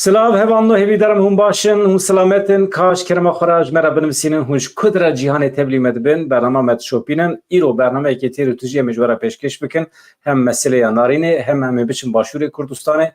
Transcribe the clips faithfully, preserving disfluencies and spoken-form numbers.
Silav hevalno, hêvîdarim hûn baş in, hûn silamet in. Ka ji kerema xwe re ji me re binivîsînin, hûn ji ku dire cîhanê tevlî me dibin, bernama me dişopînin. Îro bernameyekê têr û tijî em ê ji we re pêşkêş bikin. Hem meseleya Narînê, hem em ê biçin Başûrê Kurdistanê.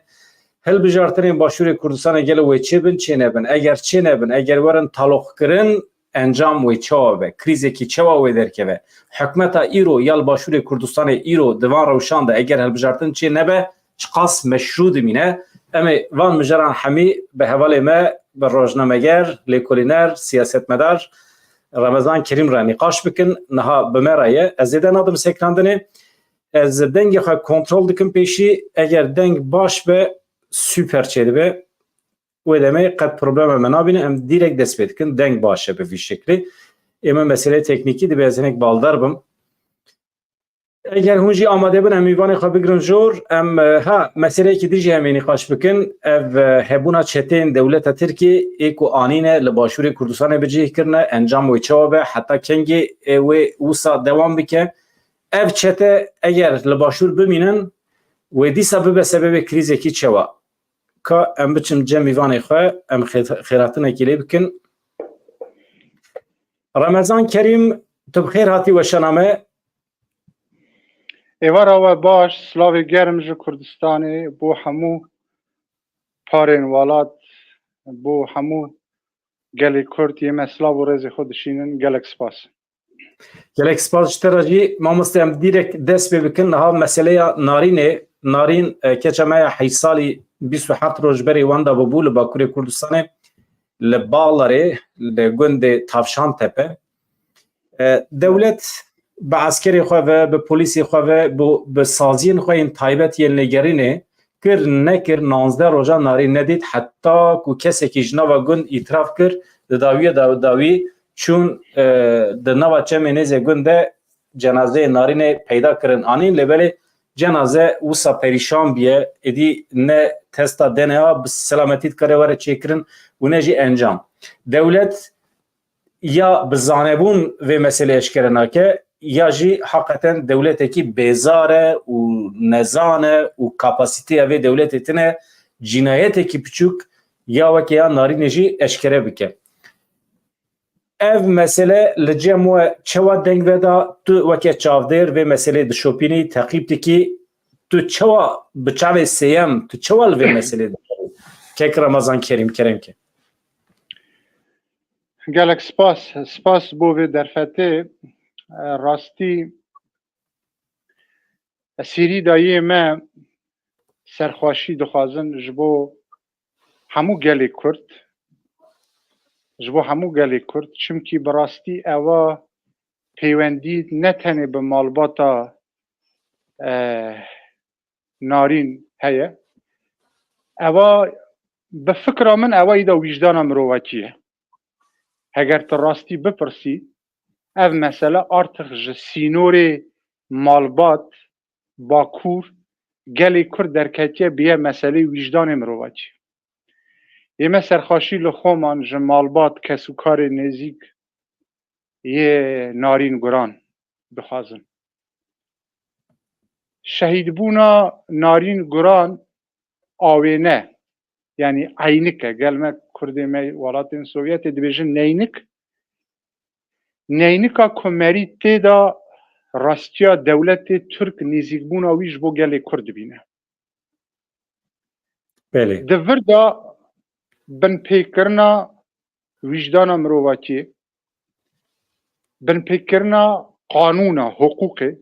Hilbijartinên Başûrê Kurdistanê gelo wê çêbin, çênebin? Eger çênebin, eger werin taloqkirin, encam wê çawa be? Krîzekî çawa wê derkeve? Hikûmeta îro ya li Başûrê Kurdistanê îro di van rewşan de eger hilbijartin çê nebe, çiqas meşrû dimîne? Em ê van mijaran hemî bi hevalê me, bi rojnameger, lêkolîner, siyasetmedar Remezan Kerîm re nîqaş bikin. Niha bi me re ye. Ez zêde nadim sekinandinê. Ez dengê xwe kontrol dikim pêşî. Eger deng baş be, super çêdibe. Wê demê qet problema me nabîne, em dîrek dest pê dikin. Deng baş e bi vî şeklî. Ê me meseleyê teknîkî dibe ez hinek baldar bim. Eger hûn jî amade bin, em mîvanê xwe bigirin jor. Em, e, ha, meseleyekî din jî em ê nîqaş bikin. Ev, e, hebûna çeteyên dewleta Tirkiyê ê ku anîne li Başûrê Kurdistanê bi cih kirine, encam wê çawa be, heta kengê, e, wê wisa dewam bike? Ev çete eger li Başûr bimînin, wê dîsa bibe sebebê krîzekî çawa? Ka em biçin cem mîvanê xwe, em xê-, xêratinekî lê bikin. Remezan Kerîm, tu bi xêr hatî weşana me. Êvara we baş, silavê germ ji Kurdistanê bo hemû parên welat, bo hemû gelê Kurd yê me silav û rêzê xwe dişînin. Gelek spas. Gelek spas ji te re jî. Mamoste, em dîrek dest pê bikin. Niha meseleya Narînê, Narîn, e, keça me ya heşt salî, bîst û heft roj berê wenda bûbû li Bakurê Kurdistanê, li Balarê, li gundê Tavşantepe. E, dewlet bi eskerê xwe ve, bi polîsê xwe ve, bi, bi saziyên xwe yên taybet yên lêgerînê kir nekir, nanzdeh rojan Narîn nedît, heta ku kesekî ji nava gund îtiraf kir, di dawiyê de dawî çûn, e, di nava çemê nêzê gund de cenazeyê Narînê peyda kirin, anîn, lê belê cenaze wisa perîşan bûye, êdî ne testa D N A bi selametî dikare were çêkirin û ne jî encam. Dewlet ya bi zanebûn vê meselê eşkere nake, ya jî heqeten dewletekî bêzar e û nezan e û kapasîteya vê dewletê tune, cînayetekî piçûk ya weke ya Narînê jî eşkere bike. Ev mesele li cem we çawa deng veda? Tu weke çavdêr vê meselê dişopînî, teqîb dikî, tu çawa bi çavê sêyem, tu çawa li vê meselê dikevî? Kek Remezan Kerîm, kerem ke. Gelek spas, spas bo vê derfetê. E, rastî, e, Sîrî dayiyê me serxweşî dixwazin ji bo hemû gelê Kurd, ji bo hemû gelê Kurd, çimkî bi rastî eva peywendî ne tenê bi malbata, e, Narîn heye. Eva, bi fikra min, eva îda wîjdana mirovakî ye. Heger tu rastî bipirsî, ev mesele artık ji sînorê malbat, Bakur, gelê Kurd derketiye, biye meselê wîjdanê mirovakî. Ê me serxweşî li xweman ji malbat, kesûkarê nêzîk yê Narîn Guran dixwazin. Şehîdbûna Narîn Guran awêne, yanî eynik e. Gel me Kurdê me welatên Sovyetê dibêjin neynik. Neynika ku merî tê de rastiya dewletê Tirk nêzîkbûna wî ji bo gelê Kurd dibîne. Belê. Di vir de binpêkirina wîjdana mirovakî, binpêkirina qanûna, hiqûqê,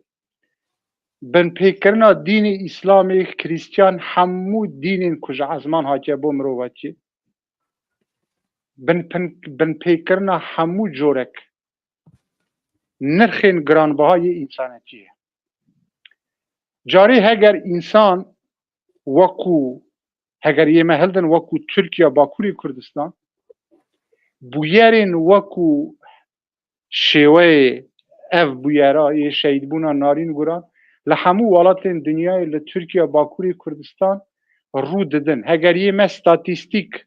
binpêkirina dînê Îslamê, Krîstiyan, hemû dînên ku ji ezman hatiye bo mirovakî, binpin-, binpêkirina hemû corek nirxên giranbiha yê însanetiyê. Carê heger însan wekû, heger yê me hildin wekû Tirkiye, Bakurê Kurdistan, bûyerên wekû şêweyê ev bûyera yê şehîdbûna Narîn Guran li hemû welatên dinyayê, li Tirkiye, Bakurê Kurdistan rû didin. Heger yê me statîstîk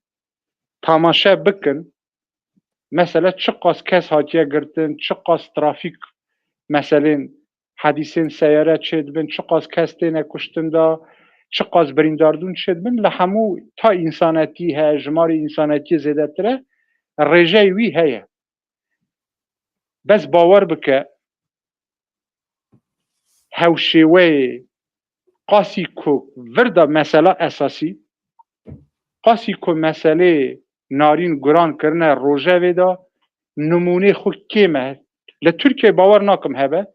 tamaşe bikin, mesela çiqas kes hatiye girtin, çiqas trafîk meselên hedîsên seyare çêdibin, çiqas kes têne kuştin de, çiqas birîndar dûn çêdibin, li hemû ta însanetî heye, jimarê însanetiyê zêdetir e, rêjeyê wî heye. Bes bawer bike, hewşêweyê qasî ku vir de mesela esasî, qasî ku meselê Narîn Guran kirine rojevê de, nimûnê xwe kêm e. Li Tirkiyeyê bawer nakim hebe,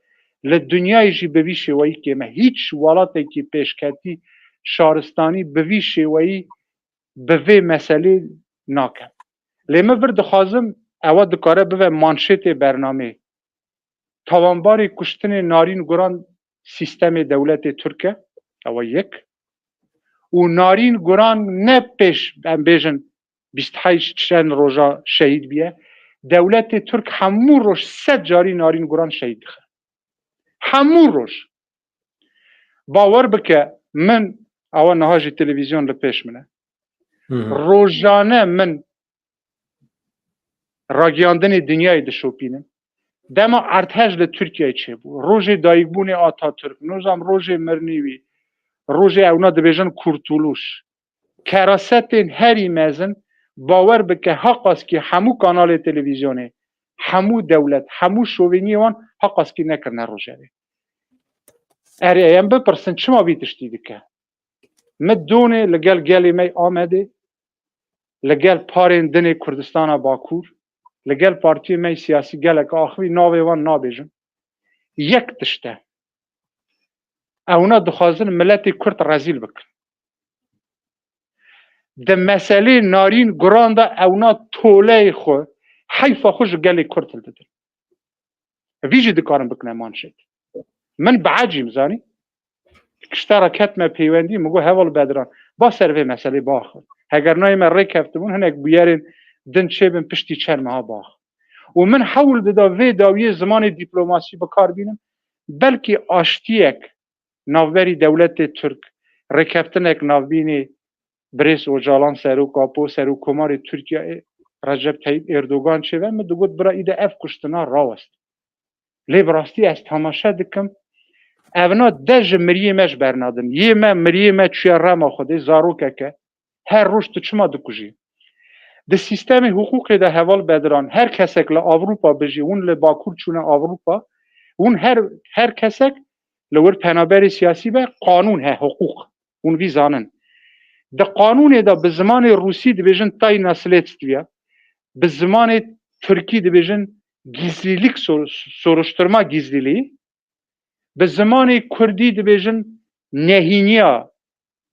li dinyayê jî bi vî şêweyî kêm e. Hîç welatekî pêşketî şaristanî bi vî şêweyî bi vê meselê nake. Lê min vir dixwazim ewa dikare bibe manşêtê bernamê. Tawanbarê kuştinê Narîn Guran sîstemê dewletê Tirk e. Ewa yek. Û Narîn Guran ne pêş, em bêjin, bîst heşt çend roja şehîd biye. Dewletê Tirk hemû roj sed carî Narîn Guran şehîd dixe. Hemû roj. Bawer bike, min, ewa niha jî televîzyon li pêş min e. Hı hı. Rojane min ragiyandinê dinyayê dişopînim. Dema erdhej li Tirkiyeyê çêbû, rojê dayikbûnê Atatürk, nizam rojê mirinê wî, rojê ewna dibêjin Kurtuluş, kerasetên herî mezin, bawer bike, heqaskî hemû kanalê televîzyonê, hemû dewlet, hemû şovêniyê wan heqaskî nekirine rojevê. Erê, em bipirsin, çima vî tiştî dike? Min donê li gel gelê me yê Amedê, li gel parên dinê Kurdistana Bakur, li gel partiyê me yê siyasî gelek axivî, navê wan nabêjim. Yek tişt e. Ewna dixwazin miletê Kurd rezîl bikin. Di meselê Narîn Guran de ewna toleyê xwe, heyfa xwe ji gelê Kurd hildidin. Vî jî dikarin bikine manşet. Min biecîm, zanî. Kiştera ketme peywendî, min got, Heval Bedran, ba ser vê meselê biaxivin. Heger nayê me rêkeftin, hinek bûyerên din çêbin, piştî çend meha biaxivin. Û min hewl dida vê dawiyê zimanê dîplomasî bi kar bînim, belkî aştiyek navberî dewletê Tirk, rêkeftinek navbînê birêz Ocalan, Serok Apo, Serokkomarê Tirkiyeyê Recep Tayyip Erdogan çêbe, min digot, bira, îde ev kuştina rawest. Lê bi rastî ez temaşe dikim, evna de ji miriyê me ji bernadin. Yê me, miriyê me çûye rema Xwedê, zarokek e. Her roj tu çima dikujî? Di sîstemê hiqûqê de, Heval Bedran, her kesek li Ewropa bijî, hûn li Bakur çûne Ewropa, hûn her, her kesek li wir penaberê siyasî be, qanûn he, hiqûq. Hûn vî zanin. Di qanûnê de bi zimanê rûsî dibêjin tajna sledstviya, bi zimanê tirkî dibêjin gizlilik, sor-, soruşturma gizliliği, bi zimanê kurdî dibêjin nehîniya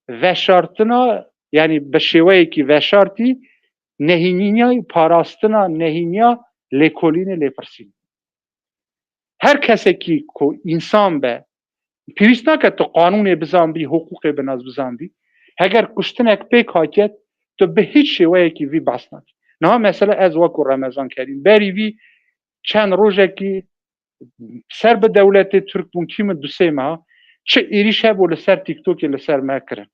veşartina, yanî bi şêweyekî veşartî, nehîniya parastina, nehîniya lêkolînê, lêpirsînê. Her kesekî ku însan be, pêwîst nake tu qanûnê bizanbî, hiqûqê bi nas bizanbî. Heger kuştinek pêk hatiye, tu bi hîç şêweyekî vî behs nakî. Niha mesela ez wekû Remezan Kerîm, berî vî çend rojekî ser bi dewletê Tirk bûn, kî min du sê meha, çi êrîş hebû li ser TikTokê li ser me kirin.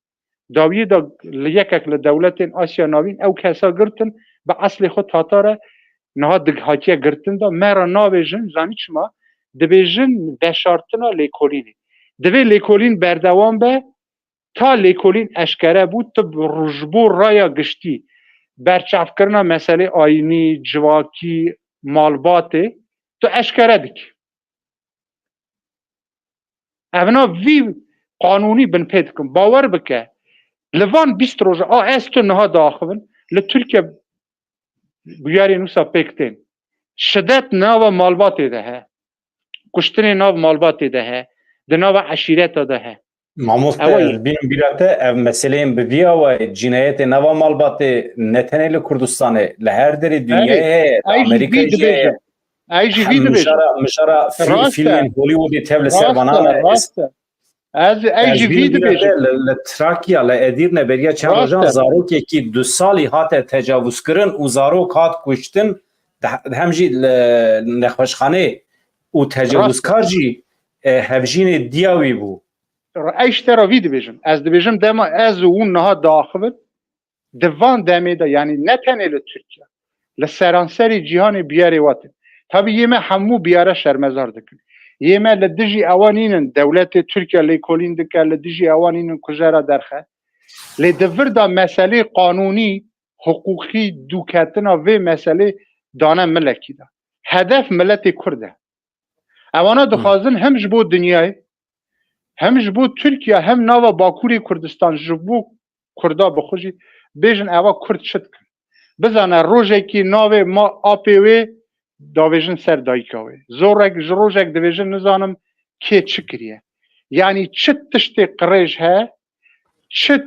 Dawiyê de li yekek li dewletên Asya Navîn ew kesa girtin, bi eslê xwe tatar e, niha dig hatiye girtin de, me re nabêjin, zanî çima? Dibêjin veşartina lêkolînê. Divê lêkolîn berdewam be, ta lêkolîn eşkere bû, tu bi, ji bo raya giştî, berçavkirina meselê ayînî, civakî, malbatê, tu eşkere dikî. Evna vî qanûnî binpê dikin. Bawer bike, li van bîst roja, a ez tu niha diaxivin, li Tirkiye bûyerên wisa pêk tên. Şidet nava malbatê de he. Kuştinê nav malbatê de he. Di nava eşîreta de he. Mamoste, Ewa ye. Ez bînim bîra te, ev meseleyên bi vî awayê, cînayetê nava malbatê ne tenê li Kurdistanê, li her derê Erê, dinyayê heye, li ey jî vî Amerîkayê jî heye. dibêjim. Ey jî vî Hem dibêjim. Mijara, mijara fî-, Rast e. Fîlmên Hollywoodê tev li ser Rast vana e, me. rast e. Ez, ey Ez jî vî bînim bîra te, dibêjim. Li, li Trakya, li Edîrne beriya çend Rast rojan e. zarokekî du salî hate tecavuzkirin û zarok hat kuştin, de-, hem jî li nexweşxanê û Rast e. tecavuzkar jî, e, hevjînê diya wî bû. Ey ji te re vî dibêjim. Ez dibêjim dema ez û hûn niha diaxivin, di van demê de, yanî ne tenê li Tirkiye, li seranserê cîhanê biyarê watin. Tabî yê me hemû biyare şermezar dikin. Yê me li dijî ewa nînin, dewletê Tirkiye lêkolîn dike, li dijî ewa nînin ku jê re derxe. Lê di vir de meselê qanûnî, hiqûqî, dûketina vê meselê dane milekî de. Hedef miletê Kurd e. Ewana dixwazin hem ji bo dinyayê, hem ji bo Tirkiye, hem nava Bakurê Kurdistan, ji bo Kurda bi xwe jî bêjin, ewa Kurd çi dikin. Bizane rojekî navê ma apê wê davêjin ser dayika wê. Zorek ji rojek divêjin nizanim kê çi kiriye. Yanî çi tiştê qirêj he, çi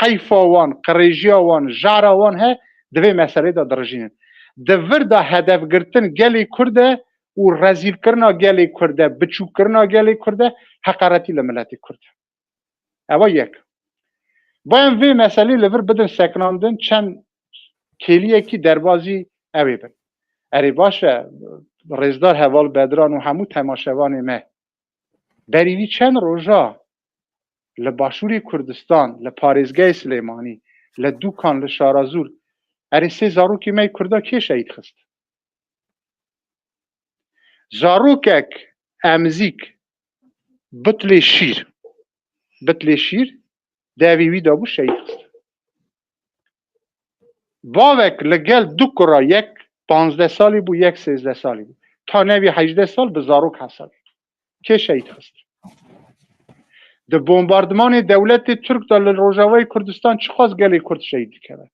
heyfa wan, qirêjiya wan, jara wan he, di vê meselê de dirijînin. Di vir de hedefgirtin gelê Kurd e û rezîlkirina gelê Kurd e, biçûkkirina gelê Kurd e, heqaretî li miletê Kurd e. Ewa yek. Ba em vê meselê li vir bidin sekinandin, çend kêliyekî derbazî ew ê bin. Erê baş e, rêzdar heval Bedran û hemû temaşevanê me. Berî vî çend roja li Başûrê Kurdistan, li parêzgehê Silêmanî, li Dûkan, li Şarazûr, erê sê zarokê me yê Kurda kê şehîd xist? Zarokek emzîk bitlê şîr, bitlê şîr devê wî de bû, şehîd xist. Bavek li gel du kura, yek panzdeh salî bû, yek sêzdeh salî bû. Ta nevî hejdeh sal bi zarok hesabê. Kê şehîd xist? Di bombardimanê dewletê Tirk de li Rojavayê Kurdistan çiqas gelê Kurd şehîd dikeve?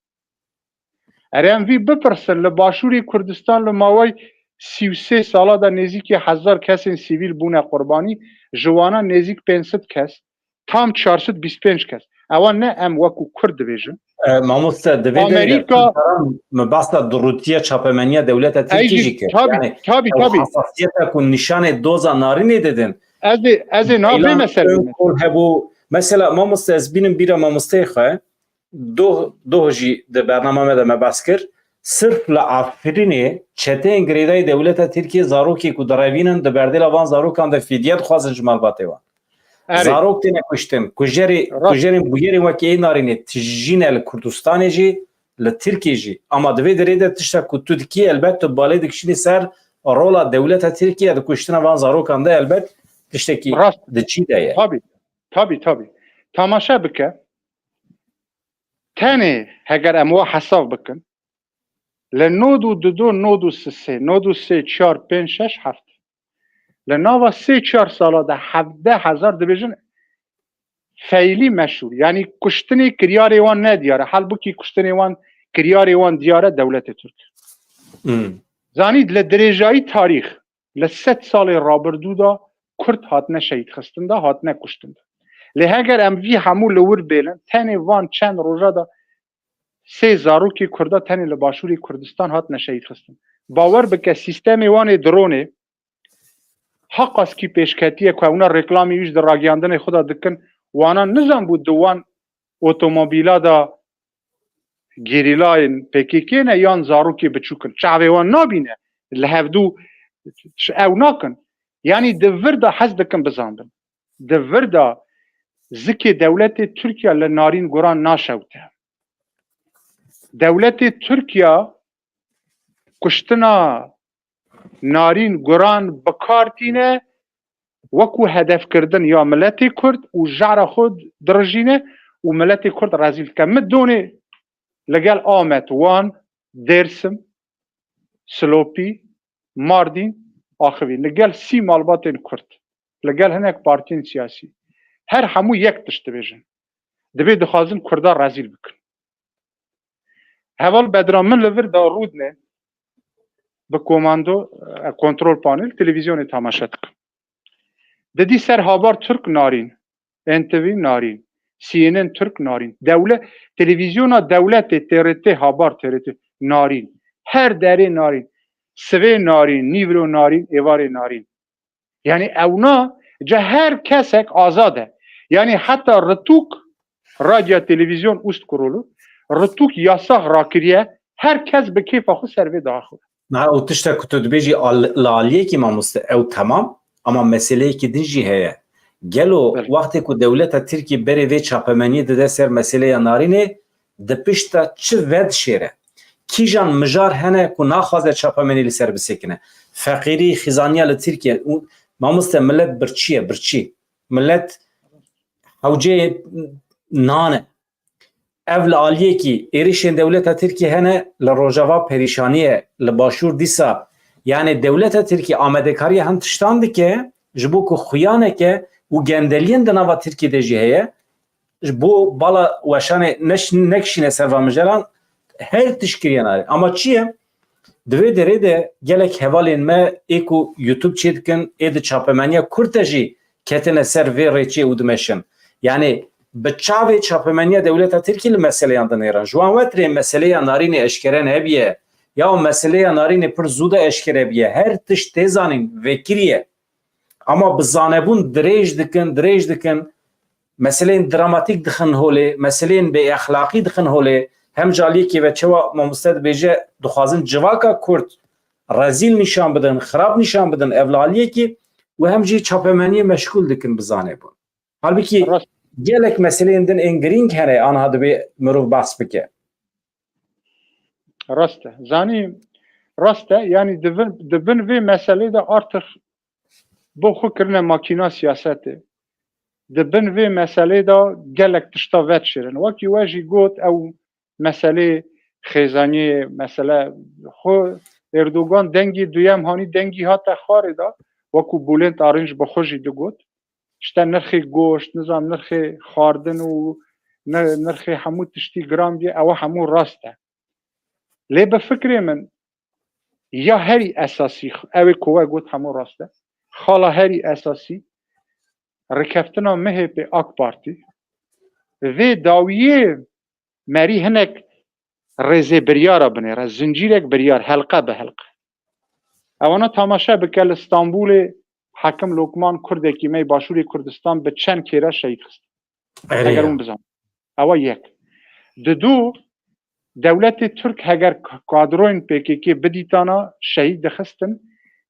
Erê em vî bipirsin, li Başûrê Kurdistan li mawey sî û sê sala de nêzîkî hezar kesên sivîl bûne qurbanî, ji wana nêzîk pênc sed kes, tam çar sed bîst pênc kes. Ewa ne em wekû Kurd dibêjin. E, mamoste, divê de Amerîka, me behsa durûtiya çapemeniya dewleta Tirkî jî kir. Tabî, tabî, tabî. Hesasiyeta ku nîşanê doza narînê didin. Ez ê, ez ê nav vê meselê me. Hebû. Mesela, mamoste, ez bînim bîra mamosteyê xwe. Doh, doh jî di bernama me de me behs kir. Sirf li Efrînê çeteyên girêdayî dewleta Tirkiyê zarokê ku direvînin di berdêla van zarokan de fîdye dixwazin ji malbatê wan. Erê. Zarok têne kuştin. Kujerê, kujerên bûyerên wekî ê narînê tijî ne li Kurdistanê jî, li Tirkiyê jî. Ama di vê derê de tişta ku tu dikî, elbet tu balê dikişînî ser rola dewleta Tirkiye di kuştina van zarokan de elbet tiştekî di çî de ye. Tabî, tabî, tabî. Tamaşe bike. Tenê heger em wa hesab bikin, li nod û du, nod û sê, nod û sê, çar, pênc, şeş, heft. Li nava sê çar sala de hevdeh hezar dibêjin feylî meşhûr. Yanî kuştinê kiryarê wan ne diyar e. Halbûkî kuştinê wan, kiryarê wan diyar e dewletê Tirk. Hmm. Zanî li dirêjayî tarîx, li sed salê rabirdû de Kurd hatine şehîd xistin de, hatine kuştin de. Lê heger em vî hemû li wir bêlin, tenê van çend roja de sê zarokê Kurda tenê li Başûrê Kurdistan hatine şehîd xistin. Bawer bike, sîstemê wan ê dronê, heqaskî pêşketiye ku ewna reklamê wî ji di ragiyandinê xwe de dikin, wana nizanbû di wan otomobîla de gerîlayên P K K ne yan zarokê biçûk in. Çavê wan nabîne. Li hevdû ş-, ew nakin. Yanî di vir de hez dikin bizanbin. Di vir de zikê dewletê Tirkiye li Narîn Guran naşewte. Dewletê Tirkiye kuştina Narîn Guran bi kar tîne, wekû hedefkirdin ya miletê Kurd û jara xwe dirijîne û miletê Kurd rezîl dike. Min donê li gel Amed, Wan, Dêrsim, Silopî, Mardîn axivî. Li gel sî malbatên Kurd, li gel hinek partiyên siyasî, her hemû yek tişt dibêjin. Divê dixwazin Kurda rezîl bikin. Heval Bedran, min li vir da Rûdinê bi komando, e, kontrol panel, televîzyonê tamaşe dikim. Didî ser Habar Türk Narîn, N T V Narîn, C N N Türk Narîn, dewle-, televîzyona dewletê T R T Habar, T R T Narîn, her derê Narîn, sivê Narîn, nîvro Narîn, êvarê Narîn. Yanî ewna ca her kesek azad e. Yanî heta ritûk radyo, televîzyon, ust kurulu, ritûk yasax rakiriye, her kes bi kêfa xwe ser vê diaxive. Niha ew tişta ku tu dibêjî al-, li aliyekî mamoste ew temam, ama meseleyekî din jî heye. Gelo Belê. Wextê ku dewleta Tirkî berê vê çapemeniyê dide ser meseleya narînê, di pişta çi vedişêre? Kîjan mijar hene ku naxwaze çapemenî li ser bisekine? Feqîrî, xîzaniya li Tirkiye û Mamoste, millet birçî ye, birçî. Millet hewceyê nan e. Ev li aliyekî êrişên dewleta Tirkiyê hene, li Rojava perîşanî ye, li Başûr dîsa. Yani dewleta Tirkiyê amadekariya hin tiştan dike, ji bo ku xuya neke û gendeliyên di nava Tirkiyê de jî heye, ji bo bala weşanê neş-, nekişîne ser van mijaran her tişt kiriye nare. Ama çi ye? Di vê derê de gelek hevalên me ê ku YouTube çêdikin, ê di çapemeniya Kurd de jî ketine ser vê rêçê û dimeşin. Yani bi çavê çapemeniya dewleta Tirkî li meseleyan dinêrin. Ji wan wetirê meseleya narînê eşkere nebiye, ya meseleya narînê pir zû de eşkere biye. Her tişt tê zanîn, vekirî ye. Ama bi zanebûn dirêj dikin, dirêj dikin, meseleyên dramatîk dixin holê, meseleyên bêexlaqî dixin holê. Hem ji aliyekê ve çewa mamoste dibêje, dixwazin civaka Kurd rezîl nîşan bidin, xirab nîşan bidin, ev li aliyekî û hem jî çapemeniyê meşgûl dikin bi zanebûn. Halbikî Rast. gelek meseleyên din ên girîng hene, anha dibê mirov behs bike. Rast e. Zanî, rast e. Yani di vin, di bin vê meselê de artık bo xwe kirine makîna siyasetê. Di bin vê meselê de gelek tişta vedişêrin. Wekî we jî got, ew meselê xêzaniyê, mesele xwe Erdogan dengî duyem hanî dengî hate xwarê de, wekû Bülent Arınç bi xwe jî digot. İşte nirxê goşt, nizam nirxê xwardin û ni-, nirxê hemû tiştî giran bîye, ewe hemû rast e. Lê bi fikrê min ya herî esasî, ew ê ku we got hemû rast e, xala herî esasî rêkeftina M H P AK Partî vê dawiyê merî hinek rêzê biryara binêre, zincîrek biryar, helqe bi helqe. Ewana tamaşe bike, li Stenbolê Hekim Lokman, Kurdekî me yê Başûrê Kurdistan, bi çend kêra şehîd xist. Erê Heger ya. hûn bizan. Ewa yek. Didu, dewletê Tirk heger k-, kadroyên P K K bidîtana, şehîd dixistin,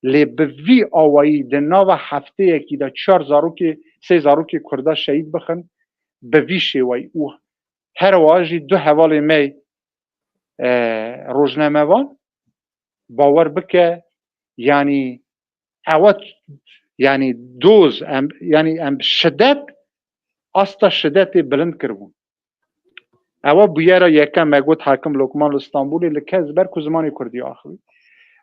lê bi vî awayî di nava hefteyekî de çar zarokê, sê zarokê Kurda şehîd bixin, bi vî şêweyî û her wiha jî du hevalê me, e, rojnamevan, bawer bike, yanî ewe, yanî doz, em, yanî em şidet, asta şidetê bilind kiribûn. Ewe bûyera yekem, me got Hakim Lokman li Stenbolê li kes ber ku zimanê Kurdî axivî.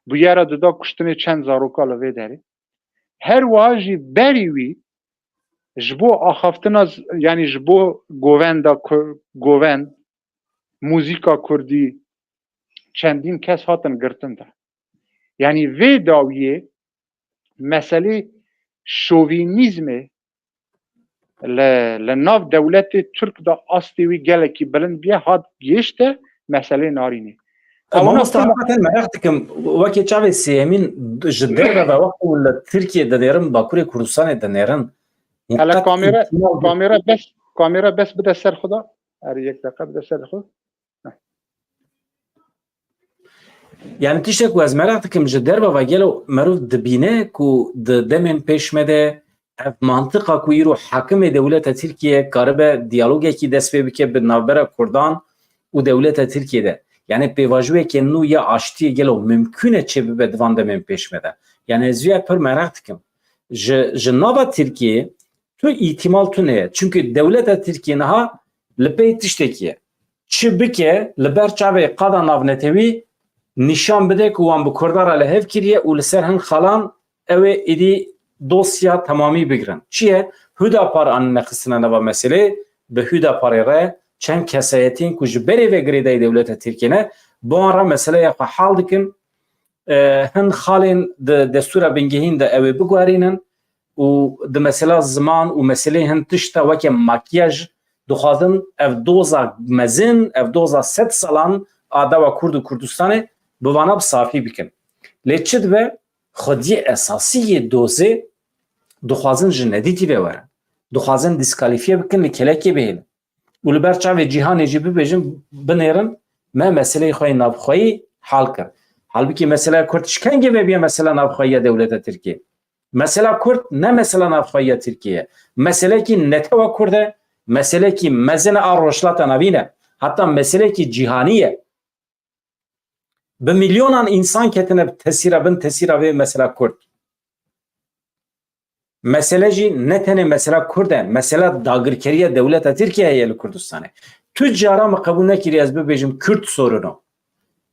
Bûyera dida kuştinê çend zaroka li vê derê. Her wiha jî berî wî ji bo axaftina z-, yanî ji bo govenda ku-, govend, muzîka Kurdî çendîn kes hatin girtin de. Yanî vê dawiyê meselê şovînîzmê li, li nav dewletê Tirk de astê wî gelekî bilind bûye, hat gihişte meselê narînê. E, Ew mamoste, nokta heqeten meraq dikim, wekî çavê sêyemîn ji derve ve wextê li Tirkiyê dinêrin, Bakurê Kurdistanê dinêrin. Hele Muqet kamera, ihtimal kamera bes, kamera bes bide ser xwe de. Erê yek deqe bide ser xwe. Yani tiştek ku ez meraq dikim, ji derve ve gelo merov dibîne ku di demên pêş me de ev mantiqa ku îro hakimê dewleta Tirkiye karibe diyalogekî dest pê bike bi navbera Kurdan û dewleta Tirkiye de. Yani pêvajoyeke nû ya aştiyê gelo mimkûn e çêbibe di van demên pêş me de. Yani ez vîya pir meraq dikim. Ji, ji nava Tirkiyê tu îhtimal tune ye. Çimkî dewleta Tirkiye niha li pey tiştekî ye. Çi bike li ber çavê qada navnetewî nîşan bide ku wan bi Kurda re li hev kiriye û li ser hin xalan ew ê êdî dosya temamî bigirin. Çi ye? Hudapar anîne xistine nava meselê, bi Hudaparê re çend kesayetiyên ku ji berê ve girêdayî dewleta Tirkiye ne, bi wan re meseleya xwe hal dikin. E, hin xalên di destûra bingehîn de ew ê biguherînin û di mesela ziman û meseleyên hin tişta weke makyaj dixwazin ev doza mezin, ev doza sed salan a dewa Kurd û Kurdistanê bi vana bi safî bikin. Lê çi dibe? Xwediyê esasî yê dozê dixwazin ji nedîtî ve werin. Dixwazin dîskalîfiye bikin, li kelekê bihêlin. Û li ber çavê cîhanê jî bibêjin, binêrin, me meseleyê xwe yê navxweyî hal kir. Halbikî mesela Kurd ji kengê ve bûye mesela navxweyî ya dewleta Tirkiyê? Mesela Kurd ne mesela navxweyî ya Tirkiyê ye. Meselekî netewa Kurd e, meselekî mezin e a Rojhilata Navîn e. Heta meselekî cîhanî ye. Bi milyonan însan ketine tesîra, bin tesîra vê mesela Kurd. Mesele jî ne tenê mesela Kurd e, mesela dagirkeriya dewleta Tirkiye heye li Kurdistanê. Tu cara min qebûl nekirî ez bibêjim Kürt sorunu.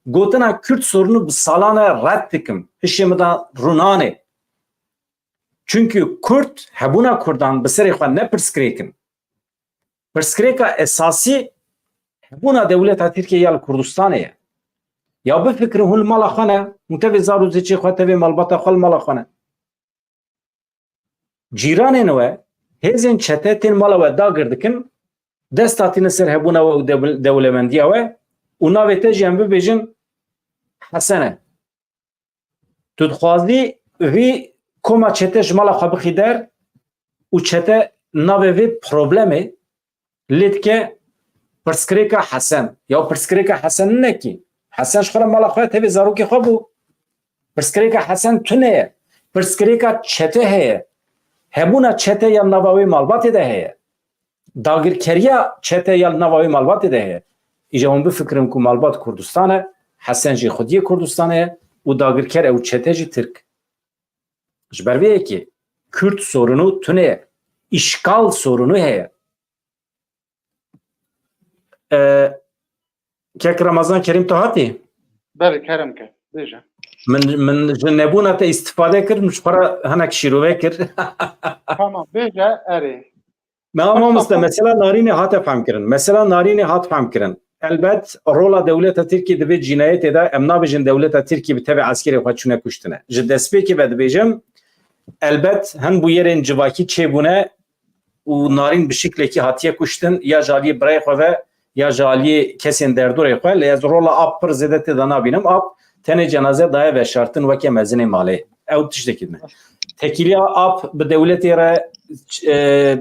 Gotina Kürt sorunu bi salan e red dikim. Hişê min de rûnanê. Çunkî Kurd, hebûna Kurdan bi serê xwe ne pirsgirêk in. Pirsgirêka esasî hebûna dewleta Tirkiye ya li Kurdistanê ye. Ya bifikirin hûn li mala xwe ne, hûn tevê zar û zêçê xwe, tevê malbata xwe li mala xwe ne. Cîranên we, hêzên çete tên mala we dagir dikin, dest hatine ser hebûna we û dew-, dewlemendiya we û navê te jî em bibêjin Hesen e. Tu dixwazî vî koma çete ji mala xwe bixî der û çete navê vê problemê lê dike pirsgirêka Hesen. Ya pirsgirêka Hesen nine kî. Hesen ji xwe re mala xwe tevê zarokê xwe bû. Pirsgirêka Hesen tune ye. Pirsgirêka çete heye. Hebûna çete ya nava wê malbatê de heye. Dagirkeriya çete ya li nava wê malbatê de heye. Îja hûn bifikirin ku malbat Kurdistan e, Hesen jî xwediyê Kurdistanê ye û dagirker ew çete jî Tirk. Ji ber vê yekê Kürt sorunu tune ye. Îşgal sorunu heye. E, Kek Ramazan Kerîm, tu hatî? Belê, kerem ke, bêje. Min, min ji nebûna te îstifade kir, min ji xwe re hinek şîrove kir. Tamam, bêje, erê. Me ama mamoste, mesela Narînê hate fehmkirin. Mesela Narînê hat fehmkirin. Elbet rola dewleta Tirkiyê di vê cînayetê de, em nabêjin dewleta Tirkiyê bi tevê eskerê xwe çûne kuştine. Ji destpêkê ve dibêjim, elbet hin bûyerên civakî çêbûne û Narîn bi şiklekî hatiye kuştin, ya ji aliyê birayê xwe ve, ya ji aliyê kesên derdorê xwe. Lê ez rola ap pir zêde tê de nabînim. Ap tenê cenaze daye veşartin weke mezinê malê. Ew tiştekî din e. Tekîliya ap bi dewletê re, e,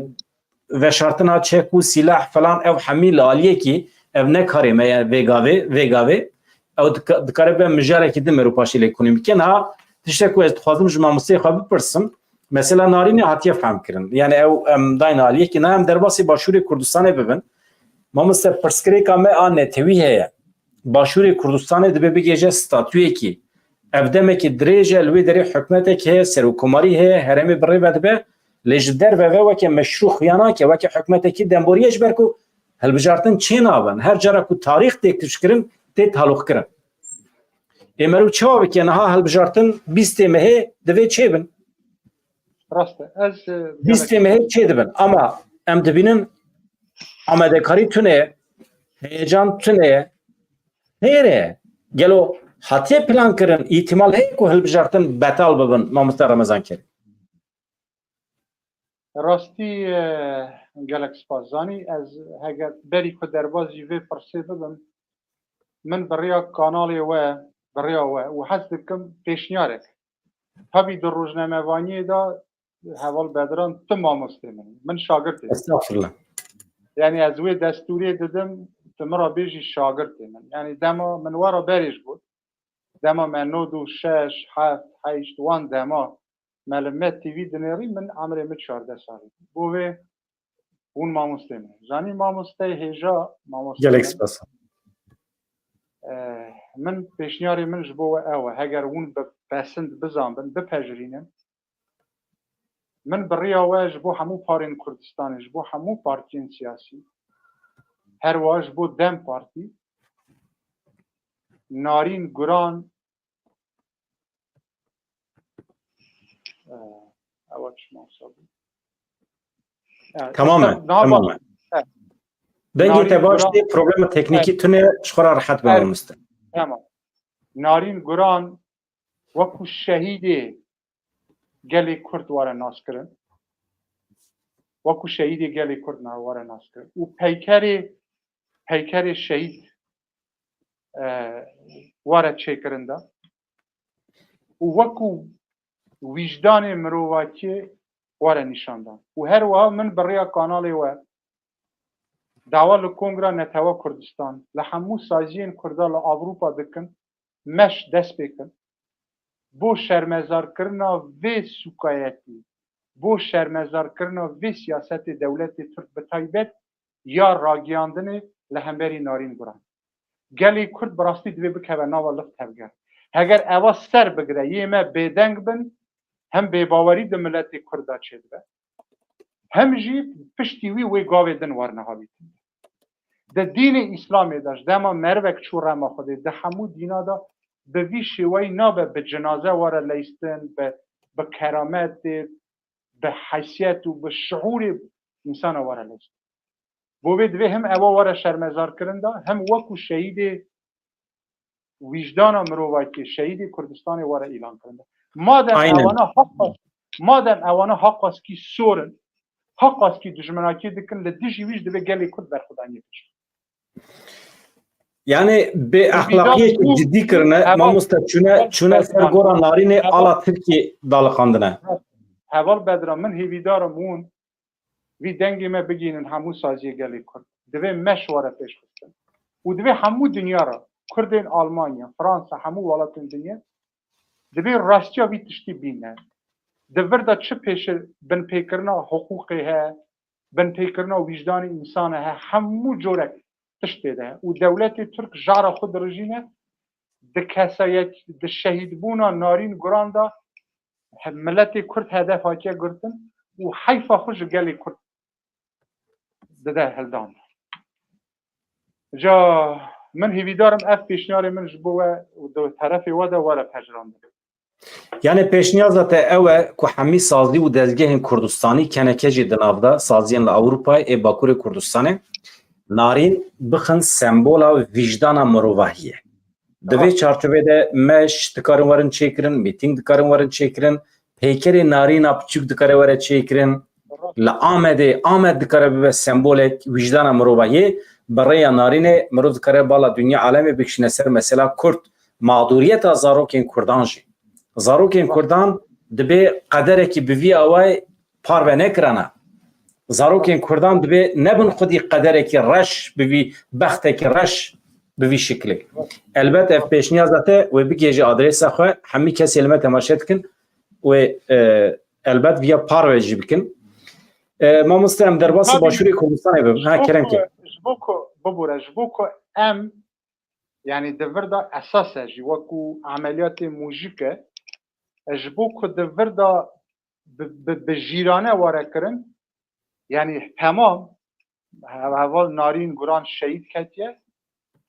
veşartina çek û sîlah falan, ev hemî li aliyekî, ev ne karê me ye vê gavê, vê gavê. Ew dika-, dikare be mijarekî din, me rû paşê lê konî bike. Niha tiştek ku ez dixwazim ji mamosteyê xwe bipirsim, mesela Narînê hatiye fehmkirin. Yani ew em dayne aliyekî, niha em derbasî Başûrê Kurdistanê bibin. Mamoste, pirsgirêka me a netewî heye. Başûrê Kurdistanê dibe bigihêje statuyekî. Ev demekî dirêj e, li wê derê hikûmetek heye, serokkomarî heye, herêmê bi rê ve dibe. Lê ji derve ve weke meşrû xuya nake, weke hikûmetekî demborî ye, ji ber ku hilbijartin çê nabin. Her cara ku tarîx tê tiştkirin, tê taloqkirin. Ê meriv çawa bike, niha hilbijartin bîstê mehê divê çêbin. Rast e. Ez, e, bîstê mehê çêdibin. Ama em dibînin amadekarî tune ye, heyecan tune ye. Xêr e. Gelo hatiye plan kirin, îhtimal heye ku hilbijartin betal bibin, mamoste Remezan Kerîm? Rastî, e, gelek spas. Zanî, ez heger berî ku derbazî vê pirsê bibim, min bi rêya kanalê we, bi rêya we û hez dikim pêşniyarek. Tabî di rojnamevaniyê de heval Bedran tu mamostê min î. Min şagirtê. Estağfurullah. Yani ez wê destûrê didim, tu min re bêjî şagirtê min. Yani dema min we re berê ji got. Dema me nod û şeş, heft, heşt wan dema me li Med T V dinêrî, min emrê min çardeh salî bû. Bo vê hûn mamostê min. Zanî mamosteyê hêja, mamostê Gelek min. Spas. Eh, min pêşniyarê min ji bo we ew e. Heger hûn bi pesind bizanbin, bipejirînin, min bi riya we ji bo hemû parên Kurdistanê, ji bo hemû partiyên siyasî, her wiha ji bo DEM Partî, Narîn Guran, eh, ew çima wisa bû? Eh, Tamam e, niha tamam baş- e. Eh. Dengê Narîn te baş Guran- tê, problema teknîkî Evet. tune, ji xwe re rehet be Evet. mamoste. Tamam. Narîn Guran wekû şehîdê gelê Kurd were naskirin. Wekû şehîdê gelê Kurd na-, were naskirin. Û peykerê, peykerê şehîd, e, were çêkirin de. Û wekû wîjdanê mirovakiyê were nîşandan. Û her wiha min bi rêya kanalê we dawa li Kongra Netewa Kurdistan, li hemû saziyên Kurda li Ewropa dikin, meş dest pê kin. Bo şermezarkirina vê sûkayetî, bo şermezarkirina vê siyasetê dewletê Tirk bi taybet ya ragiyandinê li hemberî Narîn Guran. Gelê Kurd bi rastî divê bikeve nava lift tevger. Heger eva ser bigire, yê me bêdeng bin, Hem bêbawerî di miletê Kurd de çêdibe, hem jî piştî wî wê gavê din werniha bîtin. Di dînê Îslamê de ji dema merivek çû rema Xwedê, di hemû dîna de bi vî şêweyî nabe bi cinaze were leyistin, bi, bi kerametê, bi heysiyet û bi şiûrê însana were leyistin. Bo vê divê hem ewa were şermezarkirin de, hem wekû şehîdê wijdana mirovakî, şehîdê Kurdistanê were îlankirin de. Madem Aynen. ewana haqas, madem ewana haqaskî sor in, haqaskî dijminakî dikin, li dijî wî jî divê gelê Kurd berxwedaniyê biçin. Yani bê Hêvîdar exlaqiyekî im cidî kirine, Heval, mamoste, çûne, çûne ser gora narînê Heval, ala Tirkiyê daliqandine. Heval Bedran, min hêvîdar im hûn vî dengê me bigihînin hemû saziyê gelê Kurd. Divê meş were pêşxistin. Û divê hemû dinya re, Kurdên Almanya, Fransa, hemû welatên dinya, divê rastiya vî tiştî bîne. Di vir de çi pêşe binpêkirina hiqûqê heye, binpêkirina wijdanê însan e, hemû corek tiştê de. Û dewletê Tirk jara xwe dirijîne, di kesayet, di şehîdbûna Narîn Guran de he-, miletê Kurd hedef hatiye girtin û heyfa xwe ji gelê Kurd dide hildan. Ca min hêvîdar im ev pêşniyarê min ji bo we û di terefê we de were pejirandin. Yani pêşniyaza te ew e ku hemî sazî û dezgehên Kurdistanî, keneke jî di nav de, saziyên li Ewropayê, ê Bakurê Kurdistanê, Narîn bixin sembola wijdana mirovahiyê. Di vê Rast. çarçovê de meş dikarin werin çêkirin, mîtîng dikarin werin çêkirin, peykerê Narîna piçûk dikare were çêkirin. Li Amedê, Amed dikare bibe sembolek wijdana mirovahiyê. Bi rêya Narînê mirov dikare bala dinya alemê bikişîne ser mesela Kurd, mağduriyeta zarokên Kurdan jî. Zarokên Kurdan dibê qederekî bi vî awayî parve nekirana. Zarokên Kurdan dibê nebin xwedî qederekî reş bi vî, bextekî reş bi vî şiklê. Elbet ev pêşniyaza te wê bigihêje adresa xwe, hemî kesê li me temaşe dikin wê, e, elbet viya parve jî bikin. E, mamoste, em derbasî Tabii. Başûrê Kurdistanê bibin. Ha, Ji bo kerem ku, ke. ji bo ku, bibûre, ji bo ku em, yani di vir de esas e jî wekû emeliyatê mûjik e, e, ji bo ku di vir de bi, bi, bi jîrane were kirin, yani temam, he-, heval Narîn Guran şehîd ketiye,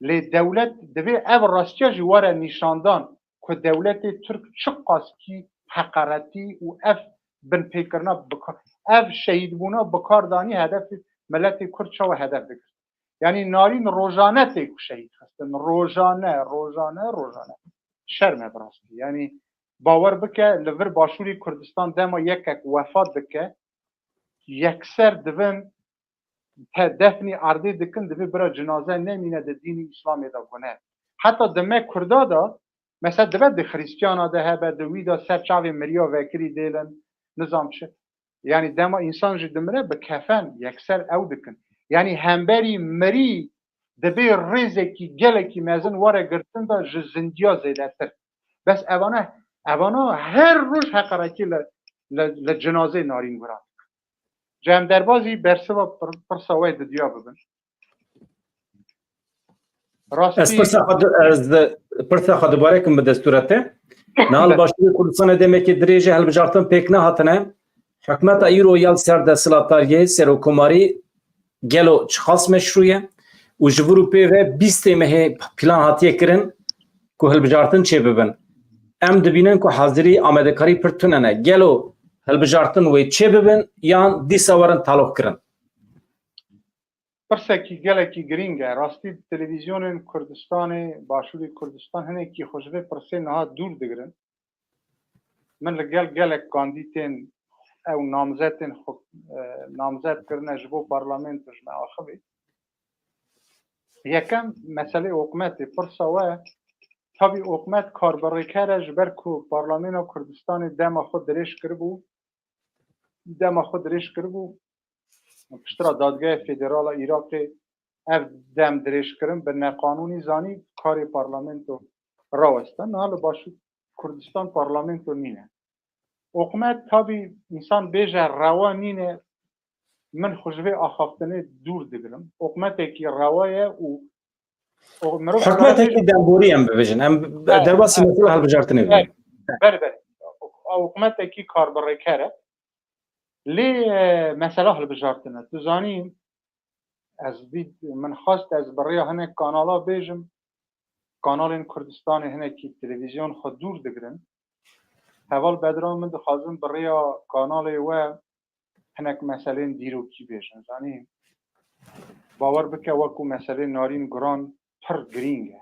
lê dewlet divê ev rastiya jî were nîşandan ku dewletê Tirk çiqaskî heqaretî û ev binpêkirina bika-, ev şehîdbûna bikardanî hedefê miletê Kurd çawa hedef digir. Yani Narîn rojane tê ku şehîd xistin. Rojane, rojane, rojane. Şerm e bi rastî. Yani bawer bike, li vir Başûrê Kurdistan dema yekek wefat dike, yekser divin te-, defnî erdê dikin, divê bira cinaze nemîne di dînî Îslamê de gune. Heta di me Kurda de, mesela dibe di Xrîstiyana de hebe, di wî de ser çavê miriya vekirî dêlin, nizam çi. Yani dema însan jî dimire bi kefen yekser ew dikin. Yani hemberî mirî dibê rêzekî gelekî mezin were girtin de ji zindiya zêdetir. Bes evane, evana her roj heqaretî li, li, li cinazê Narîn Guran dikin. Ji em derbazî bersiva pir-, pirsa we didiya bibin. Rastî. Ez pirsa xwe di-, ez di-, pirsa xwe dubare kim bi destûra te. Niha li Başûrê Kurdistanê demekê dirêj e hilbijartin pêk nehatine. Hikûmeta îro ya li ser desthilatdariyê, serokkomarî gelo çiqas meşrû ye û ji vir û pê ve bîstê mehê plan hatiye kirin ku hilbijartin çêbibin. Em dibînin ku hazirî, amadekarî pir tune ne. Gelo hilbijartin wê çêbibin yan dîsa werin taloq kirin? Pirsekî gelekî girîng e. Rastî televîzyonên Kurdistanê, Başûrê Kurdistan hinekî xwe ji vê pirsê niha dûr digirin. Min li gel gelek kandîtên ew namzetên xwe, e, namzet kirine ji bo parlamento ji me axivî. Yekem meselê hikûmetê, pirsa we, tabî hikûmet karbirêker e, ji ber ku Parlamêna Kurdistanê dema xwe dirêj kiribû, dema xwe dirêj kiribû, piştre Dadgeha Federal a Iraqê ev dem dirêjkirin bi neqanûnî zanî, karê parlamento raweste. Niha li Başûr Kurdistan parlamento nîne. Hikûmet tabî însan bêje rewa nîne, min xwe ji vê axaftinê dûr digirim. Hikûmetekî rewa ye û O, mirov Hikûmetekî dikare demborî em bibêjin. Em He, derbasî he. mesela hilbijartinê bibin. Belê, belê. hikûmetekî karbirêker e. Lê, e, mesela hilbijartin e. Tu zanî, ez dî, min xwest ez bi rêya hinek kanala bêjim, kanalên Kurdistanê hinekî televîzyon xwe dûr digirin. Heval Bedran, min dixwazim bi rêya kanalê we hinek meselên dîrokî bêjin. Zanî, bawer bike, wekû meselê Narîn Guran pir girîng e.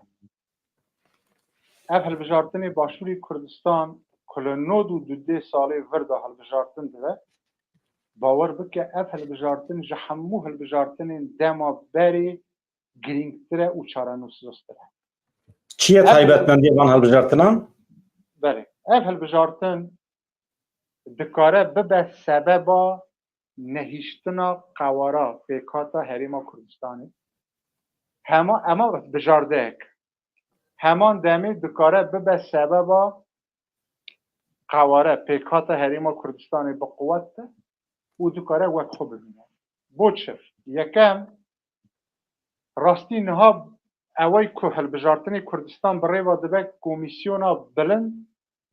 Ev hilbijartinê Başûrê Kurdistan ku li nod û du dê salê vir de hilbijartin dibe, bawer bike, ev hilbijartin ji hemû hilbijartinên dema berê girîngtir e û çarenûsiztir e. Çi ye Ev taybetmendiya van hilbijartinan? Belê. Ev hilbijartin dikare bibe sebeba nehiştina qewara pêkhata Herêma Kurdistanê. Hema, ema bijardeyek. Heman demê dikare bibe sebeba qeware pêkhata Herêma Kurdistanê bi quwet be û dikare wek xwe bibîne. Bo çi? Yekem, rastî niha ewey ku hilbijartinê Kurdistan bi rêva dibe komîsyona bilind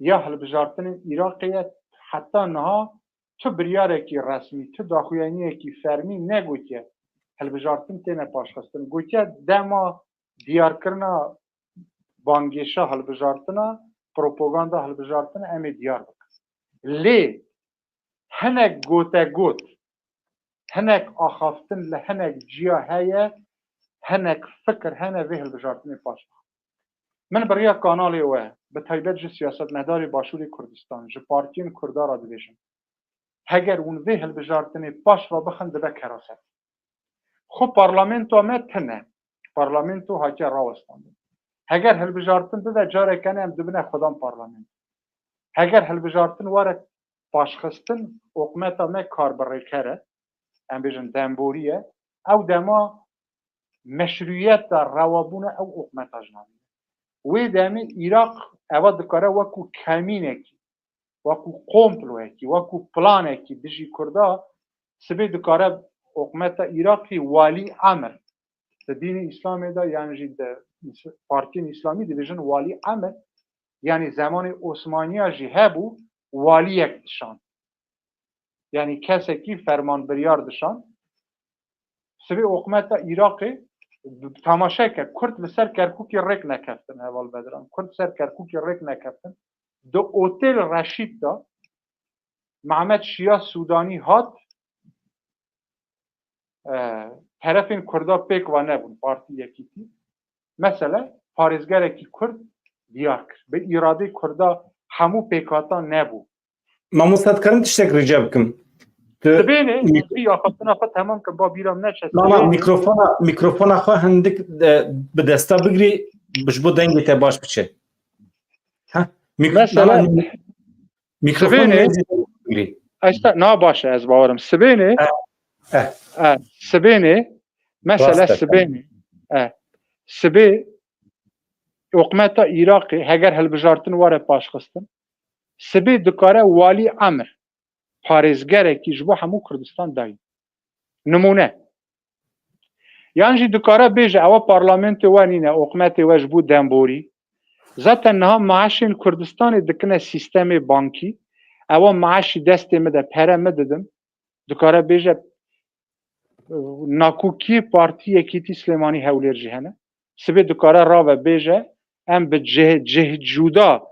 ya hilbijartinên Iraqê ye, heta niha tu biryarekî resmî, tu daxuyaniyekî fermî negotiye hilbijartin têne paşxistin. Gotiye dema diyarkirina bangêşa hilbijartina, propaganda hilbijartina em ê diyar bikin. Lê hinek gotegot, hinek axaftin li hinek ciya heye, hinek fikir hene vê hilbijartinê paş. Min bi riya kanalê we, bi taybet ji siyasetmedarê Başûrê Kurdistan, ji partiyên Kurda re dibêjim. Heger hûn vê hilbijartinê paş ve bixin, dibe keraset. Xwe parlamentoya me tune. Parlamento hatiye rawestandin. Heger hilbijartin bibe, careke ne em dibine xwedan parlamento. Heger hilbijartin were paşxistin, hikûmeta me karbirêker e, em bêjin demborî ye, ew dema meşrûyeta rewabûna ew hikûmeta ji navê. Wê demê Iraq eva dikare wekû kemînekî, wekû komployekî, wekû planekî dijî Kurda, sibê dikare hikûmeta Iraqî walî emir. Di dînê Îslamê de yan jî di partiyên Îslamî dibêjin walî emir, yanî zemanê Osmaniya jî hebû, waliyek dişand. Yanî kesekî fermanbiryar dişand. Sibê hikûmeta Iraqê, temaşe ke, Kurd li ser Kerkûkê rêk nekeftin, heval Bedran. Kurd ser Kerkûkê rêk nekeftin. Di Otêl Reşîd de Mehmet Şiya Sûdanî hat, e, terefên Kurda pêk ve nebûn, Partî Yekîtî. Mesele, parêzgerekî Kurd diyar kir. Bi îradê Kurda hemû pêkhatan nebû. Mamosta, dikarim tiştek rica bikim? Tu Sibênê, mik- ez vî axaftina xwe temam kim, ba bîra min neçe. Na, na, Sibênê mikrofona, mikrofona xwe hindik, e, bi desta bigirî, ji bo dengê te baş biçe. Ha? Mik- Mesela, na, na, mikrofon Sibênê nêzî bigirî. Esta, na baş e, ez bawerim. Sibênê, Eh, eh. eh, sibênê, mesele Rast e. Sibênê. Eh, sibê hikûmeta Iraqê heger hilbijartin were paşxistin, sibê dikare walî emir, parêzgerekî ji bo hemû Kurdistan dayî. Nimûne. Yan jî dikare bêje, ewa parlamentê we nîne, hikûmetê we ji bo demborî. Zaten niha maaşên Kurdistanê dikine sîstemê bankî. Ewa maaşî destê min de, pere min didin. Dikare bêje, nakokiyê Partî Yekîtî Silêmanî Hewlêr jî hene. Sibê dikare rave bêje, em bi cih, cih cuda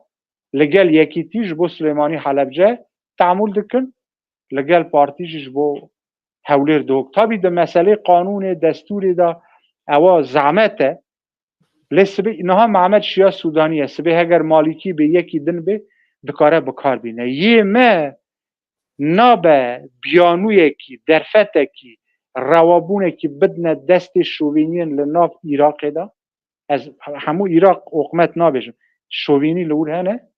li gel Yekîtî ji bo Silêmanî Helebce teamûl dikin, li gel partî jî ji bo Hewlêr dihok. Tabî di meselê qanûnê, destûrê de ewa zehmet e. Lê sibê niha Mehmet Şiya Sûdanî ye. Sibê heger Malîkî bê, yekî din bê, dikare bi kar bîne. Yê me nabe biyanûyekî, derfetekî, rewabûnekî bidine destê şovîniyên li nav Iraqê de. Ez hemû Iraq hikûmet nabêjim. Şovînî li wir hene.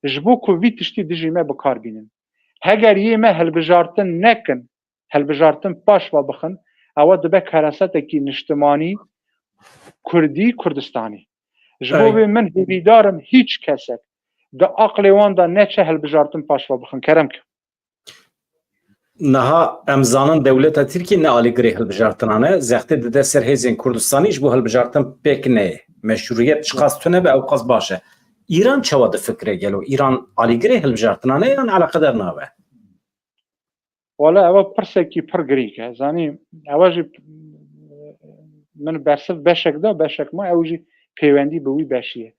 Ji bo ku vî tiştî dijî me bi kar bînin. Heger yê me hilbijartin nekin, hilbijartin paş ve bixin, ewa dibe kerasetekî niştimanî Kurdî, Kurdistanî. Ji bo Ey. vê min hêvîdar im hîç kesek di aqlê wan de neçe hilbijartin paş ve bixin. Kerem ke. Niha em zanin dewleta Tirkiyê ne alîgirê hilbijartinan e, zextê dide ser hêzên Kurdistanî ji bo hilbijartin pêk neyê. Meşrûyet çiqas tune be, ew qas baş e. Îran çawa difikire gelo? Îran alîgirê hilbijartinan e yan eleqedar nabe? Wala ewa pirsekî pir girîng e. Zanî ewa jî min bersiv beşek da, beşek ma ew jî pêwendî bi wî beşî ye.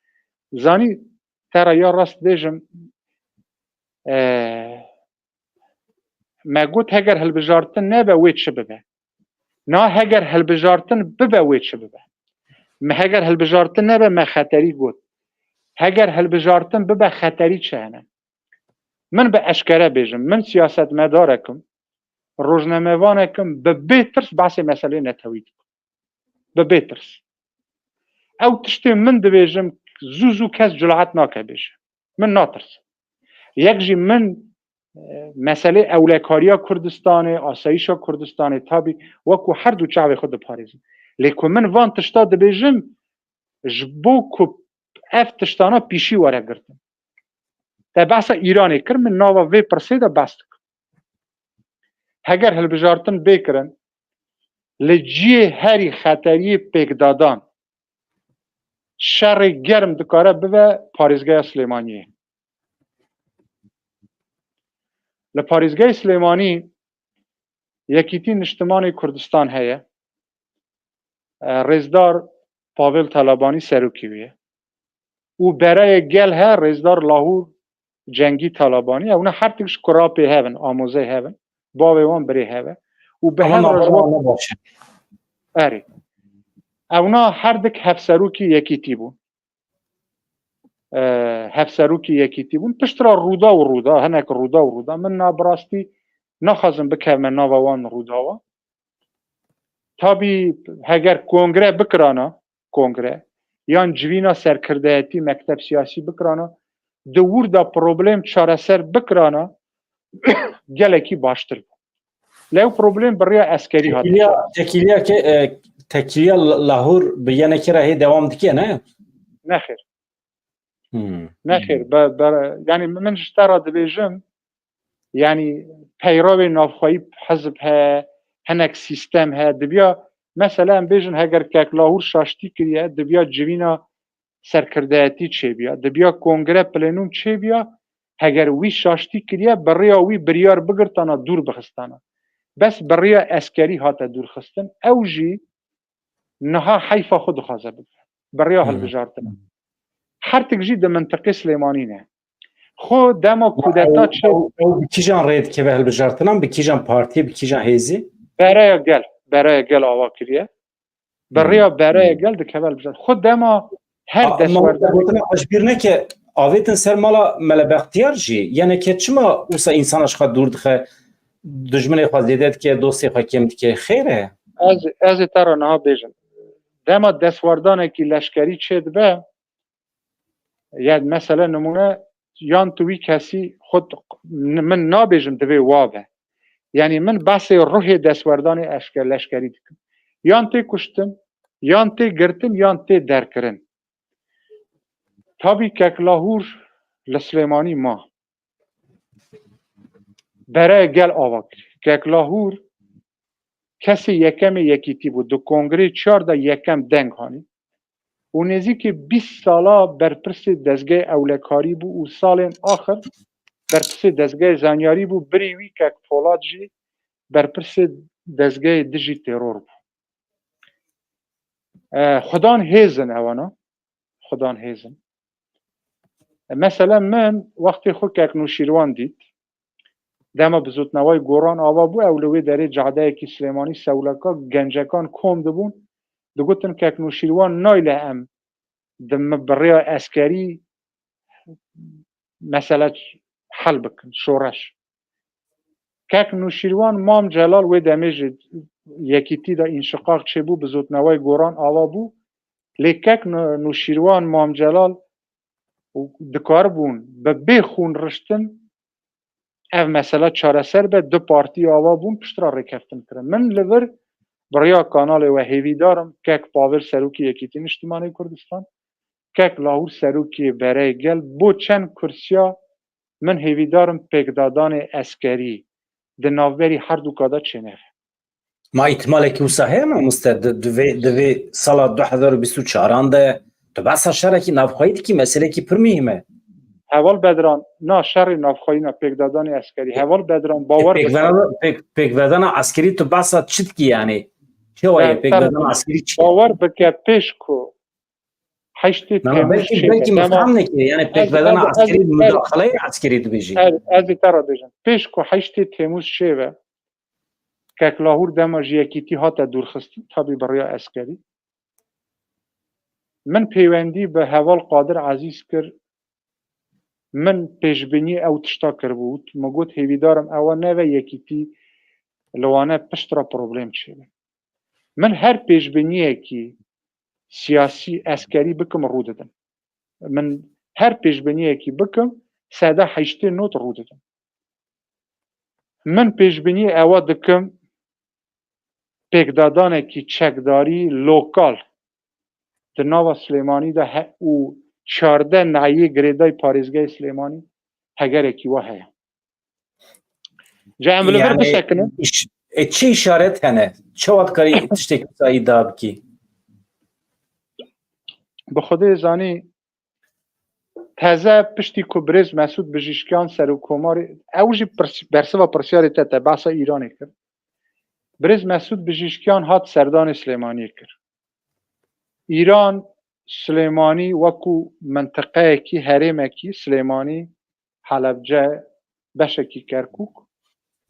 Zanî te ra ya rast bêjim, e, me got heger hilbijartin nebe wê çi bibe? Na heger hilbijartin bibe wê çi bibe? Me heger hilbijartin nebe me xeterî got. Heger hilbijartin bibe xeterî çi hene? Min bi eşkere bêjim, min siyasetmedarekim, rojnamevanekim, bi bê tirs behsê meselê netewî dikim. Bi bê tirs. Ew tiştê min dibêjim, zû zû kes curaet nake bêje. Min natirsim. Yek jî min, e, meselê ewlekariya Kurdistanê, asayîşa Kurdistanê, tabî wekû her du çavê xwe diparêzim. Lê ku min van tişta dibêjim, ji bo ku ev tiştana pîşî were girtin. Te behsa Îranê kir, min nava vê pirsê de behs dikim. Heger hilbijartin bê kirin, li cihê herî xeteriyê pêkdadan şerê germ dikare bibe parêzgeha Silêmaniyê. Li parêzgehê Silêmanî Yekîtî Niştimanê Kurdistan heye. E, Rêzdar Pavel Talabanî serokê wî ye. Û bereyê gel he, Rêzdar Lahûr Cengî Talabanî. Ewna her tik ji kurapê hev in, amozey hev in. Bavê wan birê hev e. Û bi Ama hev re ji navbera wan wan ne baş e. Erê. Ewna her dik hevserokî yekîtî bûn. E, hevserokî yekîtî bûn. Pişt ra rûda û rûda, hinek rûda û rûda. Min na bi rastî naxwazim bikevme nava wan rûdawa. Tabî heger kongre bikirana, kongre, yan civîna serkirdeyetî, mekteb siyasî bikirana, di wir de problem çareser bikirana, gelekî baştir bû. Lê ew problem bi rêya eskerî hate Tekîliya, çareser. Tekîliya ke, e, tekîliya La-, Lahûr bi yenekê re hê dewam dike, ne? Nexêr. Hmm. Nexêr. Be, be, yani min ji te re dibêjim, yani peyravê navxweyî hizb he, hinek sîstem he, dibiya, mesela em bêjin heger Kek Lahûr şaştî kiriye, dibiya civîna serkirdeyetî çêbiya, dibiya kongre plenûm çêbiya, heger wî şaştî kiriye, bi rêya wî biryar bigirtana, dûr bixistana. Bes bi rêya eskerî hate dûr xistin. Ew jî niha heyfa xwe dixwaze bibe. Bi rêya Hmm. hilbijartin. Her tik jî di mintiqê Silêmanî ne. Xwe dema Ya, kudeta ew, çê ew, ew bi kîjan rê dikeve hilbijartinan, bi kîjan partiyê, bi kîjan hêzî? Bereya gel, bereya gel ava kiriye. Bi Hmm. rêya bereya gel dikeve hilbijartin. Xwe dema her A, ma destwerdana gotina xwe ji bîr neke, avêtin ser mala Mele Bextiyar jî. Yeneke çima wisa însana ji xwe dûr dixe, dijminê xwe zêde dike, dostê xwe kêm dike? Xêr e? Ez, ez ê te re niha bêjim. Dema destwerdanekî leşkerî çêdibe, ya mesela nimûne, yan tu wî kesî xwe t-, n-, min nabêjim divê wa be. Yanî min behsê ruhê destwerdanê eşke-, leşkerî dikim. Yan tê kuştin, yan tê girtin, yan tê derkirin. Tabî Kek Lahûr li Silêmanî ma. Bereyê gel ava kir. Kek Lahûr kesê yekemê yekîtî bû. Di kongrê çar de yekem deng hanî. Û nêzîkî bîst sala berpirsê dezgehê ewlekarî bû û salên axir berpirsê dezgehê zanyarî bû. Birî wî Kek Polat jî berpirsê dezgehê dijî teror bû. E, xudan hêzin ewana. Xudan hêzin. E, mesela min wextê xwe Kek Nûşîrwan dît. Dema bizotneway Goran ava bû, ew li wê derê cadeyekî Silêmanî sewleka gencekan kom dibûn. Digotin Kek Nûşîrwan nayle em di mi-, bi rêya eskerî mesele hel bikin, şoreş. Kek Nûşîrwan, Mam Celal wê demê ji yekîtî de înşiqaq çêbû, bizotneway Goran ava bû. Lê Kek Nû-, Nûşîrwan, Mam Celal û dikaribûn bi bê xûn riştin ev mesele çareser be, du partî ava bûn, piştre rêkeftin kirin. Min li vir bi rêya kanalê we hêvîdar im, Kek Pavel serokê Yekîtî Niştimanê Kurdistan, Kek Lahûr serokê Bereyê Gel, bo çend kursiya min hêvîdar im pêkdadanê eskerî di navberî herduka de çêneve. Ma îtimalekî wisa heye mamoste? Di, di vê, di vê sala du hezar û bîst û çaran de Tu behsa şerekî navxweyî dikî, meselekî pir muhîm e. Heval Bedran, na şerê navxweyî, na pêkdadanê eskerî. Heval Bedran, bawer bike. Pêkvedana, pêk, pêkvedana eskerî tu behsa çi dikî yani? Çawa ye pêkvedana eskerî çi ye? Bawer bike, pêş ku heştê Temmûz çê be. Belkî, belkî min fehm nekiriye. Yani pêkvedana eskerî, mudaxaleyê eskerî dibêjî. Ez, ez ê te re bêjim. Pêş ku heştê Temmûz çê be, Kek Lahûr dema ji Yekîtî hate dûrxistin, tabî bi rêya eskerî. Min peywendî bi heval Qadir Ezîz kir. Min pêşbînî ew tişta kiribû. Min got, hêvîdar im ewa nebe Yekîtî li Wane pişt re problem çêbe. Min her pêşbîniyekî siyasî, eskerî bikim, rû didim. Min her pêşbîniyekî bikim, sede heştê not rû didim. Min pêşbînî ewa dikim, pêkdadanekî çekdarî lokal di nava Silêmanî de he û çardeh nehiyê girêdayî parêzgehê Silêmanî hegerekî wa heye. Ca em li vir bisekinin. Îş-, e, çi îşaret hene? Çawa dikarî tiştekî wisa îdia bikî? Bi Xwedê zanî, teze piştî ku birêz Mesûd Bijîşkiyan serokkomarê, ew jî pirs-, bersiva pirsyarê te te behsa Îranê kir. Birêz Mesûd Bijîşkiyan hat serdanê Silêmaniyê kir. Îran Silêmanî wekû mintiqeyekî, herêmekî, Silêmanî, Helebce, beşekî Kerkûk,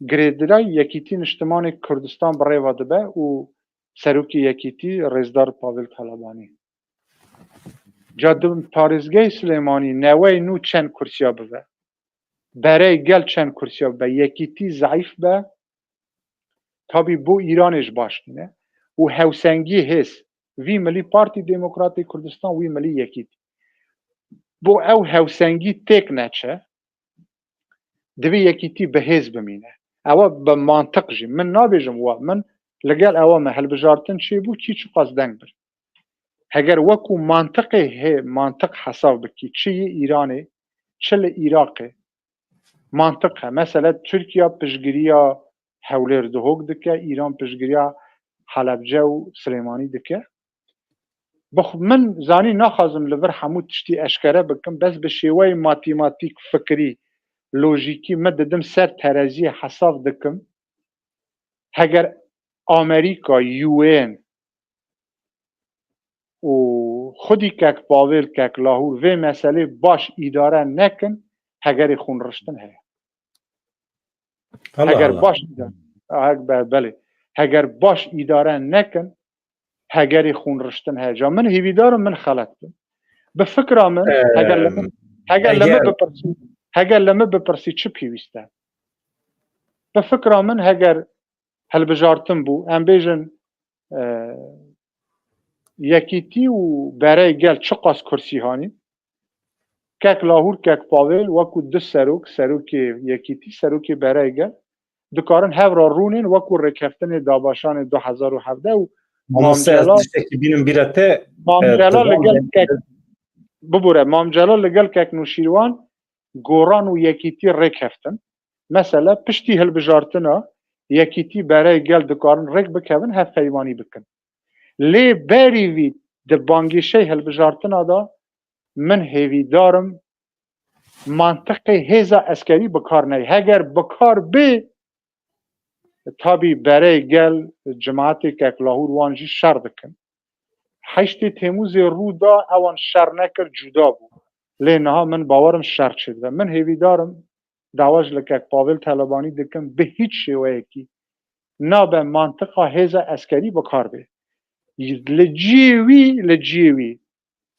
girêdayî Yekîtî Niştimanê Kurdistan bi rê ve dibe û serokê Yekîtî Rêzdar Pavel Talabanî. Ca di parêzgehê Silêmanî newey nû çend kursiya bibe? Berey gel çend kursiya bibe? Yekîtî zeîf be, tabî bo Îranê ji baş nîne û hewsengî hêz vî milî Partî Demokratê Kurdistan, wî milî Yekîtî. Bo ew hewsengî têk neçe, divê Yekîtî bi hêz bimîne. Ewa bi mantiq jî. Min nabêjim wa. Min li gel ewa me hilbijartin çêbû, kî çiqas deng bir. Heger wekû mantiqê hê, mantiq hesav bikî, çi yê Îranê, çi li Iraqê, mantiq he. Mesela Tirkiye piştgiriya Hewlêr, Duhok dike, Îran piştgiriya Helebce û Silêmanî dike. Bi xwe, min zanî naxwazim li vir hemû tiştî eşkere bikim, bes bi şêweyê matîmatîk, fikirî, lojîkî min didim ser tereziyê, hesav dikim. Heger Amerîka, U N û xwedî kek Pavêl, kek Lahûr vê meselê baş îdare nekin, hegerê xûnriştin heye. Allah Heger Allah. baş îdare, ha, be-, belê. Heger baş îdare nekin, hegerê xûnriştin heye. Ca min hêvîdar im min xelet bim. Bi fikra min, Ee, heger li min, heger li min eger bipirsî, heger li min bipirsî çi pêwîst e? Bi fikra min heger hilbijartin bû, em bêjin, e, Yekîtî û Berey Gel çiqas kursî hanî, kek Lahûr, kek Pavêl wekû du serok, serokê Yekîtî, serokê Berey Gel, dikarin hev re rûnên wekû rêkeftinê Dabaşanê du hezar û hevdeh û Mamoste, ez Mam Celal, tiştekî bînim bîra te, Mam e, Celal li gel kek, bibûre, Mam Celal li gel kek Nûşîrwan Goran û Yekîtî rêkeftin. Mesela piştî hilbijartina Yekîtî, Berey Gel dikarin rêk bikevin, hevpeymanî bikin. Lê berî vî di bangêşey hilbijartina de min hêvîdar im mantiqê hêza eskerî bi kar neyê. Heger bi kar bê, tabî Berey Gel, cemaetê kek Lahûr wan jî şer dikin. Heştê Têmûzê rû da, ewan şer nekir, cuda bû. Lê niha min bawer im şer çêdibe. Min hêvîdar im, dawa ji li kek Pavêl Telebanî dikim, bi hîç şêweyekî nabe mantiqa hêza eskerî bi kar bê. Li cihê wî, li cihê wî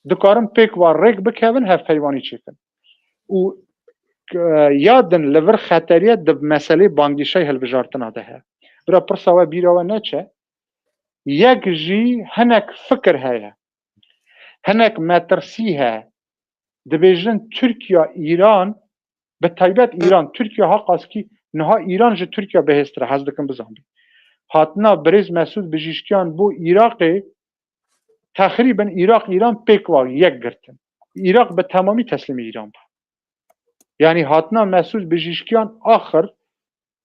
dikarin pêk ve rêk bikevin, hevpeymanî çêkin. Û, e, ya din li vir xeteriye di meselê bangîşey hilbijartina de heye. Bira pirsa we bîra we neçe, yek jî hinek fikir heye. Hinek metirsî heye. Dibêjin Tirkiye, Îran, bi taybet Îran, Tirkiye ha qaskî niha Îran ji Tirkiye bihêztir e, hez dikim bizanbî. Hatina birêz Mesûd Bijîşkiyan bo Iraqê, texrîben Iraq, Îran pêk va yek girtin. Iraq bi temamî teslîmê Îran bû. Yanî hatina Mesûd Bijîşkiyan axir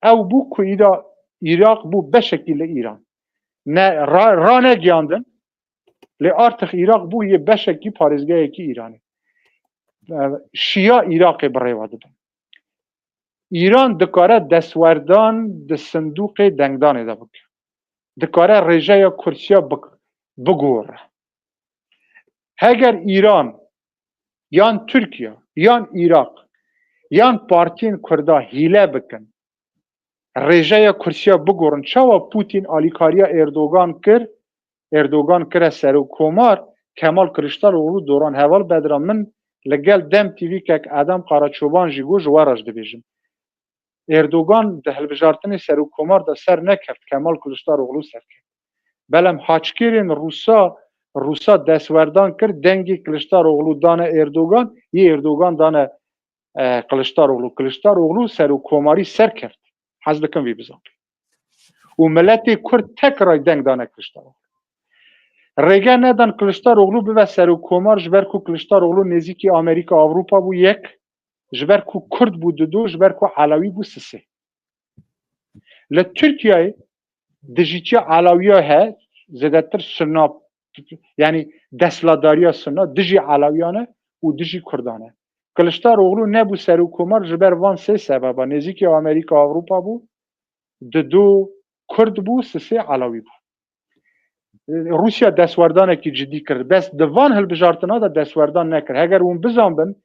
ew bû ku îda Iraq bû beşekî li Îran. Ne, ra-, ranegiyandin, Lê artix Iraq bû yê beşekî parêzgehekî Îranê. E, Şiya Iraqê bi rêva dibin. Îran dikare destwerdan di sindûqê dengdanê de bike. Dikare rêjeya kursiya bik-, bigore. Heger Îran, yan Tirkiye, yan Iraq, yan partiyên Kurda hîle bikin, rêjeya kursiya bigorin, çawa Putin alîkariya Erdogan kir, Erdogan kire serokkomar, Kemal Kiliçdaroglu doran heval bedra min li gel Dem T V kek Edem Karaçoban jî got, ji we re jî dibêjim. Erdogan di hilbijartinê serokkomar de ser nekeft, Kemal Kiliçdaroglu ser keft. Belem haçkêrên Rûsa, Rûsa destwerdan kir, dengê Kiliçdaroglu dane Erdogan, yê Erdogan dane, e, Kiliçdaroglu. Kiliçdaroglu serokkomarî ser keft. Hez dikim vî bizanbî. Û miletê Kurd tek ray deng dane Kiliçdaroglu. Rêge nedan Kiliçdaroglu bibe serokkomar, ji ber ku Kiliçdaroglu nêzîkî Amerîka, Ewropa bû yek, ji ber ku Kurd bû didu, ji ber ku Elewî bû sisê. Li Tirkiyeyê dijîtiya Elewiya he, zêdetir Sunna, yanî desthilatdariya Sunna dijî Elewiyan e û dijî Kurdan e. Kiliçdaroglu nebû serokkomar ji ber van sê sebeba. Nêzîkî Amerîka, Ewropa bû, didu Kurd bû, sisê Elewî bû. Rûsya destwerdanekî cidî kir. Bes di van hilbijartina de destwerdan nekir. Heger hûn bizanbin,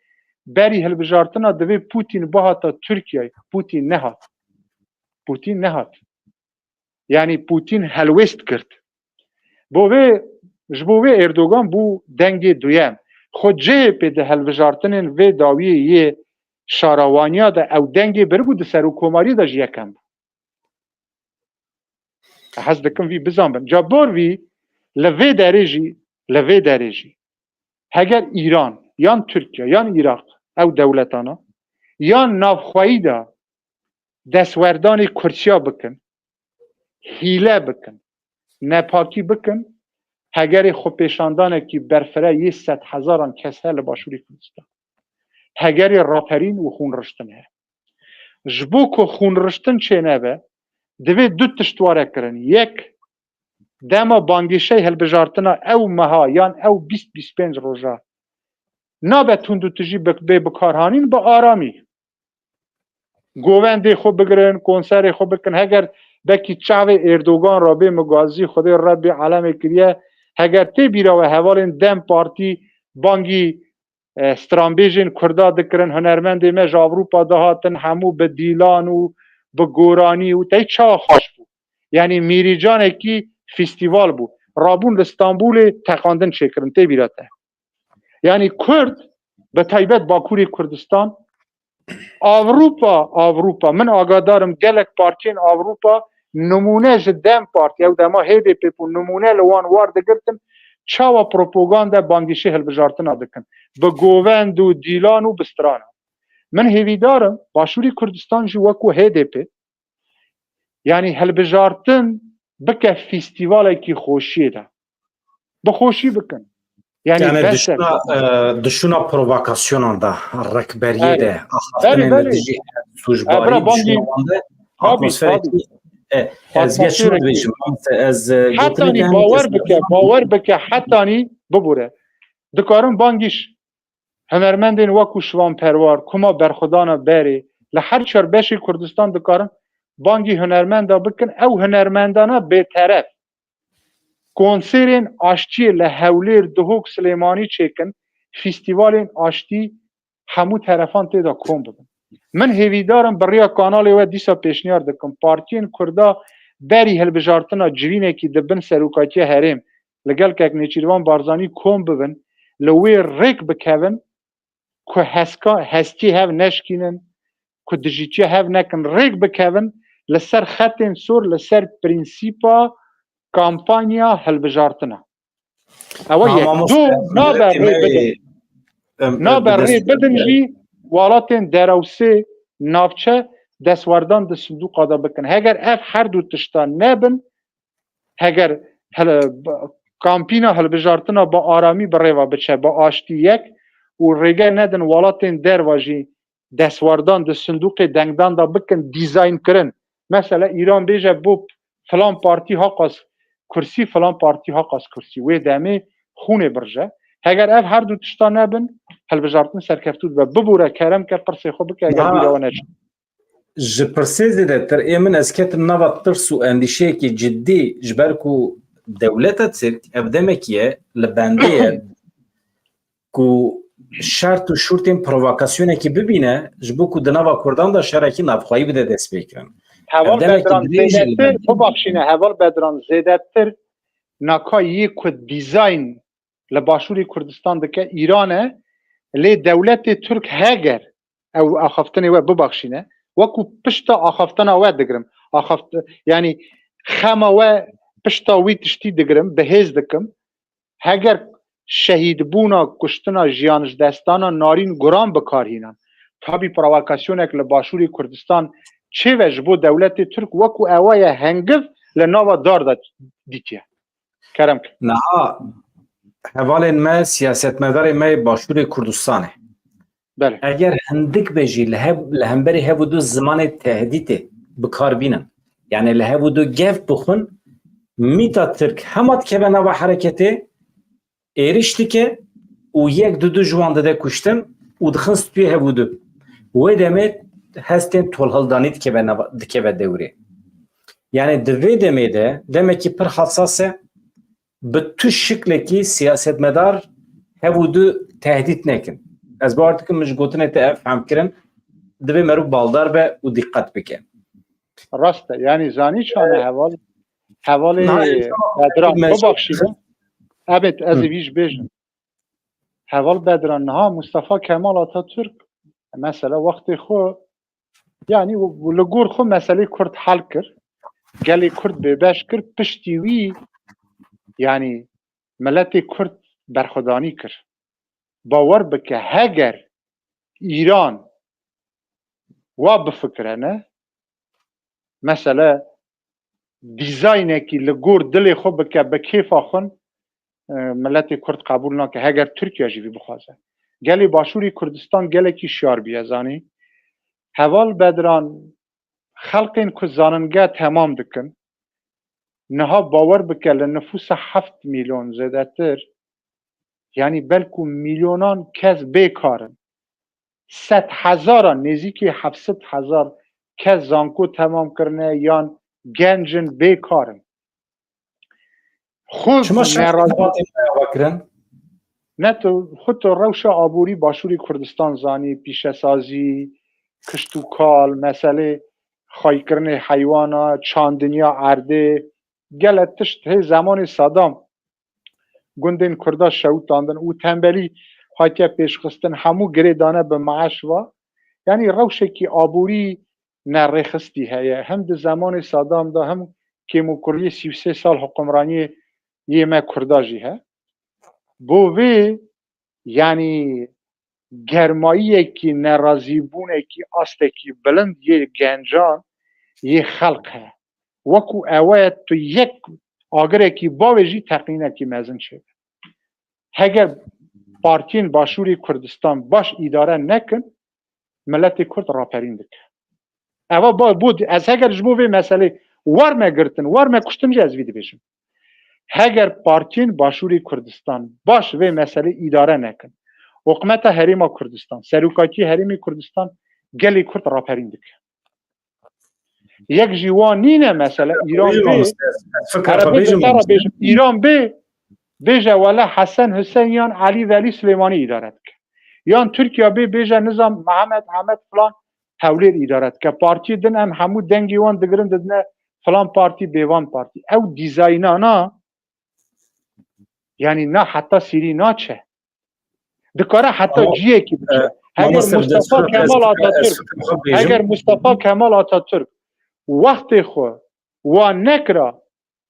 berî hilbijartina divê Putin bihata Tirkiyeyê. Putin nehat. Putin nehat. Yanî Putin helwêst kir. Bo vê, ji bo vê Erdogan bû dengê duyem. Xwe C H P di hilbijartinên vê dawiyê yê şarawaniya de ew dengê biribû, di serokkomariyê de jî yekem bû. Hez dikim vî bizanbin. Ca bor vî li vê derê jî, li vê derê jî heger Îran, yan Tirkiye, yan Iraq, ew dewletana, yan navxweyî de destwerdanê kursiya bikin, hîle bikin, nepakî bikin, hegerê xwepêşandanekî berfireh yê sedhezaran kes heye li Başûrê Kurdistan. Hegerê raperîn û xûnriştin heye. Ji bo ku xûnriştin çênebe, divê du tişt were kirin. Yek, dema bangîşey hilbijartina ew meha yan ew bîst bîst pênc roja nabe tundûtijî bi-, bê bikarhanîn, bi aramî. Govendê xwe bigirin, konserê xwe bikin. Heger bekî çavê Erdogan re bê migazî, Xwedê Rebbê alemê kiriye. Heger tê bîra we hevalên Dem Partî bangî, e, stranbêjên Kurda dikirin, hunermendê me ji Ewropa dihatin, hemû bi dîlan û bi goranî û tey çawa xweş bû. Yanî mîrîcanekî festîval bû. Rabûn li Stenbolê teqandin çêkirin, tê bîra te. Yanî Kurd, bi taybet Bakurê Kurdistan, Avrupa, Avrupa, min agadarim gelek partiyên Avrupa nimûne ji Dem Partî, ew dema H D P bû, nimûne li wan war digirtin, çawa propaganda bangîşê hilbijartina dikin. Bi govend û dîlan û bi strana. Min hêvîdar im, Başûrê Kurdistan jî wekû H D P, yanî hilbijartin bike festîvalekî xweşiyê de. Bi xweşî bikin. Yanî Yani bes e. Dişuna, e, dişuna provokasyonan de, rikberiyê Evet. de, Belê, axaftinên de belê. dijî E, sûcbarî, bira bangî, dişuna wan de tabii, atmosferekî, tabii. e, ez geç Atmosferekî. Bêjim, mamoste, ez, e, Hetanî gotinê bawer bike, bawer bike, hetanî bibûre. Dikarin bangîş hunermendên wekû Şivan Perwar, Kuma Berxwedana Berê, li her çar beşê Kurdistan dikarin bangî hunermenda bikin, ew hunermendana bêteref. Konserên aştiyê li Hewlêr, Duhok, Silêmanî çêkin, festîvalên aştî hemû terefan tê de kom bibin. Min hêvîdar im, bi riya kanalê we dîsa pêşniyar dikim, partiyên Kurda berî hilbijartina civînekî di bin serokatiya herêm li gel kek Nêçîrvan Barzanî kom bibin, li wê rêk bikevin ku heska, hestiyê hev neşkînin, ku dijîtiya hev nekin, rêk bikevin li ser xetên sor, li ser prensîpa kampanya hilbijartina. Ew e Ha, yek. mamoste, Du, nabe em, rê em, bidin. em, Nabe em, rê bidin jî welatên derew sê navçe destwerdan di sinduqa de bikin. Heger ev her du tişta nebin, heger hele, b-, kampîna hilbijartina bi aramî bi rêva biçe, bi aştî yek û rêge nedin welatên derva jî destwerdan di sinduqê dengdan de bikin, dîzayn kirin. Mesela Îran bêje bo filan partî haqas kursî, filan partî haqas kursî. Wê demê xûnê birje. Heger ev her du tişta nebin, hilbijartin serkeftû dibe. Bibûre, kerem ke, pirsê xwe bike, eger bîra we neçe. Ji pirsê zêdetir ê min ez ketim nava tirs û endîşeyekî cidî, ji ber ku dewleta Tirk ev demekî ye li bendê ye ku şert û şûrtên provokasyonekî bibîne, ji bo ku di nava Kurdan de şerekî navxweyî bide destpêkirin. Heval Bedran zêdetir, bibaxşîne, Heval Bedran zêdetir naka yê ku dîzayn li Başûrê Kurdistan dike Îran e, lê dewletê Tirk heger ew axaftinê we bibaxşîne, wekû pişta axaftina we digirim. Axaft-, yanî xema we pişta wî tiştî digirim, bi hêz dikim. Heger şehîdbûna, kuştina jiyan ji destana narîn guran bi kar hînan, tabî provokasyonek li Başûrê Kurdistan çêve ji bo dewletê Tirk wekû ewa ye hengiv li nava dar de dîtiye. Kerem ke. Niha hevalên me, siyasetmedarê me yê Başûrê Kurdistanê. Belê. Eger hindik be jî li hev-, li hemberî hev û du zimanê tehdîtê bi kar bînin. Yani li hev û du gef bixwin, mîta Tirk hema dikeve nava hereketê, êriş dike û yek du du ji wan dide kuştin û dixin stûyê hev û du. Wê demê hestên tolhildanî dikeve nava-, dikeve dewrê. Yani di vê demê de demekî pir hesas e, bi tu şiklekî siyasetmedar hev û du tehdît nekin. Ez bawer dikim min ji gotinê te ev fehm kirin, divê meriv baldar be û dîqet bike. Rast e. Yanî zanî çane heval, hevalê Bedran, bibaxşîne. Evet, ez ê vî jî bêjim. Heval Bedran, niha Mustafa Kemal Atatürk, mesela wextê xwe, yanî û, û li gor xwe meselê Kurd hel kir. Gelê Kurd bêbeş kir. Piştî wî, yanî miletê Kurd berxwedanî kir. Bawer bike, heger Îran wa bifikirene, mesele dîzaynekî li gor dilê xwe bike, bi kêfa xwe, e, miletê Kurd qebûl nake, heger Tirkiye jî vî bixwaze. Gelê Başûrê Kurdistan gelekî şiyar bûye, zanî. Heval Bedran, xelkên ku zanînge temam dikin, niha bawer bike li nifûsa heft milyon zêdetir, yanî belkû milyonan kes bêkar in. Sed hezaran, nêzîkî heft sed hezar kes zanko temam kirine yan genc in bêkar in. Xwe Çima şer nerazî xebatên me ava kirin? Ne tu, xwe tu rewşa aborî Başûrê Kurdistan zanî, pîşesazî, kişt û kal, meselê xweykirinê heywana, çandiniya erdê, gelek tişt hê zemanê Sedam gundên Kurda şewitandin û tembelî hatiye pêşxistin, hemû girê dane bi meeş va. Yanî rewşekî aborî nerêxistî heye. Hem di zemanê Sedam de hem kêmokuriyê sî û sê sal hukimraniyê yê me Kurda jî he. Bo vê, yanî germayiyekî, nerazîbûnekî, astekî bilind yê gencan, yê xelq heye. Wekû ewe ye tu yek agirekî bavêjî, teqînekî mezin çêbe. Heger partiyên Başûrê Kurdistan baş îdare nekin, miletê Kurd raperîn dike. Eva ba-, bo, ez heger ji bo vê meselê war me girtin, war me kuştin jî ez vî dibêjim. Heger partiyên Başûrê Kurdistan baş vê meselê îdare nekin, Hikûmeta Herêma Kurdistan, Serokatiyê Herêmê Kurdistan gelê Kurd raperîn dike. Yek jî wan nîne, mesela Îran bê, Erebe bêjim, bêjim, Îran bê, bêje wele Hesen Hüseyin yan Elî Velî Silêmanî îdare dike. Yan Tirkiye bê, bêje nizam Mehmet Ahmet filan Hewlêr îdare dike. Partiyê din em hemû dengê wan digirin didine filan partî, bêvan partî. Ew dîzaynana, yanî na heta sîrî naçe. Dikare heta ciyekî biçe. Heger Mustafa Kemal Atatürk, heger Mustafa Kemal Atatürk wextê xwe wa nekira,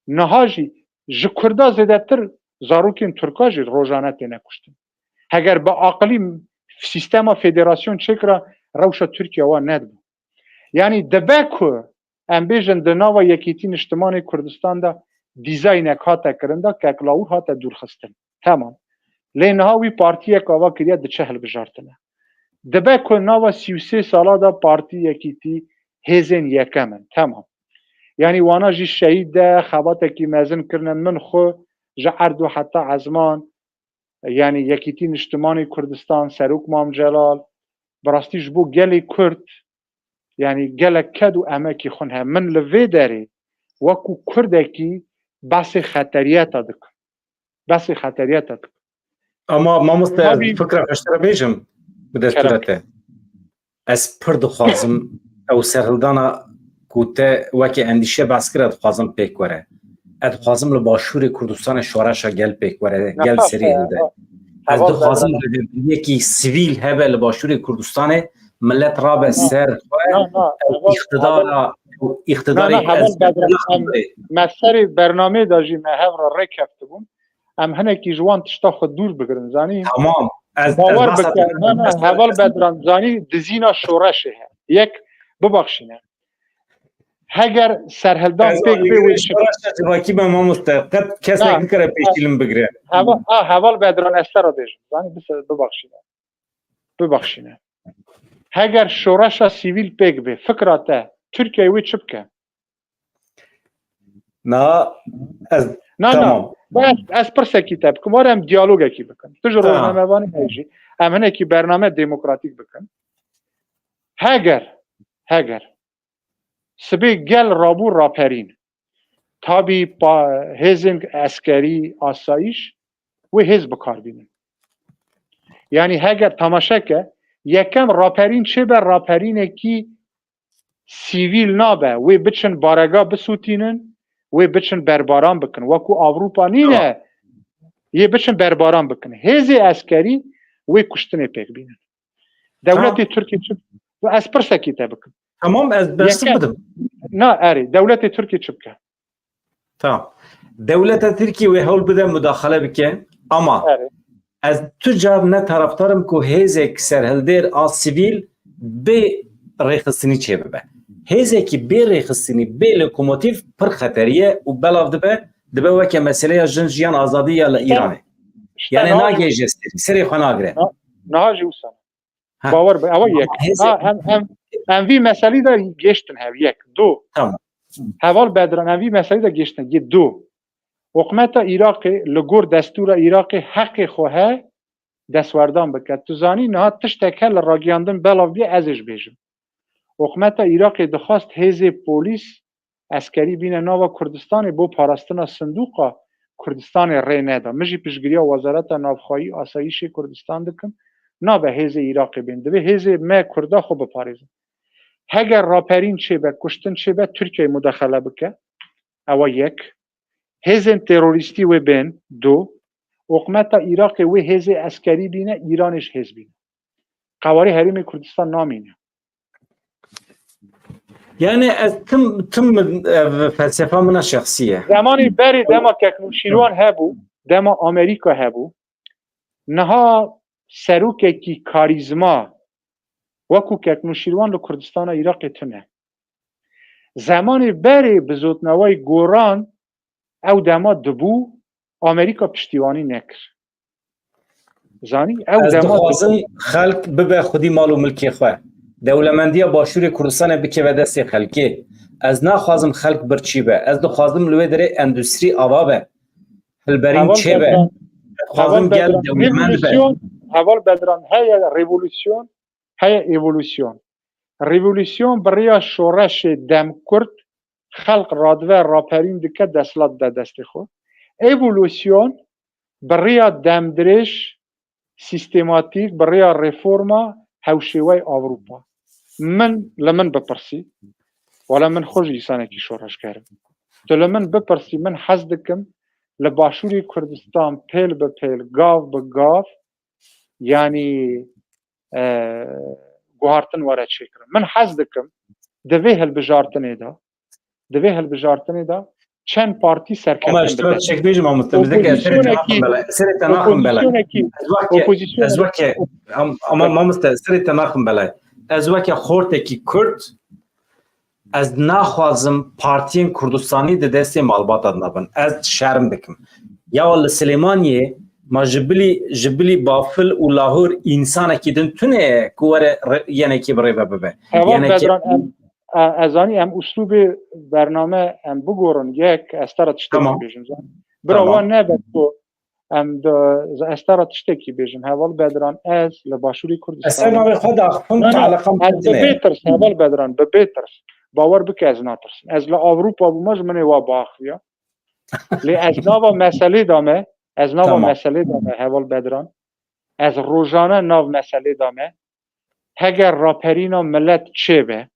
niha jî ji Kurda zêdetir zarokên Tirka jî rojane têne kuştin. Heger bi aqilî sîstema federasyon çêkira, rewşa Tirkiye wa nedibû. Yanî dibe ku em bêjin di nava Yekîtî Niştimanê Kurdistan de dîzaynek hate kirin de Kek Lawûr hate dûrxistin. Temam. Lê niha wî partiyek ava kiriye diçe hilbijartine. Dibe ku nava sî û sê sala de partî Yekîtî hêzên yekem in. Temam. Yanî wana jî şehîd de xebatekî mezin kirine, min xwe ji erd û heta ezman yanî Yekîtî Niştimanî Kurdistan, Serok Mam Celal, bi rastî ji bo gelê Kurd, yanî gelek ked û emekî xwe heye. Min li vê derê wekû Kurdekî behsê xeteriyeta dikim. Behsê xeteriyeta dikim. Ama mamoste, ez Tabii. fikra xwe ji te re bêjim, bi destûra Kerem. te. Ez pir dixwazim ew serhildana ku te weke endîşe behs kir, ez dixwazim pêk were. Ez dixwazim li Başûrê Kurdistanê şoreşa gel pêk were, gel serî hilde. Ez dixwazim rêvebiriyekî sivîl hebe li Başûrê Kurdistanê, millet rabe ser xwe, ew îqtidara, ew îqtidarê Na, na, heval Bedran, em, me serê bernameyê de jî me hev re rêkeftibûn. Em hinekî ji wan tişta xwe dûr bigirin, zanî? Tamam. Ez, ez Bawer behsa bike, te na, na, heval Bedran, zanî, dizîna şoreşê he. Yek, bibaxşîne. Heger serhildan Ez pêk bê wê alîgirê çi şoreşa civakî me mamoste. Qet kesek Na, nikare pêşî li min bigire. Heval, a, heval Bedran, ez te re bêjim. Zanî, bise-, bibaxşîne. Bibaxşîne. Heger şoreşa sivîl pêk bê, fikra te, Tirkiye wê çi bike? Na, ez, Na, na. tamam. Ez, ez pirsekî te bikim. Were em diyalogekî bikin. Tu ji Tamam. rojnamevanê heye jî. Em hinekî bername demokratîk bikin. Heger, heger. Sibê gel rabû raperîn. Tabî pa-, hêzên eskerî, asayîş, wê hêz bikar bînin. Yanî heger tamaşe ke, yekem raperîn çêbe, raperînekî sivîl nabe, wê biçin barega bisûtînin, wê biçin berbaran bikin. Wekû Avrupa nîne, Tamam. yê biçin berbaran bikin. Hêzê eskerî wê kuştinê pêk bînin. Dewletê Tamam. Tirkî çi? Ez pirsekî te bikim. Tamam, ez bersiv Yeke- bidim. Na, erê, dewletê Tirkî çi bike? Tamam. Dewleta Tirkî wê hewl bide mudaxale bike, ama Erê. ez tu car ne taraftar im ku hêzek serhildêr a sivîl bê rêxistinî çêbibe. Hêzekî bê rêxistinî, bê lokomotîf pir xeterî ye û belav dibe, dibe weke meseleya jin, jiyan, azadî ya li Îranê. İşte Yani niha jî nagihêje serî, serê xwe nagire. Na-, niha jî wisa. Ha. Bawer be, ewa yek. Ama hêzê Ha, em, em, em vî meselî de gêştin hev, yek. Du. Tamam. Heval Bedran, em vî meselî de gêştin, yê du. Hikûmeta Iraqê li gor destûra Iraqê heqê xwe he destwerdan bike. Tu zanî niha tiştek he li ragiyandin belav bî, ez ê ji bêjim. Hikûmeta Iraqê dixwast hêzê polîs eskerî bîne nava Kurdistanê bo parastina sindoqa Kurdistanê rê neda. Min jî piştgiriya Wezareta Navxweyî Asayîşê Kurdistan dikim. Nabe hêzê Iraqê bên. Divê hêzê me Kurda xwe biparêzin. Heger raperîn çêbe, kuştin çêbe, Tirkiye mudaxele bike. Ewa yek. Hêzên terorîstî wê bên. Du. Hikûmeta Iraqê wê hêzê eskerî bîne, Îranê jî hêz bîne. Qewarê Herêmê Kurdistan namîne. Yani ez tim, tim, e, felsefa min a şexsî ye. Zemanê berê dema Kek Nûşîrwan hebû, dema Amerîka hebû, niha serokekî karîzma wekû Kek Nûşîrwan li Kurdistana Iraqê tune. Zemanê berê bizotnewayî Goran ew dema dibû, Amerîka piştîwanî nekir. Zanî, ew Ez dema dixwazim xelk bibe xwedî mal û milkê xwe. Dewlemendiya Başûrê Kurdistanê bikeve destê xelkê. Ez naxwazim xelk birçî be. Ez dixwazim li wê derê endustrî ava be. Hilberîn Heval çêbe. Bedran, Ez dixwazim Heval gel Bedran, dewlemend be. Revolûsyon, Heval Bedran, heye revolûsyon, heye evolûsyon. Revolûsyon bi rêya şoreşê demkurt xelk radibe, raperîn dike, desthilat dide destê xwe. Evolûsyon bi rêya demdirêj, sîstematîk, bi rêya reforma hewşêwey Ewropa. Min, li min bipirsî, wele min xwe jî însanekî şoreşger im. Tu li min bipirsî, min hez dikim li Başûrê Kurdistan pêl bi pêl, gav bi gav, yanî, e, guhartin were çêkirin. Min hez dikim di vê hilbijartinê de, di vê hilbijartinê de çend partî serkeftin bidin. Ama ji te re çek bêjim, mamoste, bizde ke serê te naxim belay. Serê te naxim belay. Opozisyonekî, opozisyonekî, Ez weke, ez weke, am-, ama mamoste, serê te naxim belay. Ez weke xortekî Kurd, ez naxwazim partiyên Kurdistanî di destê malbata de bin. Ez şerm dikim. Ya li Silêmaniyê ma ji bilî, ji bilî Bafil û Lahûr însanekî din tune ye ku were re-, yenekî bi rê ve bibe. Heval Bedran, em, e, ez zanî em uslûbê bername em bigorin, yek, ez te re tiştekî Tamam. bêjim, zanî. Bira Tamam. wan nebe ku Em di, ez te re tiştekî bêjim, heval Bedran, ez li Başûrê Kurdistan. Ez ser navê xwe daxifim, Na, na, teleqam ez bi bê tirs, heval Bedran, bi bê tirs. Bawer bike ez natirsim. Ez li Ewropa bûma ji min ê wa biaxiviya. Lê ez nava meselê de me, ez nava Tamam. meselê de me, heval Bedran. Ez rojane nav meselê de me. Heger raperîna milet çêbe,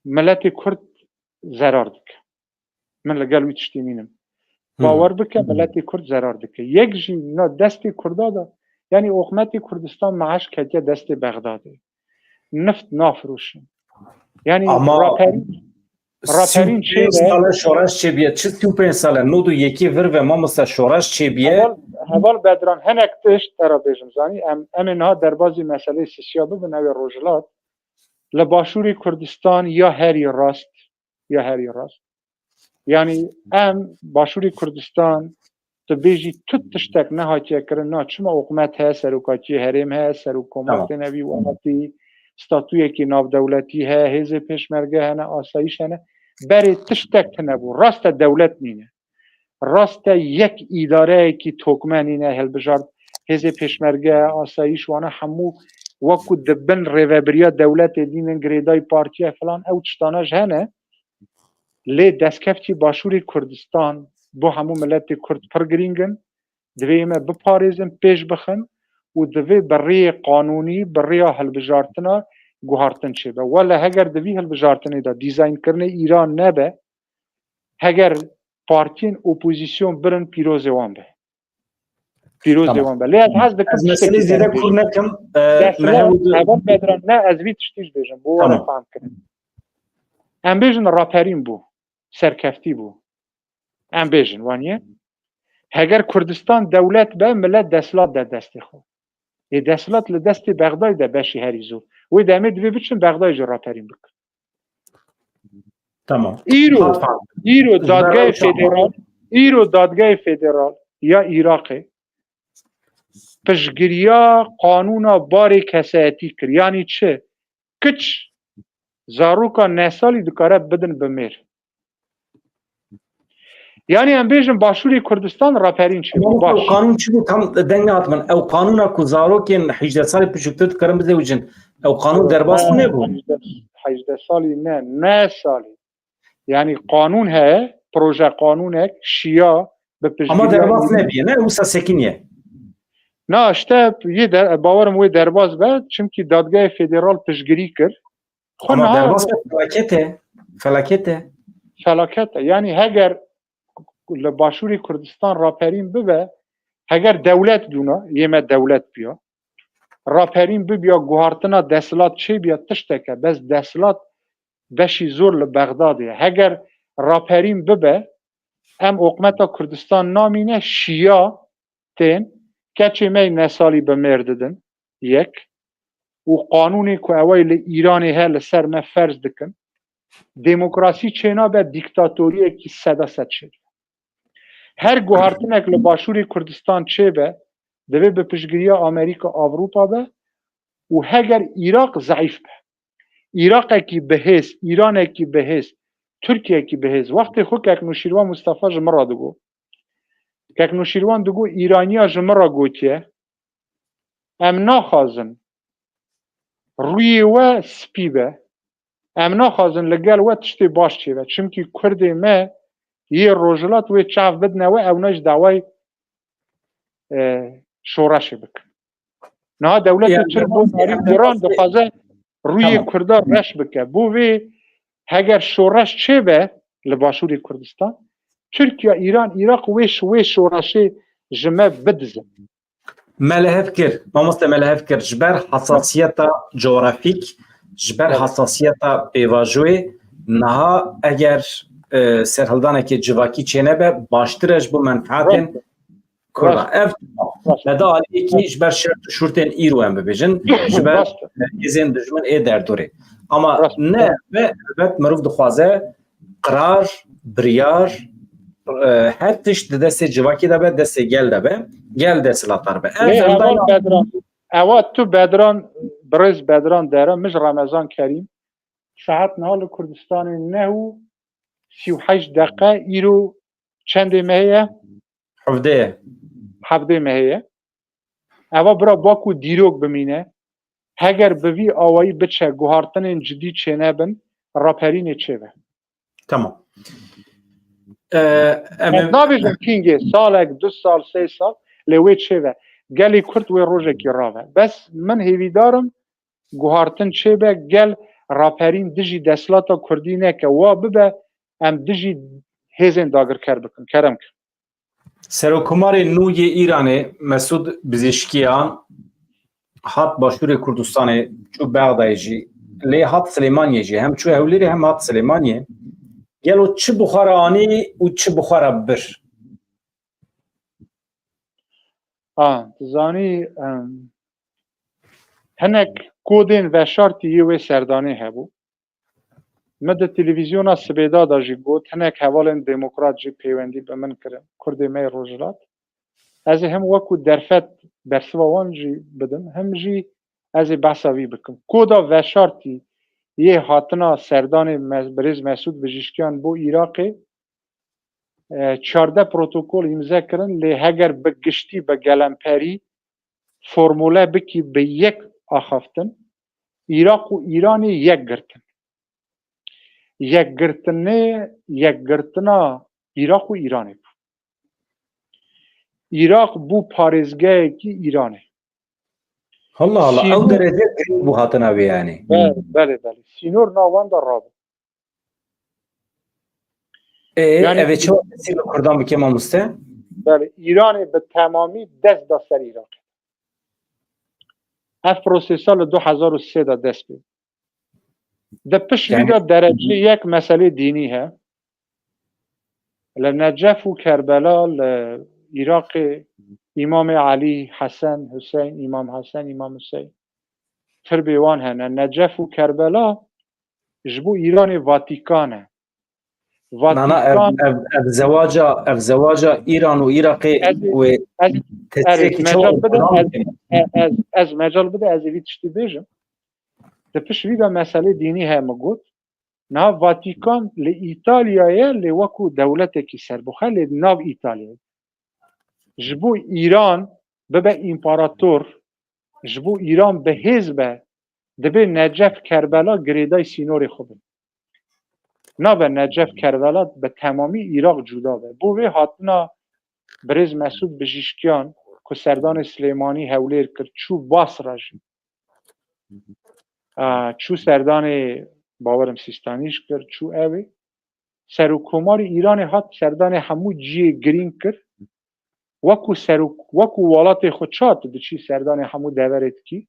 miletê Kurd zerar dike. Min li gel wî tiştî nînim. Hmm. Bawer bike, miletê Kurd zerar dike. Yek jî na destê Kurda de, yanî oqmetê Kurdistan meeş ketiye destê Bexdadê. Nift nafiroşin. Yanî Ama raperîn, raperîn sî û pênc çêbe. Sale şoreş çêbiye. Çi sî û pênc sale? Nod û yekê vir ve mamosta şoreş çêbiye. Heval, heval Bedran, hinek tişt te re bêjim, zanî, em, em ê niha derbazî meseleyê sisiya bibin, ew ê rojhilat. Li Başûrê Kurdistan ya herî rast, ya herî rast. Yanî em Başûrê Kurdistan, tu bêjî tu tiştek nehatiye kirin, na çima hikûmet heye, serokatiyê herêm heye, serokkomak Tamam. têne vî welatî, statuyekî navdewletî heye, hêzê pêşmerge hene, asayîş hene. Berê tiştek tune bû. Rast e dewlet nîne. Rast e yek îdareyekî tokme nîne, hilbijart hêzê pêşmerge, asayîş, wana hemû wekû di bin rêvebiriya dewletê dînin, girêdayî partiye filan, ew tiştana ji hene. Lê destkeftî Başûrê Kurdistan bo hemû miletê Kurd pir girîng in. Divê ême biparêzin, pêş bixin û divê bi rêyê qanûnî, bi rêya hilbijartina guhartin çêbe. Wele heger di vî hilbijartinê de dîzaynkirinê Îran nebe, heger partiyên opozîsyon birin, pîrozê wan be. Pîrozê Tamam. wan be. Lê ez hez dikim Ez meselê tiştekî zêde te bêjim. kûr nekim. E, Desthilat, Mehemûd heval Bedran, ne ez vî tiştî ji bêjim. Bo wana Tamam. fehm kirin. Em bêjin raperîn bû, serkeftî bû. Em bêjin, waniye? Heger Kurdistan dewlet be, milet desthilat de destê xwe. Ê desthilat li destê Bexdayê de beşî herî zor. Wê demê divê biçin Bexdayê jî raperîn bikin. Tamam. Îro, Hat fan. îro Ji dadgehê ber ew çawa? federal, îro dadgehê federal ya Iraqê piştgiriya qanûna barê kesayetî kir. Yanî çi? Kiç, zaroka neh salî dikare bidin bi mêr. Yanî em bêjin Başûrê Kurdistan raperîn çêbû. Tamam, Baş. Ew qanûn çi bû? Tam deng nehat min. Ew qanûna ku zarokên hejdeh salî piçûktir dikarin bizewicin. Ew qanûn derbas nebû. Hejdeh salî ne, neh salî. Yanî qanûn heye, proje qanûnek şiya bi piştgiriya. Ama derbas nebiye, ne? Wisa sekiniye. Na, işte yê der, bawerim wê derbas be, çimkî dadgehê federal piştgirî kir. Xwe Ama niha derbas be, felaket e. Felaket e. Felaket e. Yanî heger li Başûrê Kurdistan raperîn bibe, heger dewlet bûna, yê me dewlet biya, raperîn bibiya, guhartina desthilat çêbiya, tişteke, bes desthilat beşî zor li Bexdadê ye. Heger raperîn bibe, em oqmeta Kurdistan namîne, şiya tên, keçê me yê neh salî bi mêr didin, yek, û qanûnê ku ewayî li Îranê he li ser me ferz dikin. Demokrasî çênabe, dîktatoriyekî seda sed çêdibe. Her guhartinek li Başûrê Kurdistan çêbe, divê bi piştgiriya Amerîka, Ewropa be û heger Iraq zeîf be. Iraqekî bihêz, Îranekî bihêz, Tirkiyekî bihêz. Wextê xwe Kek Nûşîrwan Mustafa ji min re digot. Kek Nûşîrwan digot, Îraniya ji min re gotiye, em naxwazin rûyê we spî be, em naxwazin li gel we tiştê baş çêbe. Çimkî Kurdê me yê Rojhilat wê çav bidine we, ew ne ji dawayê, e, şoreşê bikin. Niha dewletê Yani, Tirk bo derbas-, narî yani, Guran derbas-, dixwaze rûyê Tamam. Kurda reş bike. Bo vê heger şoreş çêbe li Başûrê Kurdistan, Tirkiye, Îran, Iraq wê ş-, wê şoreşê ji me bidizin. Me li hev kir, mamoste, me li hev kir. Ji ber hesasiyeta coğrafîk, ji ber Evet. hesasiyeta pêvajoyê, niha eger, e, serhildanekê civakî çênebe, baştir e ji bo menfaetên Rast e. Kurda. Rast. Ev Rast. me da aliyekî ji ber şert û şûrtên îro em bibêjin, ji ber Rast. hêzên dijmin ê derdorê. Ama Rast. ne be, elbet mirov dixwaze qirar, biryar, e, her tişt di destê civakî de be, destê gel de be, gel desthilatdar be. Ev Lê em heval dayna- Bedran, ewa tu Bedran, birêz Bedran dere, min ji Remezan Kerîm, saet niha li Kurdistanê neh û sî û heşt deqe, îro çendê me heye? Hevdeh ye. hevdê mehê ye. Eva bira ba ku dîrok bimîne, heger bi vî awayî biçe guhartinên cidî çênebin, raperînê çêbe. Tamam. Ee, em Ez nabêjim kîngê, salek, du sal, sê sal, lê wê çêbe. Gelê Kurd wê rojekî rave. Bes min hêvîdar im guhartin çêbe, gel raperîn dijî desthilata Kurdî neke, wa bibe em dijî hêzên dagirker bikin. Kerem ke. Serokkomarê nû yê Îranê Mesûd Pizîşkiyan hat Başûrê Kurdistanê, çû Bexdayê jî, lê hat Silêmaniyê jî, hem çû Hewlêrê hem hat Silêmaniyê. Gelo çi bi xwe re anî û çi bi xwe re bir? Ha, tu zanî, em, hinek kodên veşartî yê wê serdanê hebû. Min di televîzyona Sibêda de jî got, hinek hevalên demokrat jî peywendî bi min kirin, Kurdê me yê Rojhilat. Ez ê him wekû derfet bersiva wan jî bidim, him jî ez ê behsa vî bikim. Koda veşartî yê hatina serdanê Me-, birêz Mesûd Bijîşkiyan bo Iraqê, e, çardeh protokol îmze kirin, lê heger bi giştî, bi gelemperî formule bikî bi yek axaftin, Iraq û Îranê yek girtin. Yekgirtinê, yekgirtina Iraq û Îranê bû. Iraq bû parêzgehekî Îranê. Allah Allah, ew derece girîng bû hatina wê yanî. Belê, belê, belê. Sînor nawan de rabû. Ê, yani, ev ê çawa tesîr li Kurdan bike mamoste? Belê, Îranê bi temamî dest da ser Iraqê. Ev prosesa li du hezar û sê de dest pê. Di pişt vî de derecê yek meselê dînî he. Li Necef û Kerbela li Iraqê Îmamê Elî, Hesen, Huseyn, Îmam Hesen, Îmam Huseyn, tirbê wan hene. Necef û Kerbela ji bo Îranê Vatikan e. Nana, ev, ev, ev zewaca, ev zewaca Îran û Iraqê wê tesîrekî çawa bide, ez, ez, ez mecal bide, ez ê vî tiştî bêjim. Di pişt vî de meselê dînî heye min got. Niha Vatikan li Îtalya ye, lê wekû dewletekî serbixwe, lê nav Îtalyayê. Ji bo Îran bibe împarator, ji bo Îran bi hêz be, dibê Necef, Kerbela girêdayî sînorê xwe bin. Nabe Necef, Kerbela bi temamî Îraq cuda be. Bo vê hatina birêz Mesûd Bijîşkiyan ku serdanê Silêmanî Hewlêr kir, çû Basra jî. A, çû serdanê, bawerim, Sîstanî jî kir, çû ew ê. Serokkomarê Îranê hat serdanê hemû cihê girîng kir. Wekû serok, wekû welatê xwe ça tu diçî serdanê hemû deverê dikî.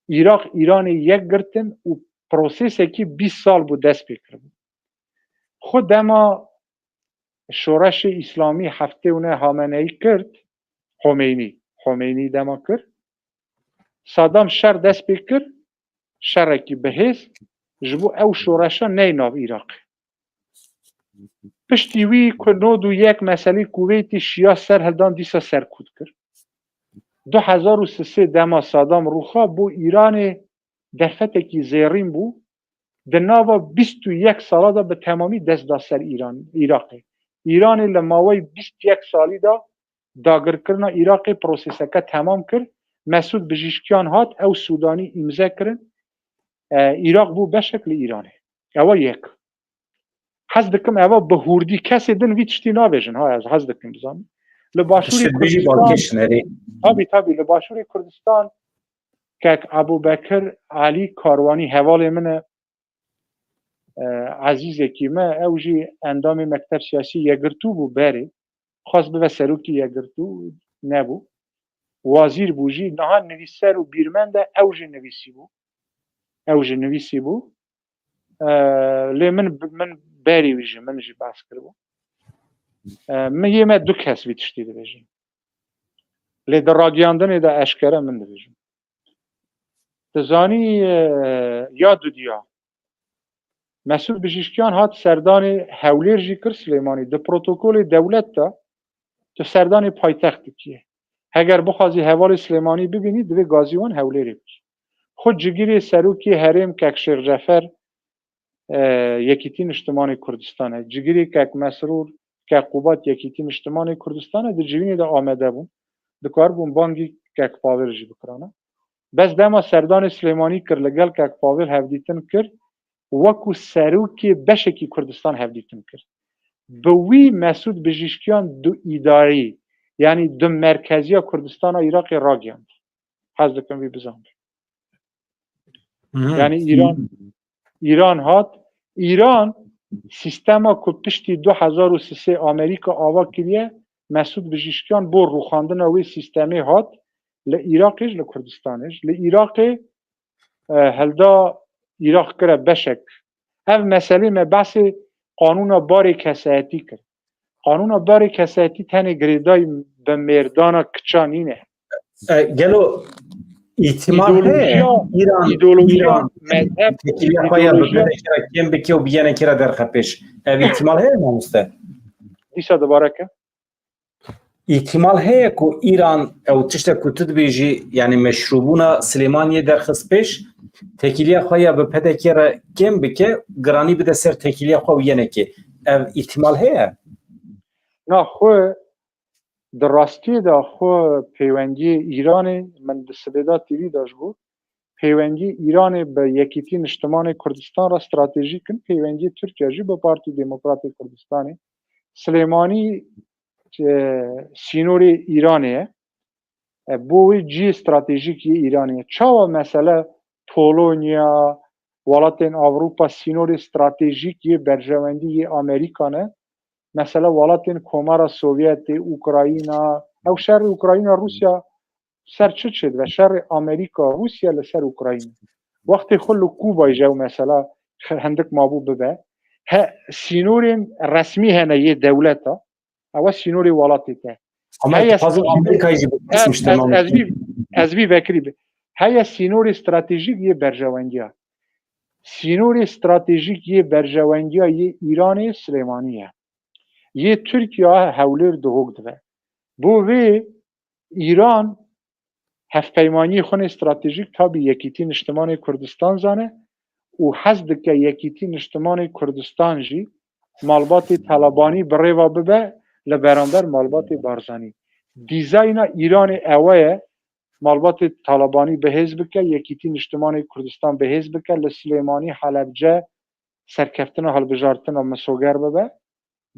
Îraq, Îranê yek girtin û prosesekî bîst sal bû dest pê kiribû. Xwe dema Şoreşê Îslamî heftê û neh Hameneî kir, Homeynî, Homeynî dema kir, Sadam şer dest pê kir, şerekî bihêz, ji bo ew şoreşa neyê nav Iraqê. Piştî wî ku nod û yek meselê Kuweytê şiya serhildan, dîsa serkût kir. Du hezar û sisê dema Sadam rûxa bo Îranê derfetekî zêrîn bû, di nava bîst û yek sala de bi temamî dest da ser Îran, Iraqê. Îranê li maweyî bîst yek salî de dagirkirina Iraqê proseseke temam kir. Mesûd Bijîşkiyan hat, ew Sûdanî îmze kirin. E, Iraq bû beşek li Îranê. Ewa yek. Hez dikim eva bi hûrdî kesê din vî tiştî nabêjin. Ha, ez hez dikim bizanim. Li Başûrê Kurdistan, tabî, tabî, li Başûrê Kurdistan kek Ebûbekir Elî Karwanî hevalê min e, e, ezîzekî me, ew jî endamê Mekteb Siyasî Yekgirtû bû berê. Xwest bibe serokî Yekgirtû, nebû. Wazîr bû jî, niha nivîser û bîrmend e, ew jî nivîsîbû. Ew jî nivîsîbû. E, lê min, min berî wî jî, min jî behs kiribû. E, min yê me du kes vî tiştî dibêjin. Lê di ragiyandinê de eşkere min dibêjim. Tu zanî, e, ya dudiya. Mesûd Bijîşkiyan hat serdanê Hewlêr jî kir Silêmanî. Di protokolê dewlet de tu serdanê paytext dikî. Heger bixwazî hevalê Silêmanî bibînî, divê gazî wan Hewlêrê bikî. Xwe cigirê serokê herêm kek Şêx Cefer, e, Yekîtî Niştimanê Kurdistan e. Cigirê kek Mesrûr, kek Qubat Yekîtî Niştimanê Kurdistan e, di civînê de amede bûn. dikaribûn bangî Kek Pavel jî bikirana. Bes dema serdanê Silêmanî kir, li gel Kek Pavel hevdîtin kir, wekû serokê beşekî Kurdistan hevdîtin kir. Bi wî Mesûd Bijîşkiyan du îdarî, yanî du merkeziya Kurdistana Iraqê ragihand. Hez dikim vî bizanbin. Yanî Îran, Îran hat, Îran sîstema ku piştî du hezar û sisê Amerîka ava kiriye, Mesûd Bijîşkiyan bo rûxandina wê sîstemê hat, li Iraqê ji, li Kurdistanê ji. Li Iraqê, e, helda Iraq kire beşek. Ev meselê me behsê qanûna barê kesayetî kir. Qanûna barê kesayetî tenê girêdayî bi mêrdana kiça nîne. E, gelo îtimal heye Îdeolojiya, Îran, îdeolojiya, Îran mezheb, têkiliya xwe ya bi îdeolojiya. P D K re kêm bike û biyene kira derxepêş? Ev îtimal heye mamoste? Dîsa dibare ke. Îtimal heye ku Îran ew tiştek ku tu dibêjî, yanî meşrûbûna Silêmaniyê derxist pêş, têkiliya xwe ya bi P D K re kêm bike, giranî bide ser têkiliya xwe û yenekê. Ev îtimal heye? Na xwe, di rastiyê de xwe pêwendiyê Îranê, min di sibêda T V de ji got, pêwendiyê Îranê bi Yekîtî Niştimanê Kurdistan re stratejîk in, pêwendiyê Tirkiye jî bi Partî Demokratê Kurdistanê. Silêmanî, e, sînorê Îranê ye. E, bo wê cihê stratejîk yê Îranê ye. Çawa mesele Polonya, welatên Ewropa sînorê stratejîk yê berjewendî yê Amerîka ne? Mesele welatên Komara Sovyetê, Ukrayna, ew şerê Ukrayna Rûsya ser çi çêdibe? Şerê Amerîka Rûsya li ser Ukrayna. Wextê xwe li Kubayê jî ew mesela hindik mabû bibe. He, sînorên resmî hene yê dewleta. Ew e sînorê welatê te. Ama Heye dixwazin sînorê Amerîkayê jî bi Ez, kesmiş ez, tamam. ez vî, ez vî vekirî bi. Heye sînorê stratejîk yê berjewendiya. Sînorê stratejîk yê berjewendiya yê Îranê Silêmanî ye. Yê Tirkiye Hewlêr Duhok dibe. Bo vê Îran hevpeymaniyê xwe nê stratejîk tabî Yekîtî Niştimanê Kurdistan zane û hez dike Yekîtî Niştimanê Kurdistan jî malbatê Talebanî bi rêva bibe li beramber malbatê Barzanî. Dîzayna Îranê ewe ye, malbatê Talebanî bihêz bike, Yekîtî Niştimanê Kurdistan bihêz bike, li Silêmanî, Helebce serkeftina hilbijartina misoger bibe,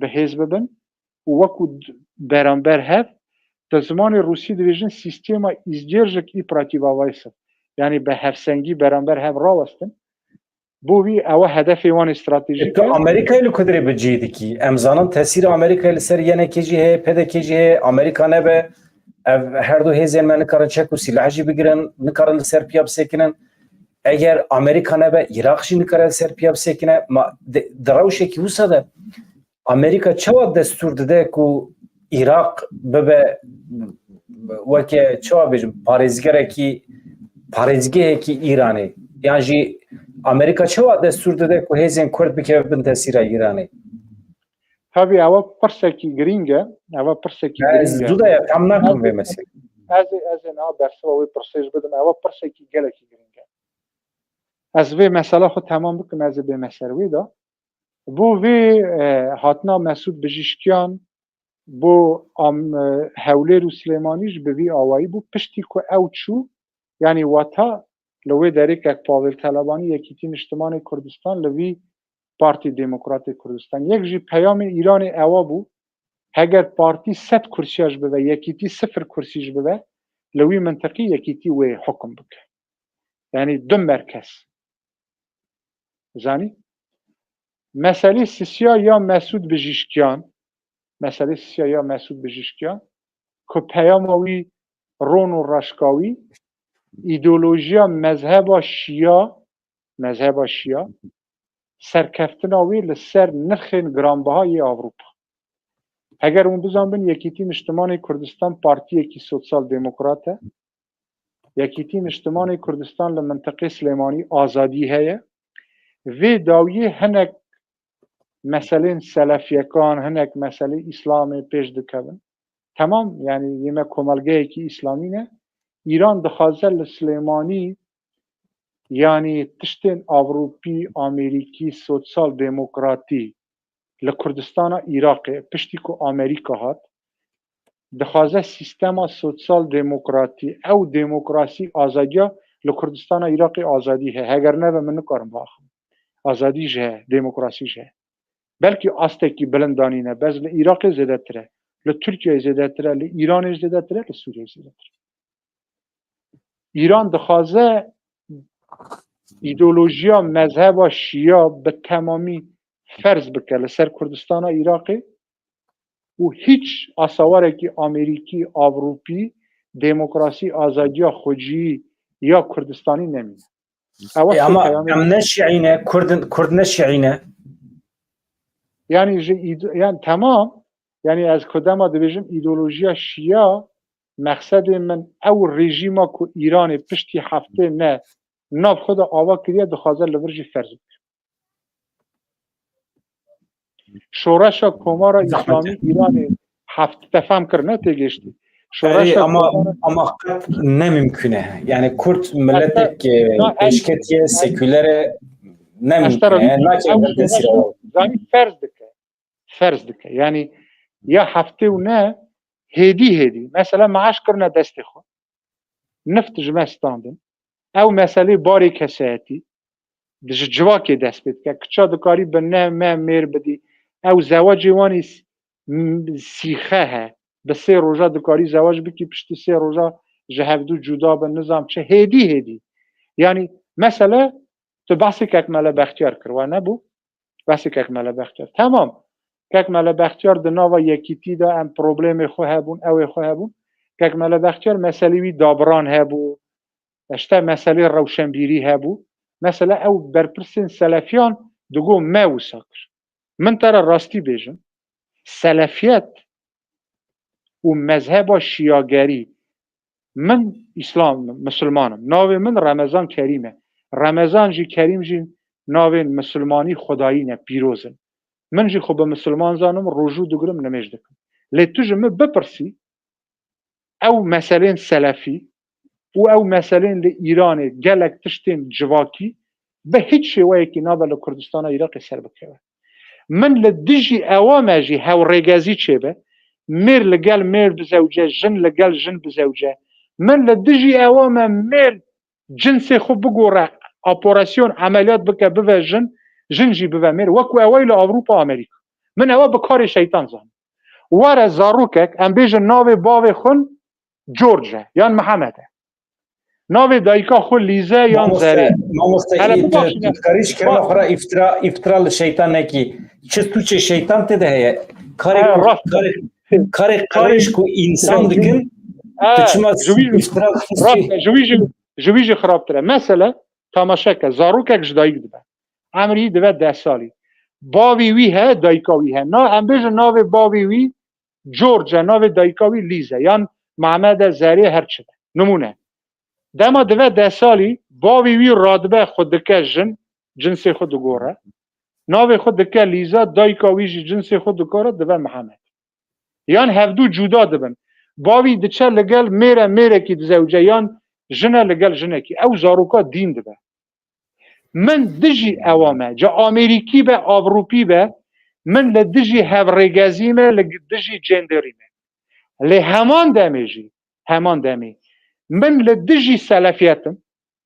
bihêz bibin û wekû d-, beramber hev, di zimanê rûsî dibêjin sîstema îzdêrjik î protivawayse. Yanî bi hevsengî beramber hev rawestin. Bo vî ewe hedefê wan ê stratejîk E, tu e. Amerîkayê li ku dirê bi cî dikî? Em zanin tesîra Amerîkayê li ser yenekê jî heye, P D K jî heye, Amerîka nebe, ev her du hêzên me nikarin çek û sîleh jî bigirin, nikarin li ser piya bisekinin. Eger Amerîka nebe, Iraq jî nikare li ser piya bisekine. Ma di, di rewşekî wisa de Amerîka çawa destûr dide ku Iraq bibe weke, çawa bêjim, parêzgerekî, parêzgehekî Îranê? Yan jî Amerîka çawa destûr dide ku hêzên Kurd bikeve bin tesîra Îranê? Tabî ew pirsekî girîng e. Ew pirsekî girîng e. Ez zû de ya tam nakim vê meselê. Ez ê, ez ê niha bersiva wê pirsê jî bidim. Ew pirsekî gelekî girîng e. Ez vê mesela xwe temam bikim, ez ê bême ser wê de. Bo vê, e, hatina Mesûd Bijîşkiyan bo am-, e, Hewlêr û Silêmanî jî bi vî awayî bû. Piştî ku ew çû, yanî wata li wê derê Kek Pavel Telebanî Yekîtî Niştimanê Kurdistan li vî Partî Demokratê Kurdistan. Yek jî peyamê Îranê ewa bû, heger partî sed kursiya jî bibe, Yekîtî sifir kursî jî bibe, li wî mintiqî Yekîtî wê hukum bike. Yanî du merkez. Zanî? Meselê sisiya ya Mesûd Bijîşkiyan, meselê sisiya ya Mesûd Bijîşkiyan, ku peyama wî ron û reşka wî, îdeolojiya mezheba şiya, mezheba şiya, serkeftina wî li ser nirxên giranbiha yê Ewropa. Heger hûn bizanbin, Yekîtî Niştimanê Kurdistan partiyekî sosyal demokrat e. Yekîtî Niştimanê Kurdistan li mintiqê Silêmanî azadî heye. Vê dawiyê hinek meselên selefiyekan, hinek meselê Îslamê pêş dikevin. Temam, yanî yê me komelgeyekî Îslamî ne. Îran dixwaze li Silêmanî, yanî tiştên Ewropî, Amerîkî, sosyal demokratî li Kurdistana Iraqê, piştî ku Amerîka hat, dixwaze sîstema sosyal demokratî, ew demokrasî, azadiya li Kurdistana Iraqê azadî heye. Heger nebe, min nikarim biaxivim. Azadî jî heye, demokrasî jî heye. Belkî astekî bilind danîne, bes li Iraqê zêdetir e, li Tirkiyeyê zêdetir e, li Îranê zêdetir e, li Sûriyeyê zêdetir e. Îran dixwaze îdeolojiya mezheba şiya bi temamî ferz bike li ser Kurdistana Iraqê û hîç asawarekî Amerîkî, Avrupî, demokrasî, azadiya xweciyî ya Kurdistanî nemîne. Ewa Ê, ama peyamê em ne şiî ne, Kurd, Kurd ne şiî ne. Yani ji îd-, yani temam, yani ez ku dema dibêjim îdeolojiya şiya, mexsedê min ew rejîma ku Îranê piştî heftê ne nav xwe de ava kiriye, dixwaze li vir jî ferz bike. Şoreşa Komara Zehmet Îslamî e. Îranê heft-, te fem kir, ne têgêştî. Şoreşa Erê, ama, Komara ama qet ne mümkün e. Yani Kurd milletek, Hatta, e, na, en, pêşketiye, en, seküler e, ne ez mümkün te e. Yani nake ew berdesî şoreşa, yani ferz dike. Ferz dike. Yani ya heftê û ne hêdî hêdî. Mesela maaş kirine destê xwe. Nift ji me standin. Ew meselê barê kesayetî di ji civakê dest pê dike. Kiça dikarî bi ne me mêr bidî. Ew zewacê wan î s-, m-, sîxe he. Bi sê roja dikarî zewac bikî, piştî sê roja ji hevdû cuda bin, nizam çi. Hêdî hêdî. Yani mesele tu behsê kek Mele Bextiyar kir, wa nebû? Behsê kek Mele Bextiyar. Temam. Kek Mele Bextiyar di nava yekîtî de em problemê xwe hebûn, ew ê xwe hebûn. Kek Mele Bextiyar meselê wî dabiran hebû. Eşte meselê rewşenbîrî hebû. Mesela ew berpirsên selefiyan digo me wisa kir. Min te re rastî bêjim. Selefiyet û mezheba şiyagerî. Min Îslam, Misilman im. Navê min Remezan Kerîm e. Remezan jî, Kerîm jî navên misilmanî xwedayî ne, pîroz in. Min jî xwe bi misilman zanim, rojû digirim, nimêj dikim. Lê tu ji min bipirsî, ew meselên selefî û ew meselên li Îranê, gelek tiştên civakî, bi hiç şêweyekî nabe li Kurdistana Iraqê ser bikeve. Min li dijî ewa me jî hewrêgezî çêbe, mêr li gel mêr bizewce, jin li gel jin bizewce. Min li dijî ewa me mêr cinsê xwe bigore, operasyon, emeliyat bike, bive jin, jin jî bive mêr. Wekû ewa li Ewropa, Amerîka. Min ewa bi karê şeytan zanim. Were zarokek, em bêjin navê bavê xwe George e, yan Mihemed e. Navê dayika xwe Lîze yan Mamoste, Zerê. Mamoste, Hele ê, tu, bibaxşîne. Tu dikarî ji kerema xwe re îftira, îftira li şeytan nekî. Çi sûcê şeytan tê de heye? Karê He, ku, rast. Karê, karê, karê ku însan dikin, He, tu çima ji wî îftira rast e, ji wî jî, ji wî jî xirabtir e. Mesele, tamaşe ke, zarokek ji dayik dibe. Emrî dibe deh salî. Bavî wî he, dayika wî he. Na, em bêjin navê bavî wî George e, navê dayika wî Lîze. Yan Mehmed e, Zerê, her çi be. Nimûne. Dema dive deh salî, bavê wî radibe xwe dike jin, cinsê xwe digore. Navê xwe dike Lîza, dayika wî jî cinsê xwe digore, dibe Mihemed. Yan hevdû cuda dibin. Bavî diçe li gel mêre, mêrekî dizewce, yan jine li gel jinekî. Ew zaroka dîn dibe. Min dijî ewa me, ca Amerîkî be, Avrupî be, min li dijî hevrêgezî me, li dijî genderî me. Lê heman demê jî, heman demê, min li dijî selefiyet im,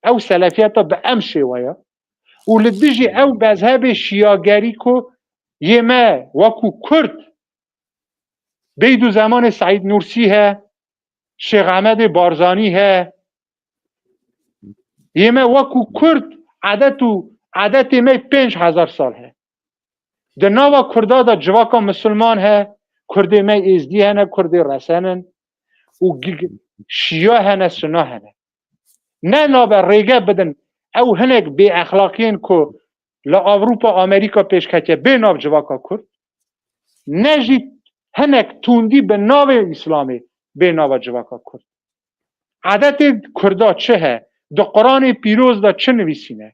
ew selefiyeta bi em şêweya, û li dijî ew mezhebê şiyagerî ku yê me wekû Kurd, Beydu zemanê Seîd Nûrsî he, Şêx Ehmedê Barzanî he. Yê me wekû Kurd edet û edetê me pênc hezar sal he. Di nava Kurda de civaka misilman he, Kurdê me Êzdî hene, Kurdê Resen in û g-, g-, Şiya hene, Suna hene. Ne nabe rêge bidin ew hinek bêexlaqiyên ku li Ewropa, Amerîka pêşketiye bê nav civaka Kurd, ne jî hinek tundî bi navê Îslamê bê nava civaka Kurd. Edetê Kurda çi he? Di Quranê pîroz de çi nivîsîne?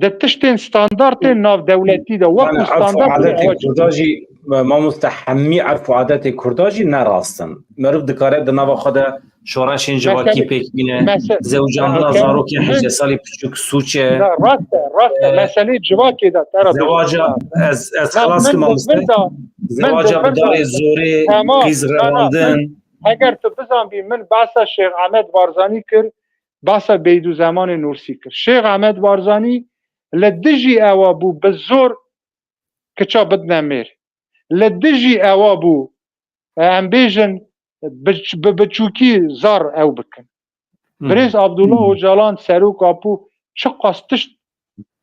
Di tiştên standartên navdewletî de, wekû Yani, erf û standartê adetê ewa çi? Kurda jî, mamoste, hemî erf û adetê Kurda jî ne rast in. Meriv dikare di nava xwe de Şoreşên civakî pêk bîne, zewicandina zarokên hejde salî piçûk sûç e. Rast e, rast e. Meselê civakê de te re zewaca, ez, ez xelas kim mamoste. Zewaca bi darê zorê, qîz revandin. Heger tu bizanbî, min behsa Şêx Ehmed Barzanî kir, behsa Beydûzemanê Nursî kir. Şêx Ehmed Barzanî li dijî ewa bû, bi zor kiça bidine mêr. Li dijî ewa bû, em bêjin, bi, bi biçûkî zar ew bikin. Birêz Abdullah Ocalan, Serok Apo çiqas tişt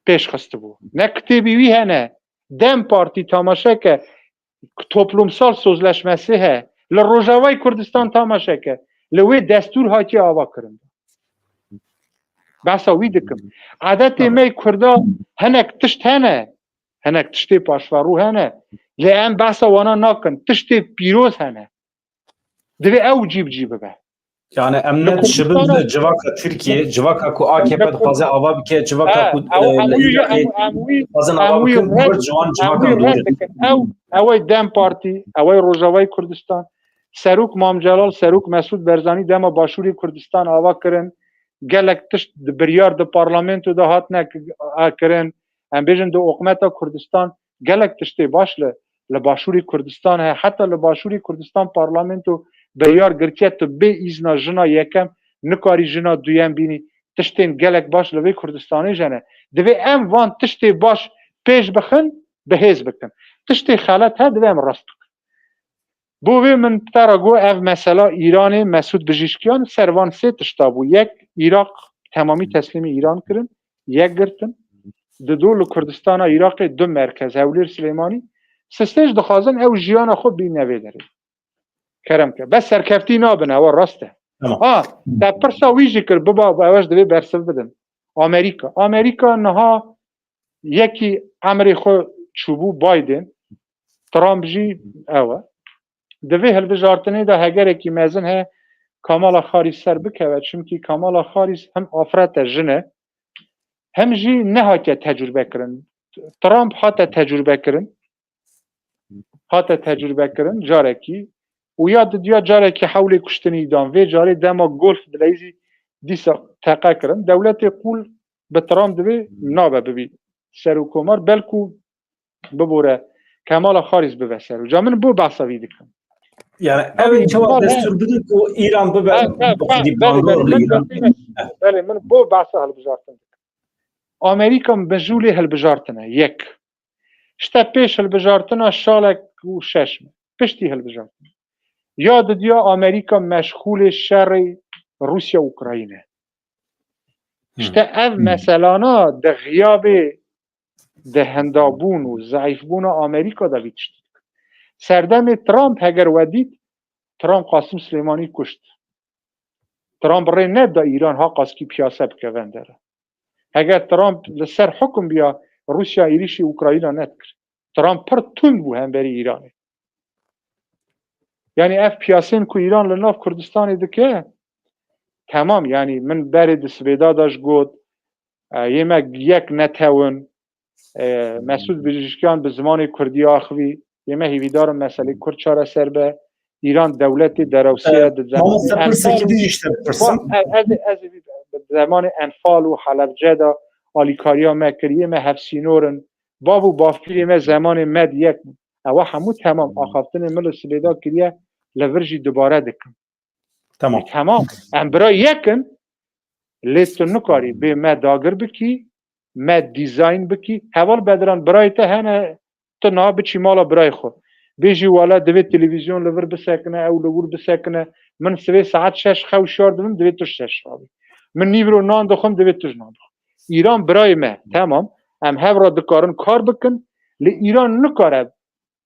pêş xistibû. Ne kitêbî wî hene, DEM Partî, tamaşe ke, toplumsal sozleşmesi he. Li Rojavayê Kurdistan, tamaşe ke, li wê destûr hatiye ava kirin. Behsa wî dikim. Edetê me Kurda hinek tişt hene. Hinek tiştê paşverû hene. Lê em behsa wana nakin. Tiştê pîroz hene. Divê ew cî bi cî bibe. Yani em ne dişibin bi civaka Tirkiye, civaka ku A K P dixwaze ava bike, civaka ku dixwazin ava bikin, Kurd ji wan civaka dûr in. Ew, ew ê DEM Partî, ew ê Rojavayê Kurdistan, Serok Mam Celal, Serok Mesûd Berzanî dema Başûrê Kurdistan ava kirin, gelek tişt di biryar di parlamento de hatine kirin, em bêjin di oqmeta Kurdistan gelek tiştê baş li, li Başûrê Kurdistan heye. Heta li Başûrê Kurdistan parlamento biryar girtiye, tu bê îzna jina yekem nikarî jina duyem bînî. Tiştên gelek baş li vê Kurdistanê jene. Divê em van tiştê baş pêş bixin, bi hêz bikin. Tiştê xelet he, divê em rast bikin. Bo vê min te re got, ev mesela Îranê, Mesûd Bijîşkiyan ser van sê tişta bû. Yek, Îraq temamî teslîmî Îran kirin, yek girtin. Dido li Kurdistana Îraqê du merkez, Hewlêr, Silêmanî. Sistê ji dixwazin ew jiyana xwe bîne vê derê. Kerem ke. Bes serkeftî nabin, ewa rast e. Ha, te pirsa wî jî kir, biba, ew ji divê bersiv bidin. Amerîka. Amerîka niha yekî emrê xwe çûbû Biden, Trump jî ew e. Di vê hilbijartinê de hegerekî mezin heye Kamala Harris ser bikeve, çimkî Kamala Harris hem afrete jin e, hem jî nehatiye tecrûbe kirin. Trump hate tecrûbe kirin, hate tecrûbe kirin carekî û ya didiya carekî hewlê kuştinî dan. Vê carê dema Golf dileyî jî dîsa teqe kirin. Dewletê qûl bi Trump divê nabe bibî serokkomar. Belkû bibore Kamala Harris bibe ser. Ca min bo behsa vî dikim. Yani ev çawa destûr bidin ku Îran bibe xwedî bandor li Îran. Belê, min bo behsa hilbijartin dikim. Amerîka mijûlê hilbijartine. Yek. Ji te pêş hilbijartina şalek û şeş me. Piştî hilbijartin. Ya didiya Amerîka meşxûlê şerê Rûsya Ukrayne. Ji te ev meselana di xiyabê di hindabûn û zeîfbûna Amerîka de vî tiştî dikin. Serdemê Trump heger we dît, Trump Qasim Silêmanî kuşt. Trump rê neda Îran ha qaskî piyase bike vende re. Heger Trump li ser hukum biya, Rûsya êrîşî Ukrayna nedikir. Trump pir tund bû hemberî Îranê. Yani ev piyasên ku Îran li nav Kurdistanê dike, temam, yani min berê di sibêda de ji got, e, yê me yek netewin, e, Mesûd Bijîşkiyan bi zimanê Kurdî axivî, yê me hêvîdar in meselê Kurd çareser be, Îran dewletê derewsiye di zemanê Enfal û, ez, ez, ez bi zemanê Enfal û Helebce de alîkariya me kiriye, me hevsînor in. Bav û bavpîrê me zemanê me di yek bûn. Ewa hemû temam axaftinê min li sibêda kiriye, li vir jî dubare dikim. Tamam. E, temam. Em bira yek in, lê tu nikarî bê me dagir bikî, me dîzayn bikî. Heval Bedran, birayê te hene, tu niha biçî mala birayê xwe. Bêjî wala divê televîzyon li vir bisekine, ew li wir bisekine. Min sibê saet şeş xew şar dibim, divê tu şeş rabî. Min nîvro nan dixwim, divê tu ji nan bixwî. Îran birayê me, temam. Em hev re dikarin kar bikin. Lê Îran nikare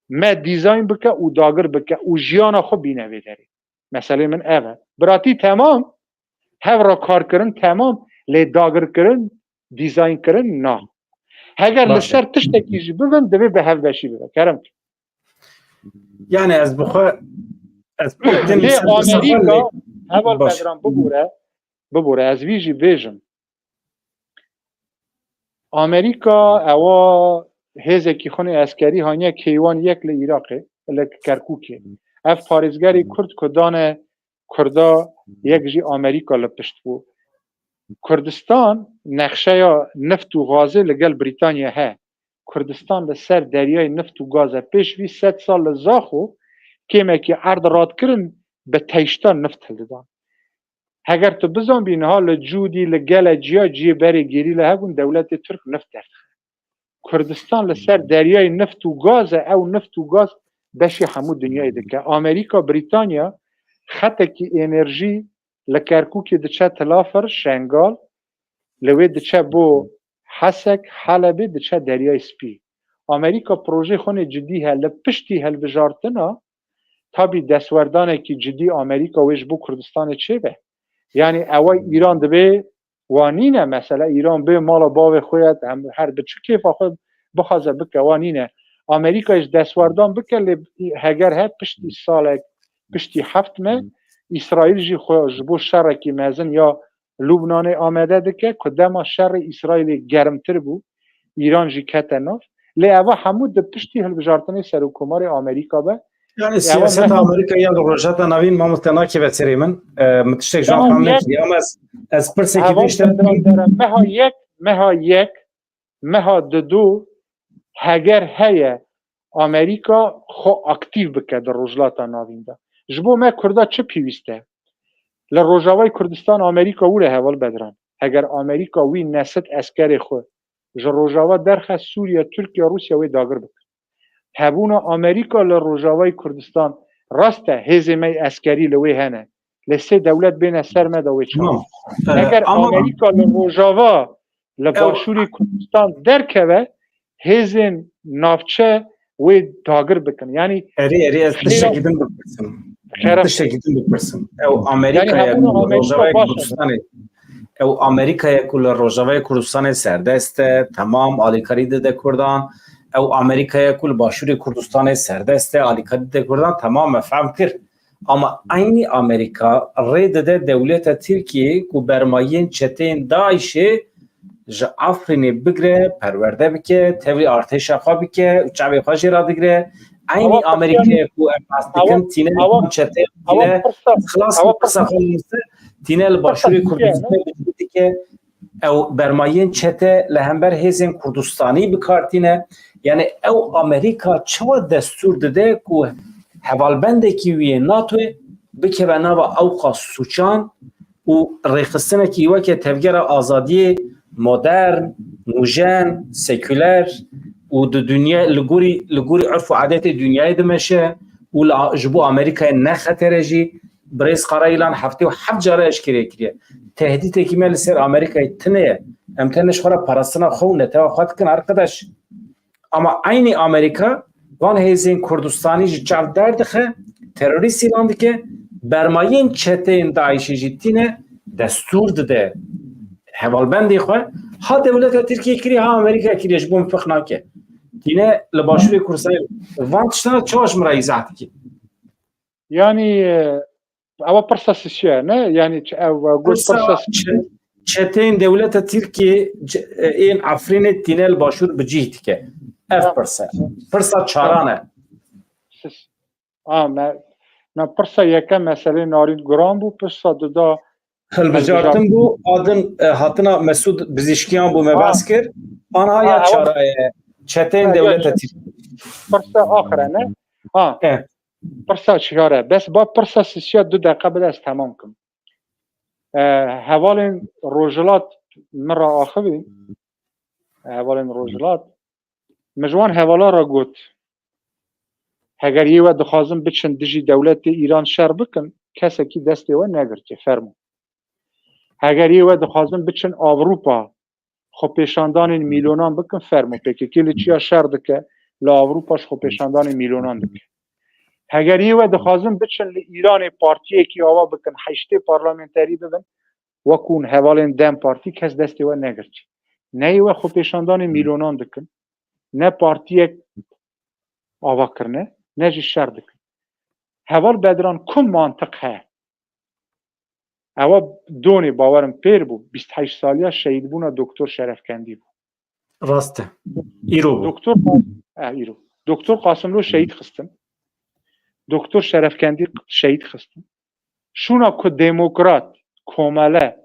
me dîzayn bike û dagir bike û jiyana xwe bîne vê derê. Meselê min ev e. Biratî temam, hev re kar kirin temam, lê dagir kirin, dîzayn kirin na. Heger li ser tiştekî jî bibin, divê bi hevbeşî bibe. Kerem. Yani ez bi xwe, ez lê Amerîka, heval Bedran, bibûre, bibûre, ez vî jî bêjim. Amerîka ewa hêzekî xwe nê eskerî haniye keywan yek li Iraqê, li Kerkûkê. Ev parêzgerê Kurd ku dane Kurda yek jî Amerîka li pişt bû. Kurdistan nexşeya nift û gazê li gel Brîtanya he. Kurdistan li ser deryayê nift û gaz e. Pêş vî sed sal li Zaxo kêmekî erd radkirin bi teyşta nift hildidan. Heger tu bizanbî niha li Cûdî, li gele ciya ciyê berê gerîla hebûn, dewletê Tirk nift derdixe. Kurdistan li ser deryayê nift û gaz e, ew nift û gaz beşê hemû dinyayê dike. Amerîka, Brîtanya xetekî enerjî li Kerkûkê diçe Tilafir, Şengal, li wê diçe bo Hesek, Helebê, diçe Deryayê Spî. Amerîka projeyê xwe nê cidî he, li piştî hilbijartina, tabî destwerdanekî cidî Amerîka wê ji bo Kurdistanê çêbe. Yanî ewa Îran dibê wa nîne, mesela Îran bê mala bavê xwe ye, em her bi çi kêfa xwe bixwaze bike, wa nîne. Amerîka ji destwerdan bike, lê heger he piştî salek, piştî heft meh, Îsraîl jî xwe ji bo şerekî mezin ya Lubnanê amade dike, ku dema şerê Îsraîlê germtir bû, Îran jî kete nav. Lê eva hemû di piştî hilbijartinê serokkomarê Amerîka be. Yani siyaseta Amerîka ya li Rojhilata Navîn, mamoste, nakeve serê min. E, min tiştek ji wan fam nekiriye, ama ez, ez pirsekî Heval diştim. Bedran dere, meha yek, meha yek, meha didu, heger heye Amerîka xwe aktîv bike di Rojhilata Navîn de. Ji bo me Kurda çi pêwîst e? Li Rojavayê Kurdistan Amerîka wile heval Bedran. Heger Amerîka wî nesit eskerê xwe ji Rojava derxe, Sûriye, Tirkiye, Rûsya wê dagir bikin. Hebûna Amerîka li Rojavayê Kurdistan rast e, hêzê me yê eskerî li wê hene. Lê sê dewlet bêne ser me de wê çawa? Tamam. Ee, Eger ama Amerîka li Rojava, li Ew Başûrê Kurdistan derkeve, hêzên navçe wê dagir bikin. Yanî Erê, erê, ez tiştekî din bipirsim. Xeref. Tiştekî din bipirsim. Ew Amerîka ye ku li Rojavayê Kurdistanê, ew Amerîka ye ku li Rojavayê Kurdistanê serdest e, temam alîkarî dide Kurdan. Ew Amerîka ye ku li Başûrê Kurdistanê serdest e, alîkarî dide Kurdan, temam, me fehm kir. Ama eynî Amerîka rê dide dewleta Tirkiyê ku bermayiyên çeteyên DAIŞê ji Afrînê bigire, perwerde bike, tevlî artêşa xwe bike û çavê xwe jê re digire. Eynî Amerîkayê ku em behs dikin, tîne li çeteyê, tîne xilas bi qisa xwe, tîne li Başûrê Kurdistanê bi cih dike. Ew bermayiyên çete li hember hêzên Kurdistanî bi kar tîne. Yani ew Amerîka çawa destûr dide ku hevalbendekî wî yê NATOyê bikeve nava ewqas sûçan û rêxistinekî weke Tevgera Azadiyê modern, nûjen, sekûler û di dinya li gorî, li gorî urf û adetê dinyayê dimeşe û li, ji bo Amerîkayê ne xeter e jî. Birêz Karayilan heftê û heft cara eşkere kiriye. Tehdîtekî me li ser Amerîkayê tune ye. Em tenê ji xwe re parastina xwe û netewa xwe dikin, arkadaş. Ama eynî Amerîka van hêzên Kurdistanî ji çav derdixe, terorîst îlan dike, bermayên çeteyên DAIŞê jî tîne destûr dide hevalbendê xwe. Ha dewleta Tirkiyê kiriye, ha Amerîka kiriye, ji bo min ferq nake. Tîne li Başûrê Kurdistanê. Van tiştana çawa ji min re îzah dikî? Yanî, e, ewa pirsa sisiya ne? Yanî ç-, ew, e, got pirsa, pirsa sisiya. Çe-, çeteyên dewleta Tirkiyê, ç-, e, ên Efrînê tîne li Başûr bi cih dike. Ev pirsa. Pirsa çaran e. Sis-, a, me, me pirsa yekem meselê Narîn Guran bû, pirsa duda hilbijartin bû, a din, e, hatina Mesûd Bizîşkiyan bû, me behs kir. Ana ya çara ye. Çeteyên dewleta Tirkiyê. Pirsa axire ne? Ha. E. Pirsa çar e. Bes ba pirsa sisiya du deqe bide ez temam kim. E, hevalên Rojhilat min re axivî. Hevalên Rojhilat. Min ji wan hevala re got, heger yê we dixwazin biçin dijî dewletê Îran şer bikin, kesekî destê we negirtiye, fermo. Heger yê we dixwazin biçin Avrupa, xwepêşandanên mîlonan bikin, fermo. P K K li çiya şer dike, li Ewropa ji xwepêşandanên mîlonan dike. Heger yê we dixwazin biçin li Îranê partiyekî ava bikin, heştê parlamenterî bibin, wekû hûn hevalên DEM Partî, kes destê we negirt. Ne yê we xwepêşandanên mîlonan dikin, ne partiyek ava kirine, ne jî şer dikin. Heval Bedran, ku mantiq he? Ewa donê bawerim pêr bû, bîst heşt saliya şehîdbûna Doktor Şerefkendî bû. Rast e. Îro bû. Doktor Qas-, e, îro. Doktor Qasimlo şehîd xistin. Doktor Şerefkendî şehîd xistin. Şûna ku demokrat, komele,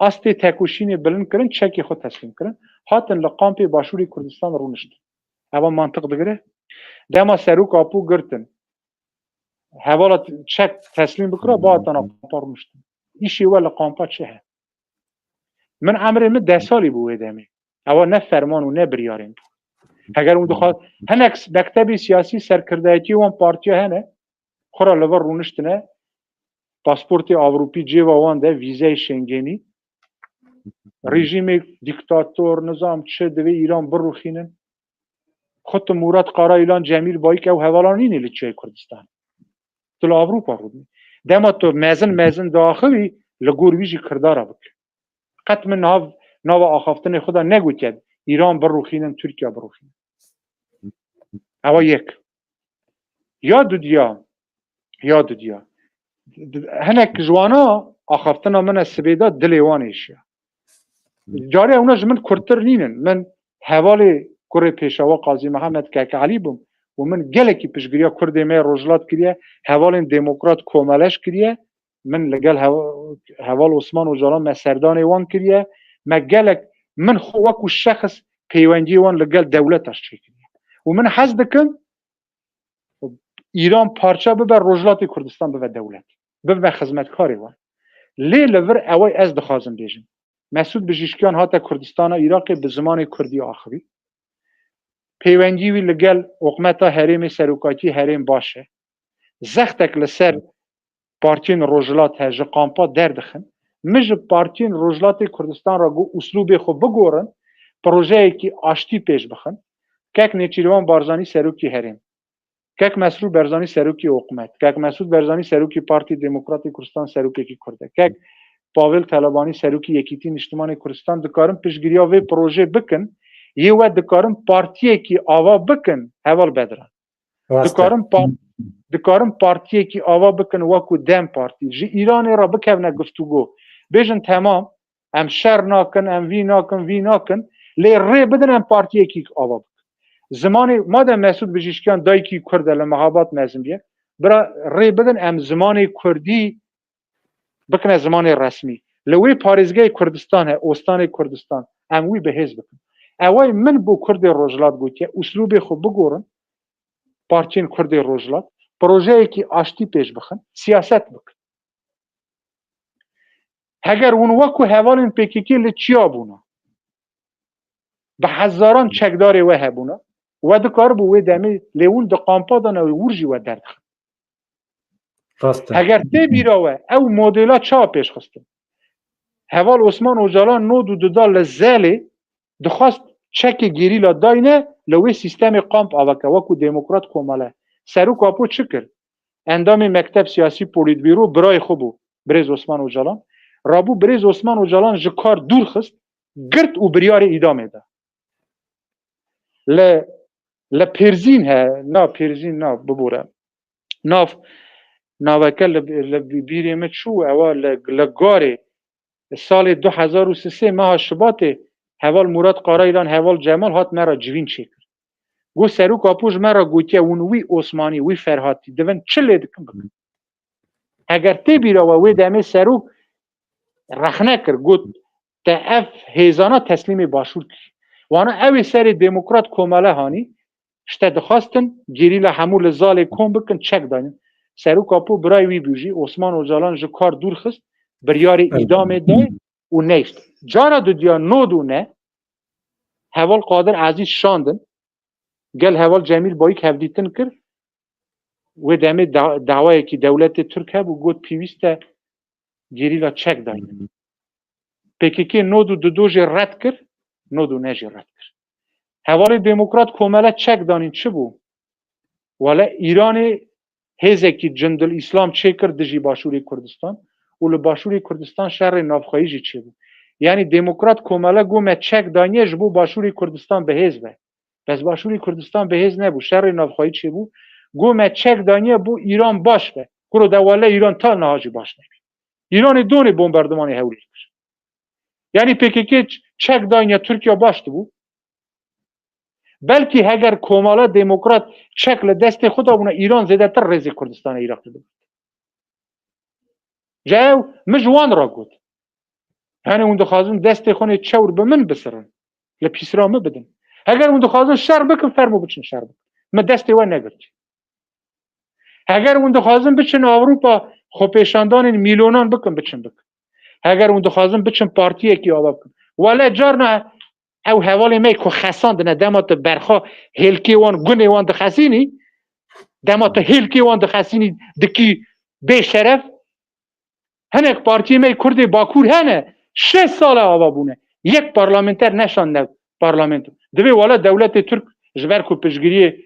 astê tekoşînê bilind kirin, çekê xwe teslîm kirin. Hatin li kampê Başûrê Kurdistan rûniştin. Eva mantiq digire? Dema Serok Apo girtin, hevala t-, çek teslîm bikira, ba hatana kampa rûniştin. Îşê we li kampa çi he? Min emrê min deh salî bû wê demê. Ewa ne ferman û ne biryarên bû. Heger hûn dixwaz, hinek mektebê siyasî serkirdayetiyê wan partiya hene, xwe re li vir rûniştine, pasportê Ewropî cêva wan de, vîzeyê Şengenî, rejîmê dîktator, nizam çi, divê Îran birûxînin. Xwe tu Murat Kara, Îlan Cemîl Bayik, ew hevala nîne li Çiyayê Kurdistan. Tu li Ewropa rûdinî. Dema tu mezin mezin diaxivî, li gor wî jî kirdara bike. Qet min nav, nava axaftinê xwe de negotiye, Îran birûxînin, Tirkiye birûxînin. Ewa yek. Ya dudiya, ya dudiya. Hinek ji wana axaftina min e sibê de dilê wan êşiya. Carê ewna ji min kurtir nînin. Min hevalê kurê Pêşewa Qazî Mihemed Kek Elî bûm û min gelekî piştgiriya Kurdê me yê Rojhilat kiriye, hevalên demokrat komeleş kiriye. Min li gel hev-, heval Osman Ocalan me serdanê wan kiriye. Me gelek, min xwe wekû şexs peywendiyê wan li gel dewleta çêkiriye. Û min hez dikim Îran parça bibe, Rojhilatê Kurdistan bibe dewlet. Bibe xizmetkarê wan. Lê li vir ewey ez dixwazim bêjim. Mesûd Bijîşkiyan hate Kurdistana Iraqê, bi zimanê Kurdî axivî. Peywendî wî li gel hikûmeta herêmê, serokatî herêm baş e. Zextek li ser partiyên Rojhilat he, ji kampa derdixin. Min ji partiyên Rojhilatê Kurdistan re got, uslûbê xwe bigorin, projeyekî aştî pêş bixin. Kek Nêçîrvan Barzanî serokî herêm. Kek Mesrûr Barzanî serokî hikûmet. Kek Mesûd Barzanî serokî Partî Demokratê Kurdistan, serokekî Kurd e. Kek Pavel Telebanî serokî Yekîtî Niştimanê Kurdistan, dikarin piştgiriya vê projê bikin. Yê we dikarin partiyekî ava bikin, heval Bedran. Rast e. Dikarin par-, dikarin partiyekî ava bikin wekû DEM Partî. Ji Îranê re bikevne guftûgo. Bêjin temam, em şer nakin, em vî nakin, vî nakin. Lê rê bidin em partiyekî ava bikin. Zimanê, madem Mesûd Bijîşkiyan dayikî Kurd e, li Mehabat mezin bûye, bira rê bidin em zimanê Kurdî bikine zimanê resmî. Li wê parêzgehê Kurdistan he, Ostanê Kurdistan, em wî bi hêz bikin. Eway min bo Kurdê Rojhilat gotiye, uslûbê xwe bigorin, partiyên Kurdê Rojhilat, projeyekî aştî pêş bixin, siyaset bikin. Heger hûn wekû hevalên P K K li çiya bûna, bi hezaran çekdarê we hebûna, we dikaribû wê demê, lê hûn di kampa de ne, wê wir jî we derdixin. Rast e. Heger tê bîra we, ew modela çawa pêş xistin? Heval Osman Ocalan nod û du da li Zelê, dixwast çekê gerîla dayne, li wê sîstemê kamp aveke, wekû demokrat komele. Serok Apo çi kir? Endamê mekteb siyasî polîtbîro birayê xwe bû, birêz Osman Ocalan. Rabû birêz Osman Ocalan ji kar dûr xist, girt û biryarê îdamê da. Li, li Pêrzîn he, na Pêrzîn na, bibore. Nav, naveke li, li bîrê me çû, ewa li, li Garê, salê du hezar û sisê meha Şibatê, heval Murat Karaylan, heval Cemal hat me re civîn çêkir. Got, Serok Apo ji me re gotiye, hûn wî Osmanî, wî Ferhatî, divin çi lê dikin bikin. Heger tê bîra we, wê demê Serok rexne kir, got, te ev hêzana teslîmê Başûr kir. Wana ew ê serê demokrat komele hanî, ji te dixwastin gerîla hemû li Zalê kom bikin, çek danin. Serok Apo birayê wî bû jî, Osman Ocalan ji kar dûr xist, biryarê îdamê da û neyşt. Cara dudiya nod û ne, heval Qadir Ezîz şandin, gel heval Cemîl Bayik hevdîtin kir, wê demê da-, dawayekî dewletê Tirk hebû, got pêwîst e gerîla çek daynin. P K K nod û du do jê red kir, nod û ne jê red kir. Hevalê Demokrat Komele çek danîn çi bû? Wele Îranê hêzekî Cundul Îslam çêkir dijî Başûrê Kurdistan û li Başûrê Kurdistan şerê navxweyî jî çêbû. Yanî Demokrat Komele got me çek daniye ji bo Başûrê Kurdistan bi hêz be. Bes Başûrê Kurdistan bi hêz nebû, şerê navxweyî çêbû. Got me çek daniye bo Îran baş be. Kuro de wele Îran ta niha jî baş nebî. Îranê donê bombardimanê Hewlêr kir. Yanî P K K ç-, çek daniye Tirkiye baş dibû. Belkî heger Komala Demokrat çek li destê xwe dabûna, Îran zêdetir rêzê Kurdistanê Iraqê digirt. Ji ew, min ji wan re got. Hene hûn dixwazin destê xwe nê çewr bi min bisirin. Li pîsra min bidin. Heger hûn dixwazin şer bikin, fermo biçin şer bikin. Min destê we negirtî. Heger hûn dixwazin biçin Ewropa, xwepêşandanên mîlyonan bikin, biçin bikin. Heger hûn dixwazin biçin partiyekî ava bikin. Wele carna ew hevalê me ku xesandine, dema tu berxa hêlkê wan, gunê wan dixesînî, dema tu hêlkê wan dixesînî, dikî bêşeref, hinek partiyê me Kurdê Bakur hene, şeş sal e ava bûne. Yek parlamenter neşandine parlamento. Divê wele dewletê Tirk ji ber ku piştgiriyê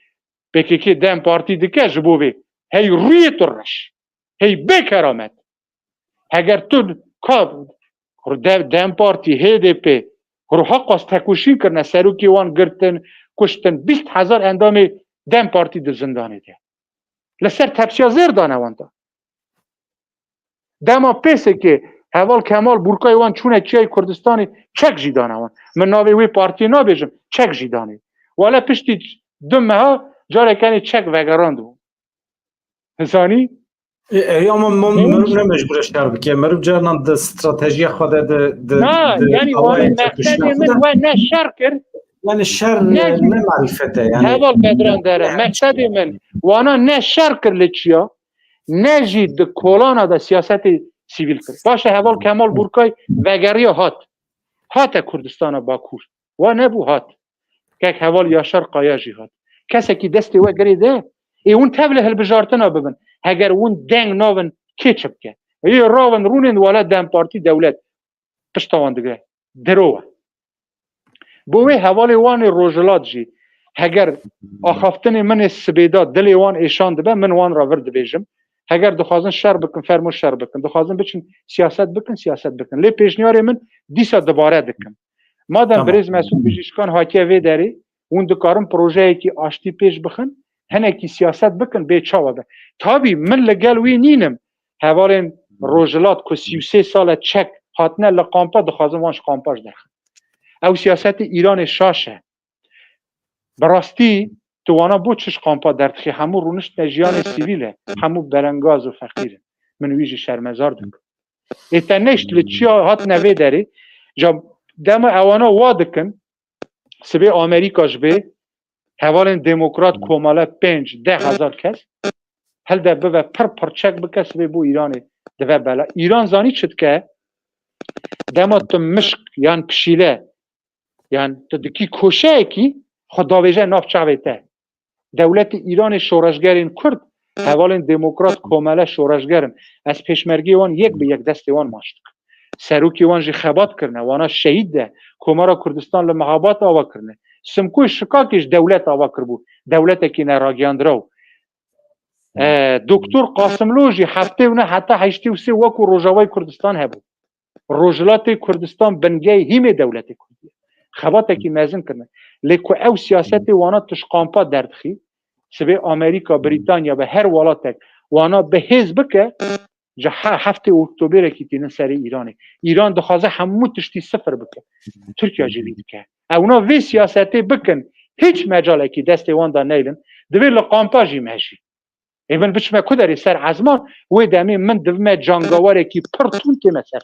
P K K DEM Partî dike ji bo vê. Hey rûyê tu reş. Hey bê keramet. Heger tu ka de-, DEM Partî, H D P, ruha qas tekoşîn kirine, serokê wan girtin, kuştin, bîst hezar endamê DEM Partî di zindanê de. Li ser tepsiya zêr dane wan da. Dema pêsekê heval Kemal Burkay wan çûne Çiyayê Kurdistanê, çek jî dane wan. Min navê wê partiyê nabêjim, çek jî danê. Wele piştî du meha careke nê çek vegerandibû. Zanî? E, e, ama mo-, Ne meriv ne mecbur e şer bike. Meriv carnan di stratejiya xwe de, di, di, Na, di yanî awayê wan tepişiya meqsedê xwe min de we ne şer kir, Yani şer ne e, jî ne marifet e yani. Heval Bedran Dere, meqsedê min, wana ne şer kir li çiya, ne jî di kolana de siyasetê sivîl kir. Baş e, heval Kemal Burkay vegeriya hat. Hate Kurdistana Bakur. Wa nebû, hat. Kek heval Yaşar Kaya jî hat. Kesekî destê we girê de, ê hûn tevlê hilbijartina bibin. Heger hûn deng navin, kê çi bike? Ê rawin rûnên wala DEM Partî dewlet pişta wan digre. Diro we. Bo wê hevalê wan ê Rojhilat jî, heger axaftinê min ê sibê de dilê wan êşan dibe, min wan re vir dibêjim. Heger dixwazin şer bikin, fermo şer bikin. Dixwazin biçin siyaset bikin, siyaset bikin. Lê pêşniyarê min dîsa dibare dikim. Madem Tamam. Birêz Mesûd Bijîşkan hatiye vê derê, hûn dikarin projeyekî aştî pêş bixin, hinekî siyaset bikin, bê çawa be. Tabî min li gel wî nînim. Hevalên Rojhilat ku sî û sê sal e çek hatine li kampa, dixwazin wan ji kampa jî derxin. Ew siyasetê Îranê şaş e. Bi rastî tu wana bo çi ji kampa derdixî? Hemû rûniştine jiyanê sivîl e. Hemû belengaz û feqîr in. Min wî jî şermezar dikim. Ê te neşt li çiya hatine vê derê? Ja dema ewana wa dikin, sibê Amerîka ji bê hevalên demokrat komale pênc, deh hezar kes hilde bive pir pir çek bike, sibê bo Îranê dive bela. Îran zanî çi dike? Dema tu mişk yan pişîle yan tu dikî koşeyekî, xwe davêje nav çavê te. Dewletê Îranê şoreşgerên Kurd, hevalên demokrat komele şoreşger in. Ez pêşmergê wan yek bi yek destê wan maç dikim. Serokê wan jî xebat kirine, wana şehîd de, Komara Kurdistan li mehabat ava kirine. Simkoyê Şikakê ji dewlet ava kiribû. Dewletekî neragiyandiraw. E, Doktor Qasimlo jî heftê û ne heta heştê û sê wekû Rojavayê Kurdistan hebû. Rojhilatê Kurdistan bingehê hîmê dewletê Kurdî ye. Xebatekî mezin kirine. Lê ku ew siyasetê wana tu ji kampa derdixî, sibê Amerîka, Brîtanya ve her welatek wana bi hêz bike, ji he-, heftê Oktobêrekî tînin serê Îranê. Îran dixwaze hemû tiştî sifir bike. Tirkiye jî vî dike. Ewna vê siyasetê bikin, hiç mecalekî destê wan de neylin. Divê li kampa jî mejî. Ê min biçime ku derê ser ezman, wê demê min divime cangawarekî pir tûn tême ser.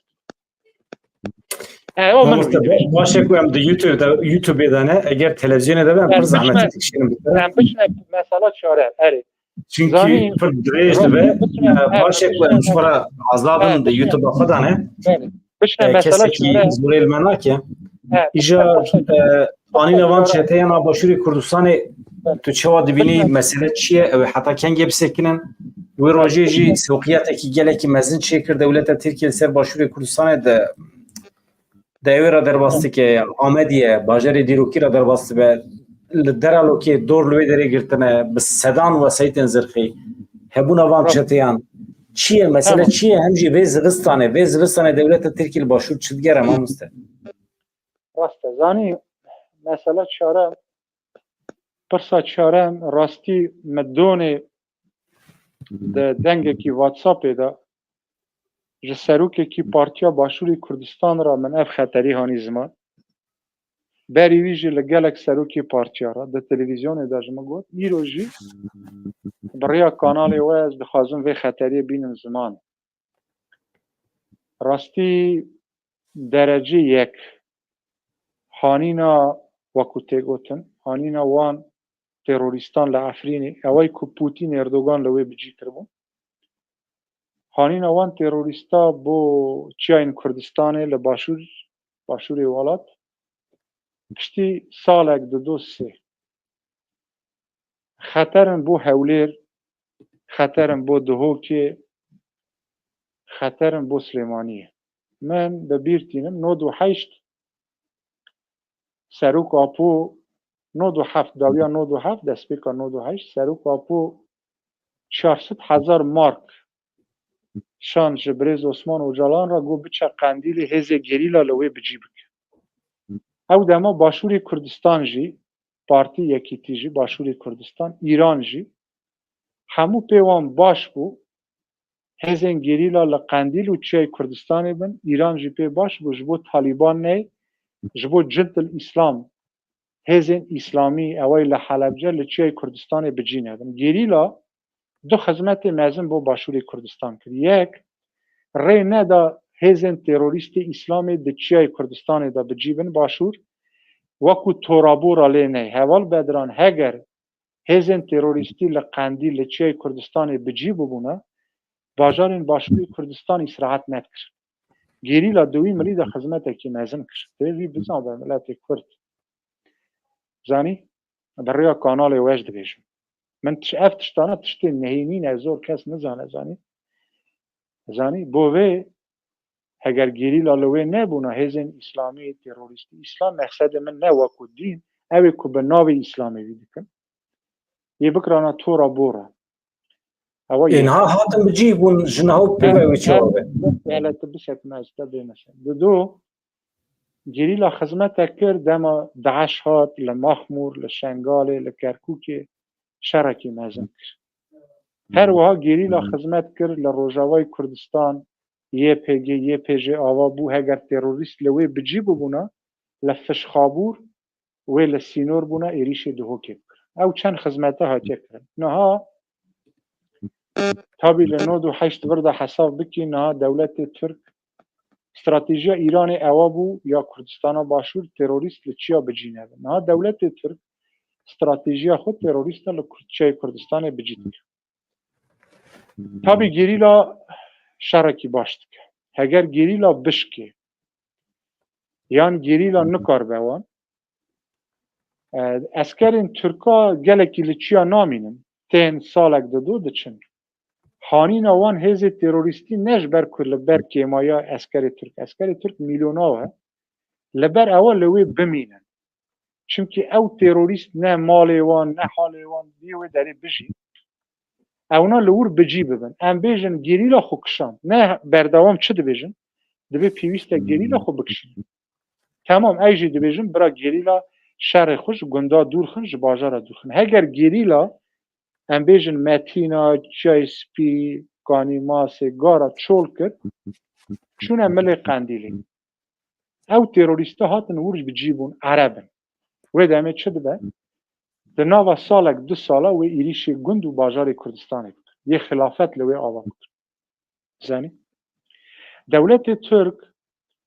E, o min Mamoste, wî ba-, baş e ku em di YouTube de, YouTube de ne, eger televizyonê de be, em pir Evet, zehmetî biçime, dikişînin bi te. Em biçime mesela çare, erê. Çünkü Zanî, pir dirêj dibe, biçime, e, evet, baş e ku em biçime, ji xwe re azad bin evet, di biçime, YouTube xwe de ne. Evet. Biçime E, mesela kesekî çare. Zorê li me nake. Evet, Îja, biçime, e, Anîna van çeteyan a Başûrê Kurdistanê, tu çawa dibînî, mesele çi ye? Ew ê heta kengê bisekinin? Wê rojê jî sewqiyatekî gelekî mezin çêkir dewleta Tirkiyê li ser Başûrê Kurdistanê de, de ew ê re derbas dike, Amediyê, bajarê Dîrokî re derbas dibe, li Deralokê dor li wê derê girtine, bi sedan wesayîtên zirxî, hebûna van çeteyan. Çi ye? Mesele çi ye? Hem jî vê zivistanê, vê zivistanê dewleta Tirkî li Başûr çi digere, mamoste? Rast e. Zanî, mesela çare, pirsa çare, rastî mi donê di dengekî WhatsAppê de ji serokekî Partiya Başûrê Kurdistan re min ev xeterî hanî ziman. Berî wî jî li gelek serokê partiya re di televîzyonê de ji min got, îro jî bi rêya kanalê we ez dixwazim vê xeteriyê bînim ziman. Rastî derecê yek hanîna, wekû tê gotin, hanîna wan terorîstan li Efrînê, ew ê ku Pûtîn Erdogan li wê bi cî kiribû. Hanîna wan terorîsta bo çiyayên Kurdistanê li başûr, başûrê welat, piştî salek, dido, sê. Xeter in bo Hewlêr, xeter in bo Duhokê, xeter in bo Silêmaniyê. Min bi bîr tînim, nod û heşt Serok Apo, nod û heft, dawiya nod û heft, destpêka nod û heşt, Serok Apo çar sed hezar mark şan ji birêz Osman Ocalan re, got biçe Qendîlê, hêzê gerîla li wê bi cî bike. Ew dema Başûrê Kurdistan jî, Partî Yekîtî jî, Başûrê Kurdistan, Îran jî, hemû pê wan baş bû. Hêzên gerîla li Qendîl û çiyayê Kurdistanê bin, Îran jî pê baş bû, ji bo Talîban ney, ji bo Cint el Îslam, hêzên Îslamî, eway li Helebce, li çiyayê Kurdistanê bi cî nebin. Gerîla du xizmetê mezin bo Başûrê Kurdistan kir. Yek, rê neda hêzên terorîstê Îslamê di çiyayê Kurdistanê de bi cî bin Başûr, wekû torabora lê ney. Heval Bedran, heger hêzên terorîstî li Qendîl, li çiyayê Kurdistanê bi cî bibûna, bajarên Başûrê Kurdistan îsrahat nedikir. Gerîla di wî milî de xizmetekî mezin kir. Divê vî bizanbe miletê Kurd. Zanî? Bi rêya kanalê we jî dibêjim. Min tiş-, ev tiştana tiştên nehênî ne, zor kes nizane, zanî? Zanî? Bo vê, heger gerîla li wê nebûna, hêzên îslamî, terorîstî, îslam mexsedê min ne wekû dîn, ew ê ku bi navê îslamê vî dikin. Yê bikirana tora bora. Ewa Ê, yek. Niha hatin bi cî bûn, ji niha pê Ev, ve wê çawa ev, be? Hele tu bisekine, ez te bê mesela. Dido, gerîla xizmetek kir, dema DAIŞ hat, li Maxmûr, li Şengalê, li Kerkûkê şerekî mezin kir. Her wiha gerîla xizmet kir li Rojavayê Kurdistan, Y P G, Y P J ava bû, heger terorîst li wê bi cî bibûna, li Fişxabûr wê li sînor bûna êrîşê Duhokê bikir. Ew çend xizmete hatiye kirin. Niha, tabî li nod û heşt vir de hesab bikî, niha dewletê Tirk, stratejiya Îranê ewa bû, ya Kurdistana Başûr terorîst li çiya bi cî nebin. Niha dewletê Tirk stratejiya xwe terorîsta li Kurd-, çiyayê Kurdistanê bi cî dike. Tabî gerîla şerekî baş dike. Heger gerîla bişkê, yan gerîla nikaribe wan, e, eskerên Tirka gelekî li çiya namînin, tên salek dido diçin. Hanîna wan hêzê terorîstî ne ji ber ku li ber kêmaya eskerê Tirk, eskerê Tirk mîlyona we, li ber ewa li wê bimînin. Çimkî ew terorîst ne malê wan, ne halê wan, dê wê derê bijî. Ewna li wir bi cî bibin. Em bêjin gerîla xwe kişand. Ne berdewam çi dibêjin? Dibê pêwîst e gerîla xwe bikişînin. Temam, ez jî dibêjim, bira gerîla şerê xwe ji gunda dûr xin, ji bajara dûr xin. Heger gerîla, em bêjin Metîna, Çiyayê Spî, Kanî Masê, Gara çol kir, çûne milê Qendîlê. Ew terorîsta hatin wir bi cî bûn, Ereb in. Wê demê çi dibe? Di nava salek, du sala wê êrîşê gund û bajarê Kurdistanê bikin. Yê xilafet li wê ava bikin. Zanî? Dewletê Tirk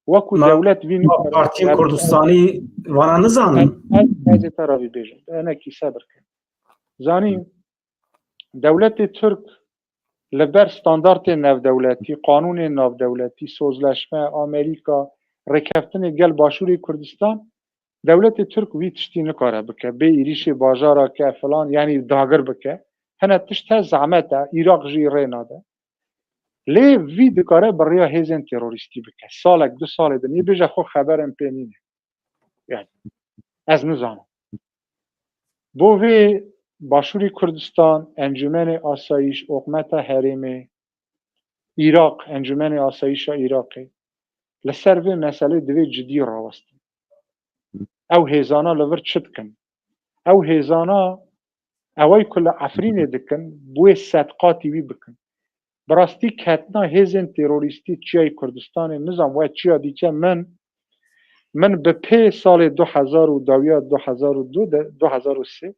wekû Ma, dewlet vî ma nî-, Partiyê dewlet Kurdistanî vana nizanin? Ez, ez, ez ê te re vî bêjim. Enekî sebir ke. Zanî, dewletê Tirk li ber standartên navdewletî, qanûnên navdewletî, sozleşme, Amerîka, rêkeftinê gel Başûrê Kurdistan, dewletê Tirk vî tiştî nikare bike, bê êrîşê bajara ke filan, yanî dagir bike. Hene tişt heye zehmet e, Îraq jî rê nade. Lê vî dikare bi rêya hêzên terorîstî bike. Salek, du salê din, yê bêje xwe xeberên pê nîne. Yani, ez nizanim. Bo vê Başûrê Kurdistan, Encûmenê Asayîş, Oqmeta Herêmê, Îraq, Encûmenê Asayîşa Îraqê, li ser vê meselê divê cidî rawestin. Ew hêzana li vir çi dikin? Ew hêzana, ewey ku li Efrînê dikin, bi wê sed qatî wî bikin. Bi rastî ketina hêzên terorîstî çiyayê Kurdistanê, nizam we çiya dîke, min, min bi pê salê du hezar û dawiya du hezar û du de, du hezar û sê,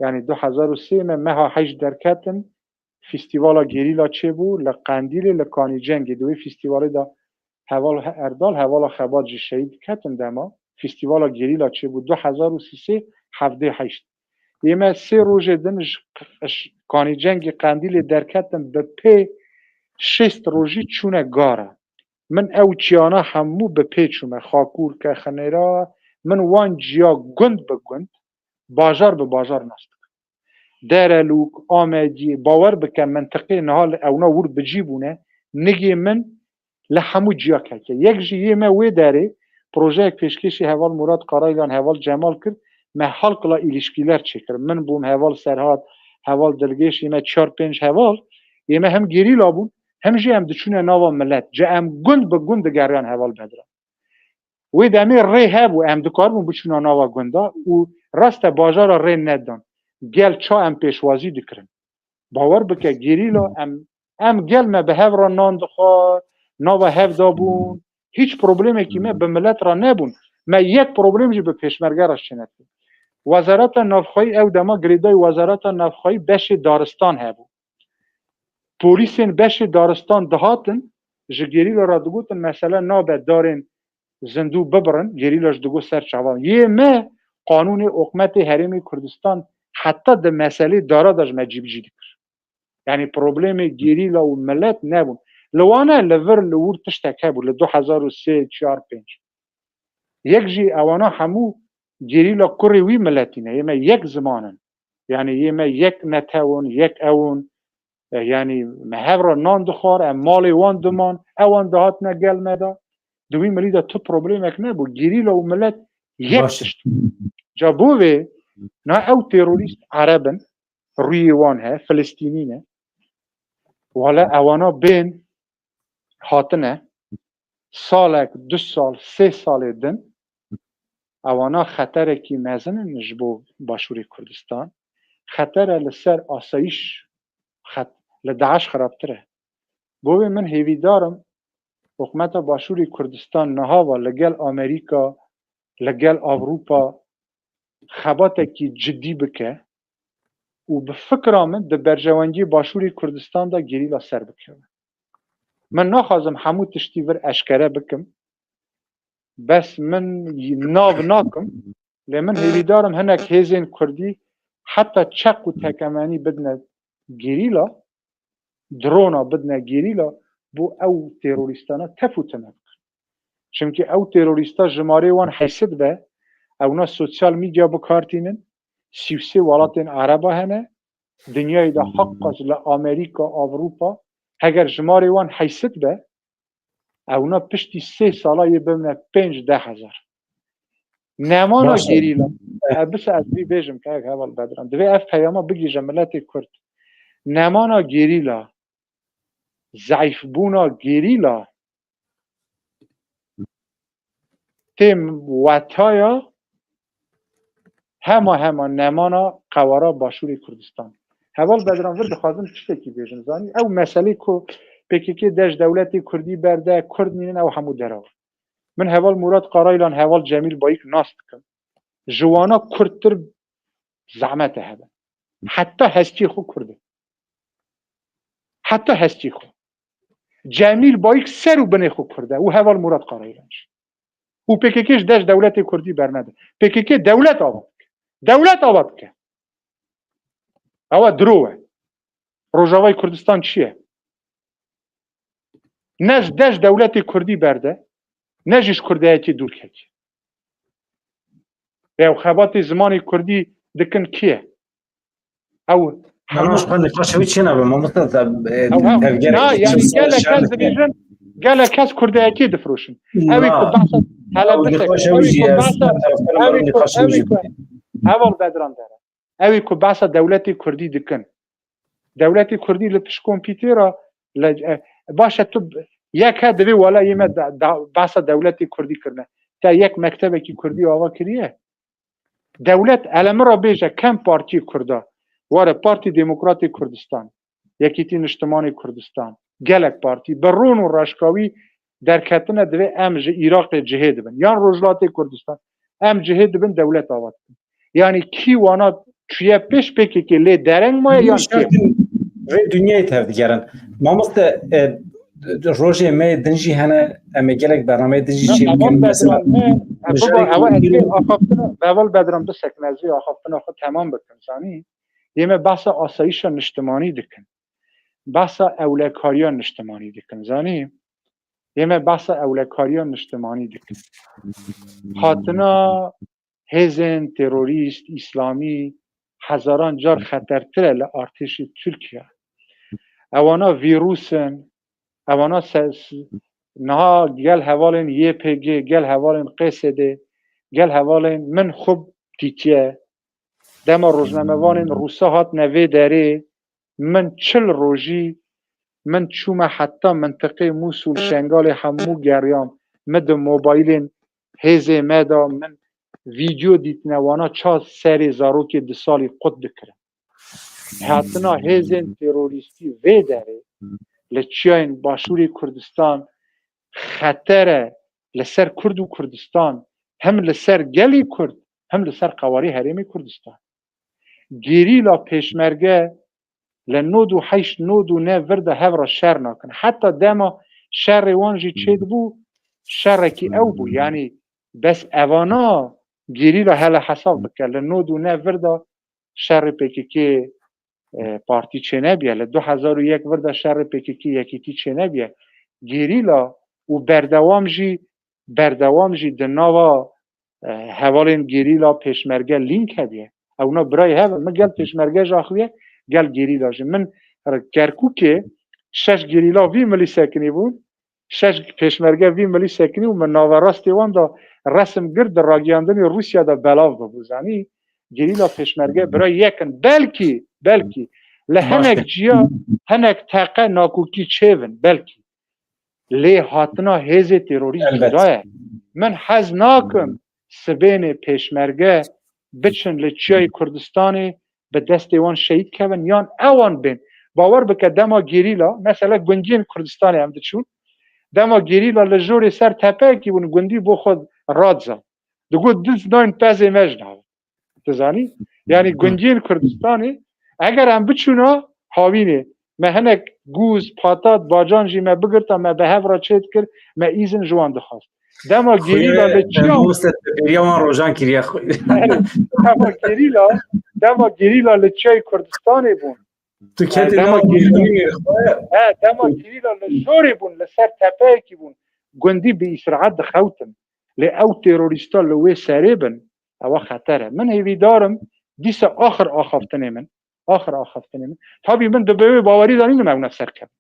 yanî du hezar û sê me meha heşt derketin, fîstîvala gerîla çêbû li Qendîlê, li Kanî Cengê. Di wê fîstîvalê de Heval Erdal, hevala xebat jî şehîd ketin dema. Festîvala gerîla çêbû du hezar û sîsê hevdê heşt. Ê me sê rojê din ji q-, ş-, kanîcengê Qendîlê derketin bi pê şêst rojî çûne Gara. Min ew çiyana hemû bi pê çûme. Xakûrke, Xinêra, min wan ciya gund bi gund, bajar bi bajar nas dikim. Derelûk, Amediyê, bawer bike mintiqê niha li ewna wir bi cî bûne, nigê min li hemû ciya ketiye. Yek ji yê me wê derê projeyek pêşkêşî heval Murat Karaylan, heval Cemal kir, me halkla îlişkîler çêkir. Min bûm, heval Serhat, heval Dilgêş, yê me çar pênc heval, yê me hem gerîla bûn, hem jî em diçûne nava milet. Ca em gund bi gund digeriyan heval Bedran. Wê demê rê hebû, em dikaribûn biçûna nava gunda û reste bajara rê nedan. Gel ça em pêşwazî dikirin. Bawer bike, gerîla em, em gel me bi hev re nan dixwar, nava hev dabûn. Hiç problemekî me bi milet re nebûn. Me yek problem jî bi pêşmerge re çênekir. Wezareta Navxweyî ew dema girêdayî Wezareta Navxweyî beşê daristan hebû. Polîsên beşê daristan dihatin, ji gerîla re digotin, mesele nabe darên zindû bibirin, gerîla jî digot ser çavan. Yê me qanûnê oqmetê Herêmê Kurdistan heta di meselê dara de ji me cîbicî dikir. Yanî problemê gerîla û milet nebûn. Li wane li vir li wir tiştek hebû li du hezar û sê, çar, pênc. Yek jî ewana hemû gerîla kurê wî miletî ne. Yê me yek ziman in. Yanî yê me yek netew in, yek ew in. E, yanî me hev re nan dixwar, em malê wan diman, ewan dihatine gel me de. Di wî milî de tu problemek nebû. Gerîla û milet yek Baş. tişt. Ca bo vê, na ew terorîst Ereb in, rûyê wan he, Filistînî ne. Wala ewana bên hatine, salek, du sal, sê salê din, ewana xeterekî mezin in ji bo Başûrê Kurdistan. Xetere li ser asayîş xet-, li DAIŞ xirabtir e. Bo vê min hêvîdar im, hikûmeta Başûrê Kurdistan niha ve li gel Amerîka, li gel Ewropa xebatekî cidî bike û bi fikra min di berjewendiyê Başûrê Kurdistan de gerîla ser bikeve. Min naxwazim hemû tiştî vir eşkere bikim. Bes min nav nakim. Lê min hêvîdar im hinek hêzên kurdî heta çeq û tekemenî bidine gerîla, drona bidine gerîla, bo ew terorîstana tef û time bikin. Çimkî ew terorîsta jimarê wan heysit be, ewna sosyal medya bi kar tînin, sî û sê welatên Ereba hene, dinyayê de heqqa ji li Amerîka, Ewropa, heger jimarê wan heysit be, ewna piştî sê sala yê bimine pênc deh hezar. Nemana Baş e. gerîla, e, bise ez vî bêjim kek Heval Bedran, divê ev peyama bigihîje miletê Kurd. Nemana gerîla, zeîfbûna gerîla tê wetaya hema hema nemana qewara Başûrê Kurdistan. Heval Bedran, vir dixwazim tiştekî bêjim, zanî? Ew meselê ku P K K dej dewletê Kurdî berde, Kurd nînin, ew hemû deraw. Min heval Murat Karaylan, heval Cemîl Bayik nas dikim. Ji wana kurdtir zehmet e hebe. Heta hestiyê xwe Kurd e. Heta hestiyê xwe. Cemîl Bayik ser û binê xwe Kurd e û heval Murat Karaylan jî. Û P K K ji dej dewletê Kurdî bernede. P K K dewlet ava dike. Dewlet ava dike. Ewa diro e. Rojavayê Kurdistan çi ye? Ne ji dej dewletê Kurdî berde, ne jî ji kurdayetê dûr ketiye. Ew xebatê zimanê Kurdî dikin kî ye? Ew Nana, ji xwe nîqaşa wî çênabe, mamoste, te, e, Ew, ew. tevgerek Na, yanî gelek kes dibêjin, gelek kes kurdayetiyê difiroşin. Ew ê ku Na. behsa, hele Ew bise, nîqaşa ew wî ê jî ku ye, behsa, ser taraftarên ew ê ku, nîqaşa ew wî ê jî ku, bike. Heval Bedran dere. Ew ê ku behsa dewletê Kurdî dikin. Dewletê Kurdî li pişt kompîtera, li, e, baş e tu b-, yek he divê wela yê me da, da, behsa dewletê Kurdî kirine. Te yek mektebekî Kurdî ava kiriye? Dewlet, ele min re bêje, kem partiyê Kurda, were Partî Demokratê Kurdistan, Yekîtî Niştimanê Kurdistan, gelek partî, bi ron û reşka wî derketine divê em ji Iraqê cihê dibin, yan Rojhilatê Kurdistan, em cihê dibin, dewlet ava dikin. Yanî kî wana çûye pêş P K K lê dereng maye yan kêm? Şertên vê dinyayê tevdigerin. Mamoste, e, rojê me din jî hene, em ê gelek bernameyê din jî çêbikin. Heval Bedran, me, biba, ewa ez vê axaftina, Heval Bedran bisekin, ez vê axaftina xwe temam bikim, zanî. Yê me behsa asayîşa niştimanî dikin. Behsa ewlekariya niştimanî dikin, zanî. Yê me behsa ewlekariya niştimanî dikin. Hatina hêzên terorîst, îslamî hezaran car xetertir e li artêşê Tirkiye. Ewana vîrus in, ewana se-, s-, niha gel hevalên Y P G, gel hevalên Q S D, gel hevalên min xwe dîtiye. Dema rojnamevanên Rûsa hatine vê derê, min çil rojî, min çûme heta mintiqê Mûsul, Şengalê hemû geriyam. Min di mobaylên hêzê me de min vîdyo dîtine, wana ça serê zarokê du salî qut dikirin. Hatina hêzên terorîstî vê derê li çiyayên Başûrê Kurdistan xeter e li ser Kurd û Kurdistan, hem li ser gelî Kurd, hem li ser qewarê Herêmê Kurdistan. Gerîla pêşmerge li nod û heşt nod û neh vir de hev re şer nakin. Heta dema şerê wan jî çêdibû, şerekî ew bû. Yanî bes evana gerîla hele hesab bike. Li nod û neh vir de şerê P K K, e, partî çênebiye. Li du hezar û yek vir de şerê P K K yekîtî çênebiye. Gerîla û berdewam jî, berdewam jî di nava, e, hevalên gerîla pêşmerge lînk hebiye. Ewna birayê hev in. Min gel pêşmerge jî axiviye, gel gerîla jî. Min Kerkûkê şeş gerîla vî milî sekinî bûn. Şeş pêşmerge vî milî sekinî û min naverastê wan de resim girt, di ragiyandinê Rûsya de belav bibû. Zanî, gerîla pêşmerge bira yek in. Belkî, belkî li hinek ciya hinek teqe nakokî çêvin, belkî. Lê hatina hêzê terorîst gira ye. Min hez nakim sibênê pêşmerge biçin li çiyayê Kurdistanê bi destê wan şehîd kevin yan ewan bên. Bawer bike dema gerîla, mesela gundiyên Kurdistanê em diçûn, dema gerîla li jorê ser tepeyekî bûn, gundî bo xwe radiza. Digot, diz nayên pezê me ji nav. Tu zanî? Yanî gundiyên Kurdistanê, eger em biçûna havînê, me hinek gûz, patat, bacan jî me bigirta, me bi hev re çêdikir, me îzin ji wan dixwest. Dema gerîla li çiya... Mamoste, te bêriya wan rojan kiriye xwe. Dema gerîla, dema gerîla li çiyayê Kurdistanê bûn. Tu ketî dema gerîla, he, dema gerîla li jorê bûn, li ser tepeyekî bûn. Gundî bi îsraet dixewtin. Lê ew terorîsta li wê serê bin, ewa xeter e. Min hêvîdar im, dîsa axir axaftinê min, axir axaftinê min. Tabî min di bi wê bawerî de nînim ew ne serkevin.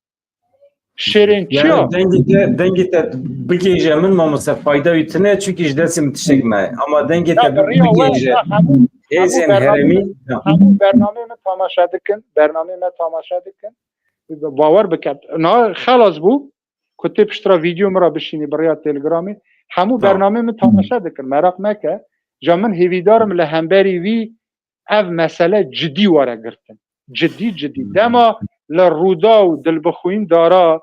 Şêrên çi ya? Dengê te, dengê te bigêje min, mamoste, fayda wî tune, çunkî ji destê min tiştek me. Ama dengê te bigêje hêzên herêmî. Hemû bernameyê min tamaşe dikin, bernameyê me tamaşe dikin. Bawer bike. Na xelas bû. Ku tê pişt re vîdeo min re bişînî bi rêya Telegramê. Hemû bernameyê min tamaşe dikin, meraq meke. Ja min hêvîdar im li hemberî vî ev mesele cidî were girtin. Cidî, cidî. Dema li Rûdaw dilbixwîn dara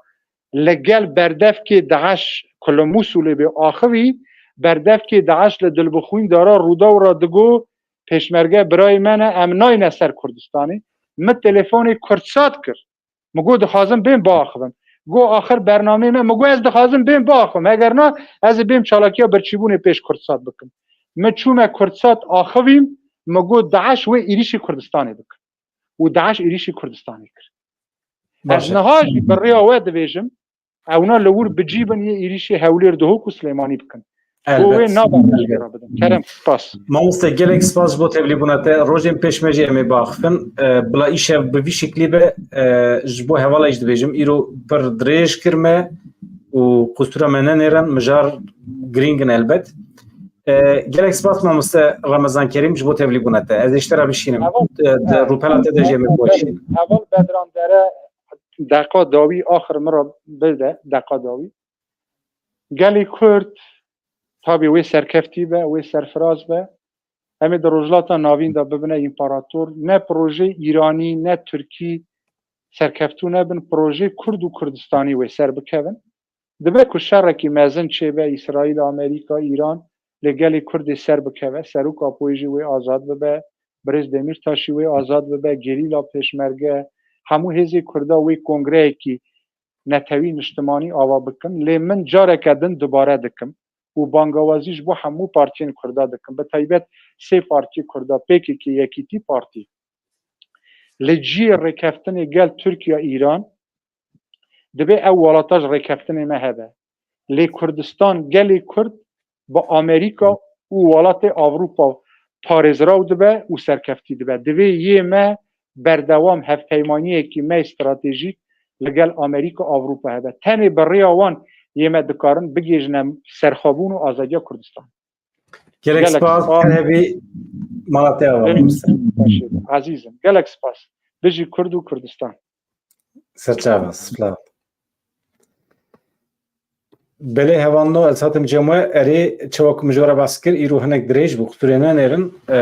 li gel berdevkê DAIŞ ku li Mûsulê bê axivî, berdevkê DAIŞ li dilbixwîn dara Rûdaw re digo, pêşmerge birayê me ne, em nayne ser Kurdistanê. Min telefonê Kurdsat kir. Min got, dixwazim bêm biaxivim. Got, axir bernameyê me, min got, ez dixwazim bêm biaxivim. Eger na, ez ê bêm çalakiya birçîbûnê pêş Kurdsat bikim. Min çûme Kurdsat axivîm, min got, DAIŞ wê êrîşî Kurdistanê bikin. Û DAIŞ êrîşî Kurdistanê kir. Ez niha jî bi rêya we dibêjim, ewna li wir bi cî bin yê êrîşê Hewlêr, Duhok û Silêmanî bikin. Bo wê nabe rêjgera bidin. Kerem, spas. Mamoste, gelek spas ji bo tevlîbûna te. Rojên pêş me jî em ê biaxifin. E, bila îşev bi vî şeklî be, e, ji bo hevala jî dibêjim. Îro pir dirêj kir me û qusûra me nenêrin, mijar girîng in elbet. E, gelek spas mamoste Remezan Kerîm ji bo tevlîbûna te. Ez ê ji te re bişînim. E, di rûpela te de jî em ê biweşînin. Heval Bedran Dere, deqa dawî axir min re bide, deqa dawî. Gelê Kurd, tabî wê serkeftî be, wê serfiraz be. Em ê di Rojhilata Navîn de bibine împarator. Ne projeyê Îranî, ne Tirkî serkeftû nebin. Projeyê Kurd û Kurdistanî wê ser bikevin. Dibe ku şerekî mezin çêbe, Îsraîl, Amerîka, Îran, lê gelê Kurdê ser bikeve. Serok Apoyê jî wê azad bibe. Birêz Demîrtaş jî wê azad bibe. Gerîla, pêşmerge, hemû hêzê Kurda wê kongreyekî netewî niştimanî ava bikim, lê min careke din dubare dikim û bangawazî ji bo hemû partiyên Kurda dikim, bi taybet sê partiyê Kurda, P K K, Yekîtî Partî. Li cihê rêkeftinê gel Tirkiye, Îran, divê ew welata ji rêkeftinê me hebe. Lê Kurdistan, gelê Kurd bi Amerîka û welatê Ewropa parêzraw dibe û serkeftî dibe. Divê yê me berdewam hevpeymaniyekî me stratejîk li gel Amerîka, Ewropa hebe. Tenê bi rêya wan yê me dikarin bigihîjine serxwebûn û azadiya Kurdistan. Gelek spas, her hebî, mala te ava. Ezîzim, gelek spas. Bijî Kurd û Kurdistan. Serçava, spas. Belê, hevalno, ez hatim cem we, erê, çawa ku min ji we re behs kir, îro hinek dirêj bû, qisûrê nenêrin, e,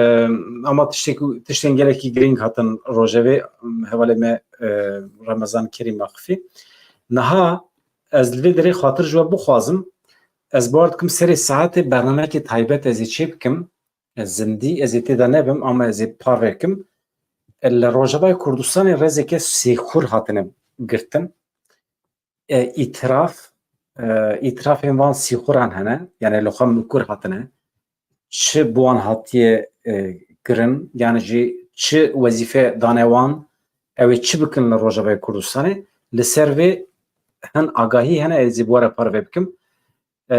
ama tiştê ku, tiştên gelekî girîng hatin rojevê, hevalê me, e, Remezan Kerîm Axifî. Niha ez li vê derê xatir ji we bixwazim, ez bawer dikim serê saetê bernameyekê taybet ez ê çê bikim, ez zindî, ez ê tê de nebim, ama ez ê parve kim. Li Rojavayê Kurdistanê rêzeke sêxur hatine girtin. E, îtiraf, e, îtirafên van sîxuran hene, yani li xwe mikur hatine. Çi bi wan hatiye, e, kirin, yani jî çi wezîfe dane wan, ew ê çi bikin li Rojavayê Kurdistanê? Li ser vê hin agahî hene, ez ê bi we re parve bikim. E,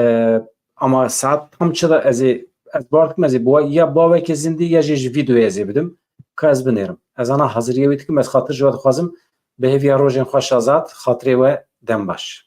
ama saet tam çi de ez ê, ez bawer dikim, ez ê bi we ya baweke zindî ya jî ji vîdeoyê ez ê bidim, ka ez binêrim. Ez ana haziriyê wî dikim, ez xatir ji we dixwazim, bi hêviya rojên xweş azad, xatirê we dem baş.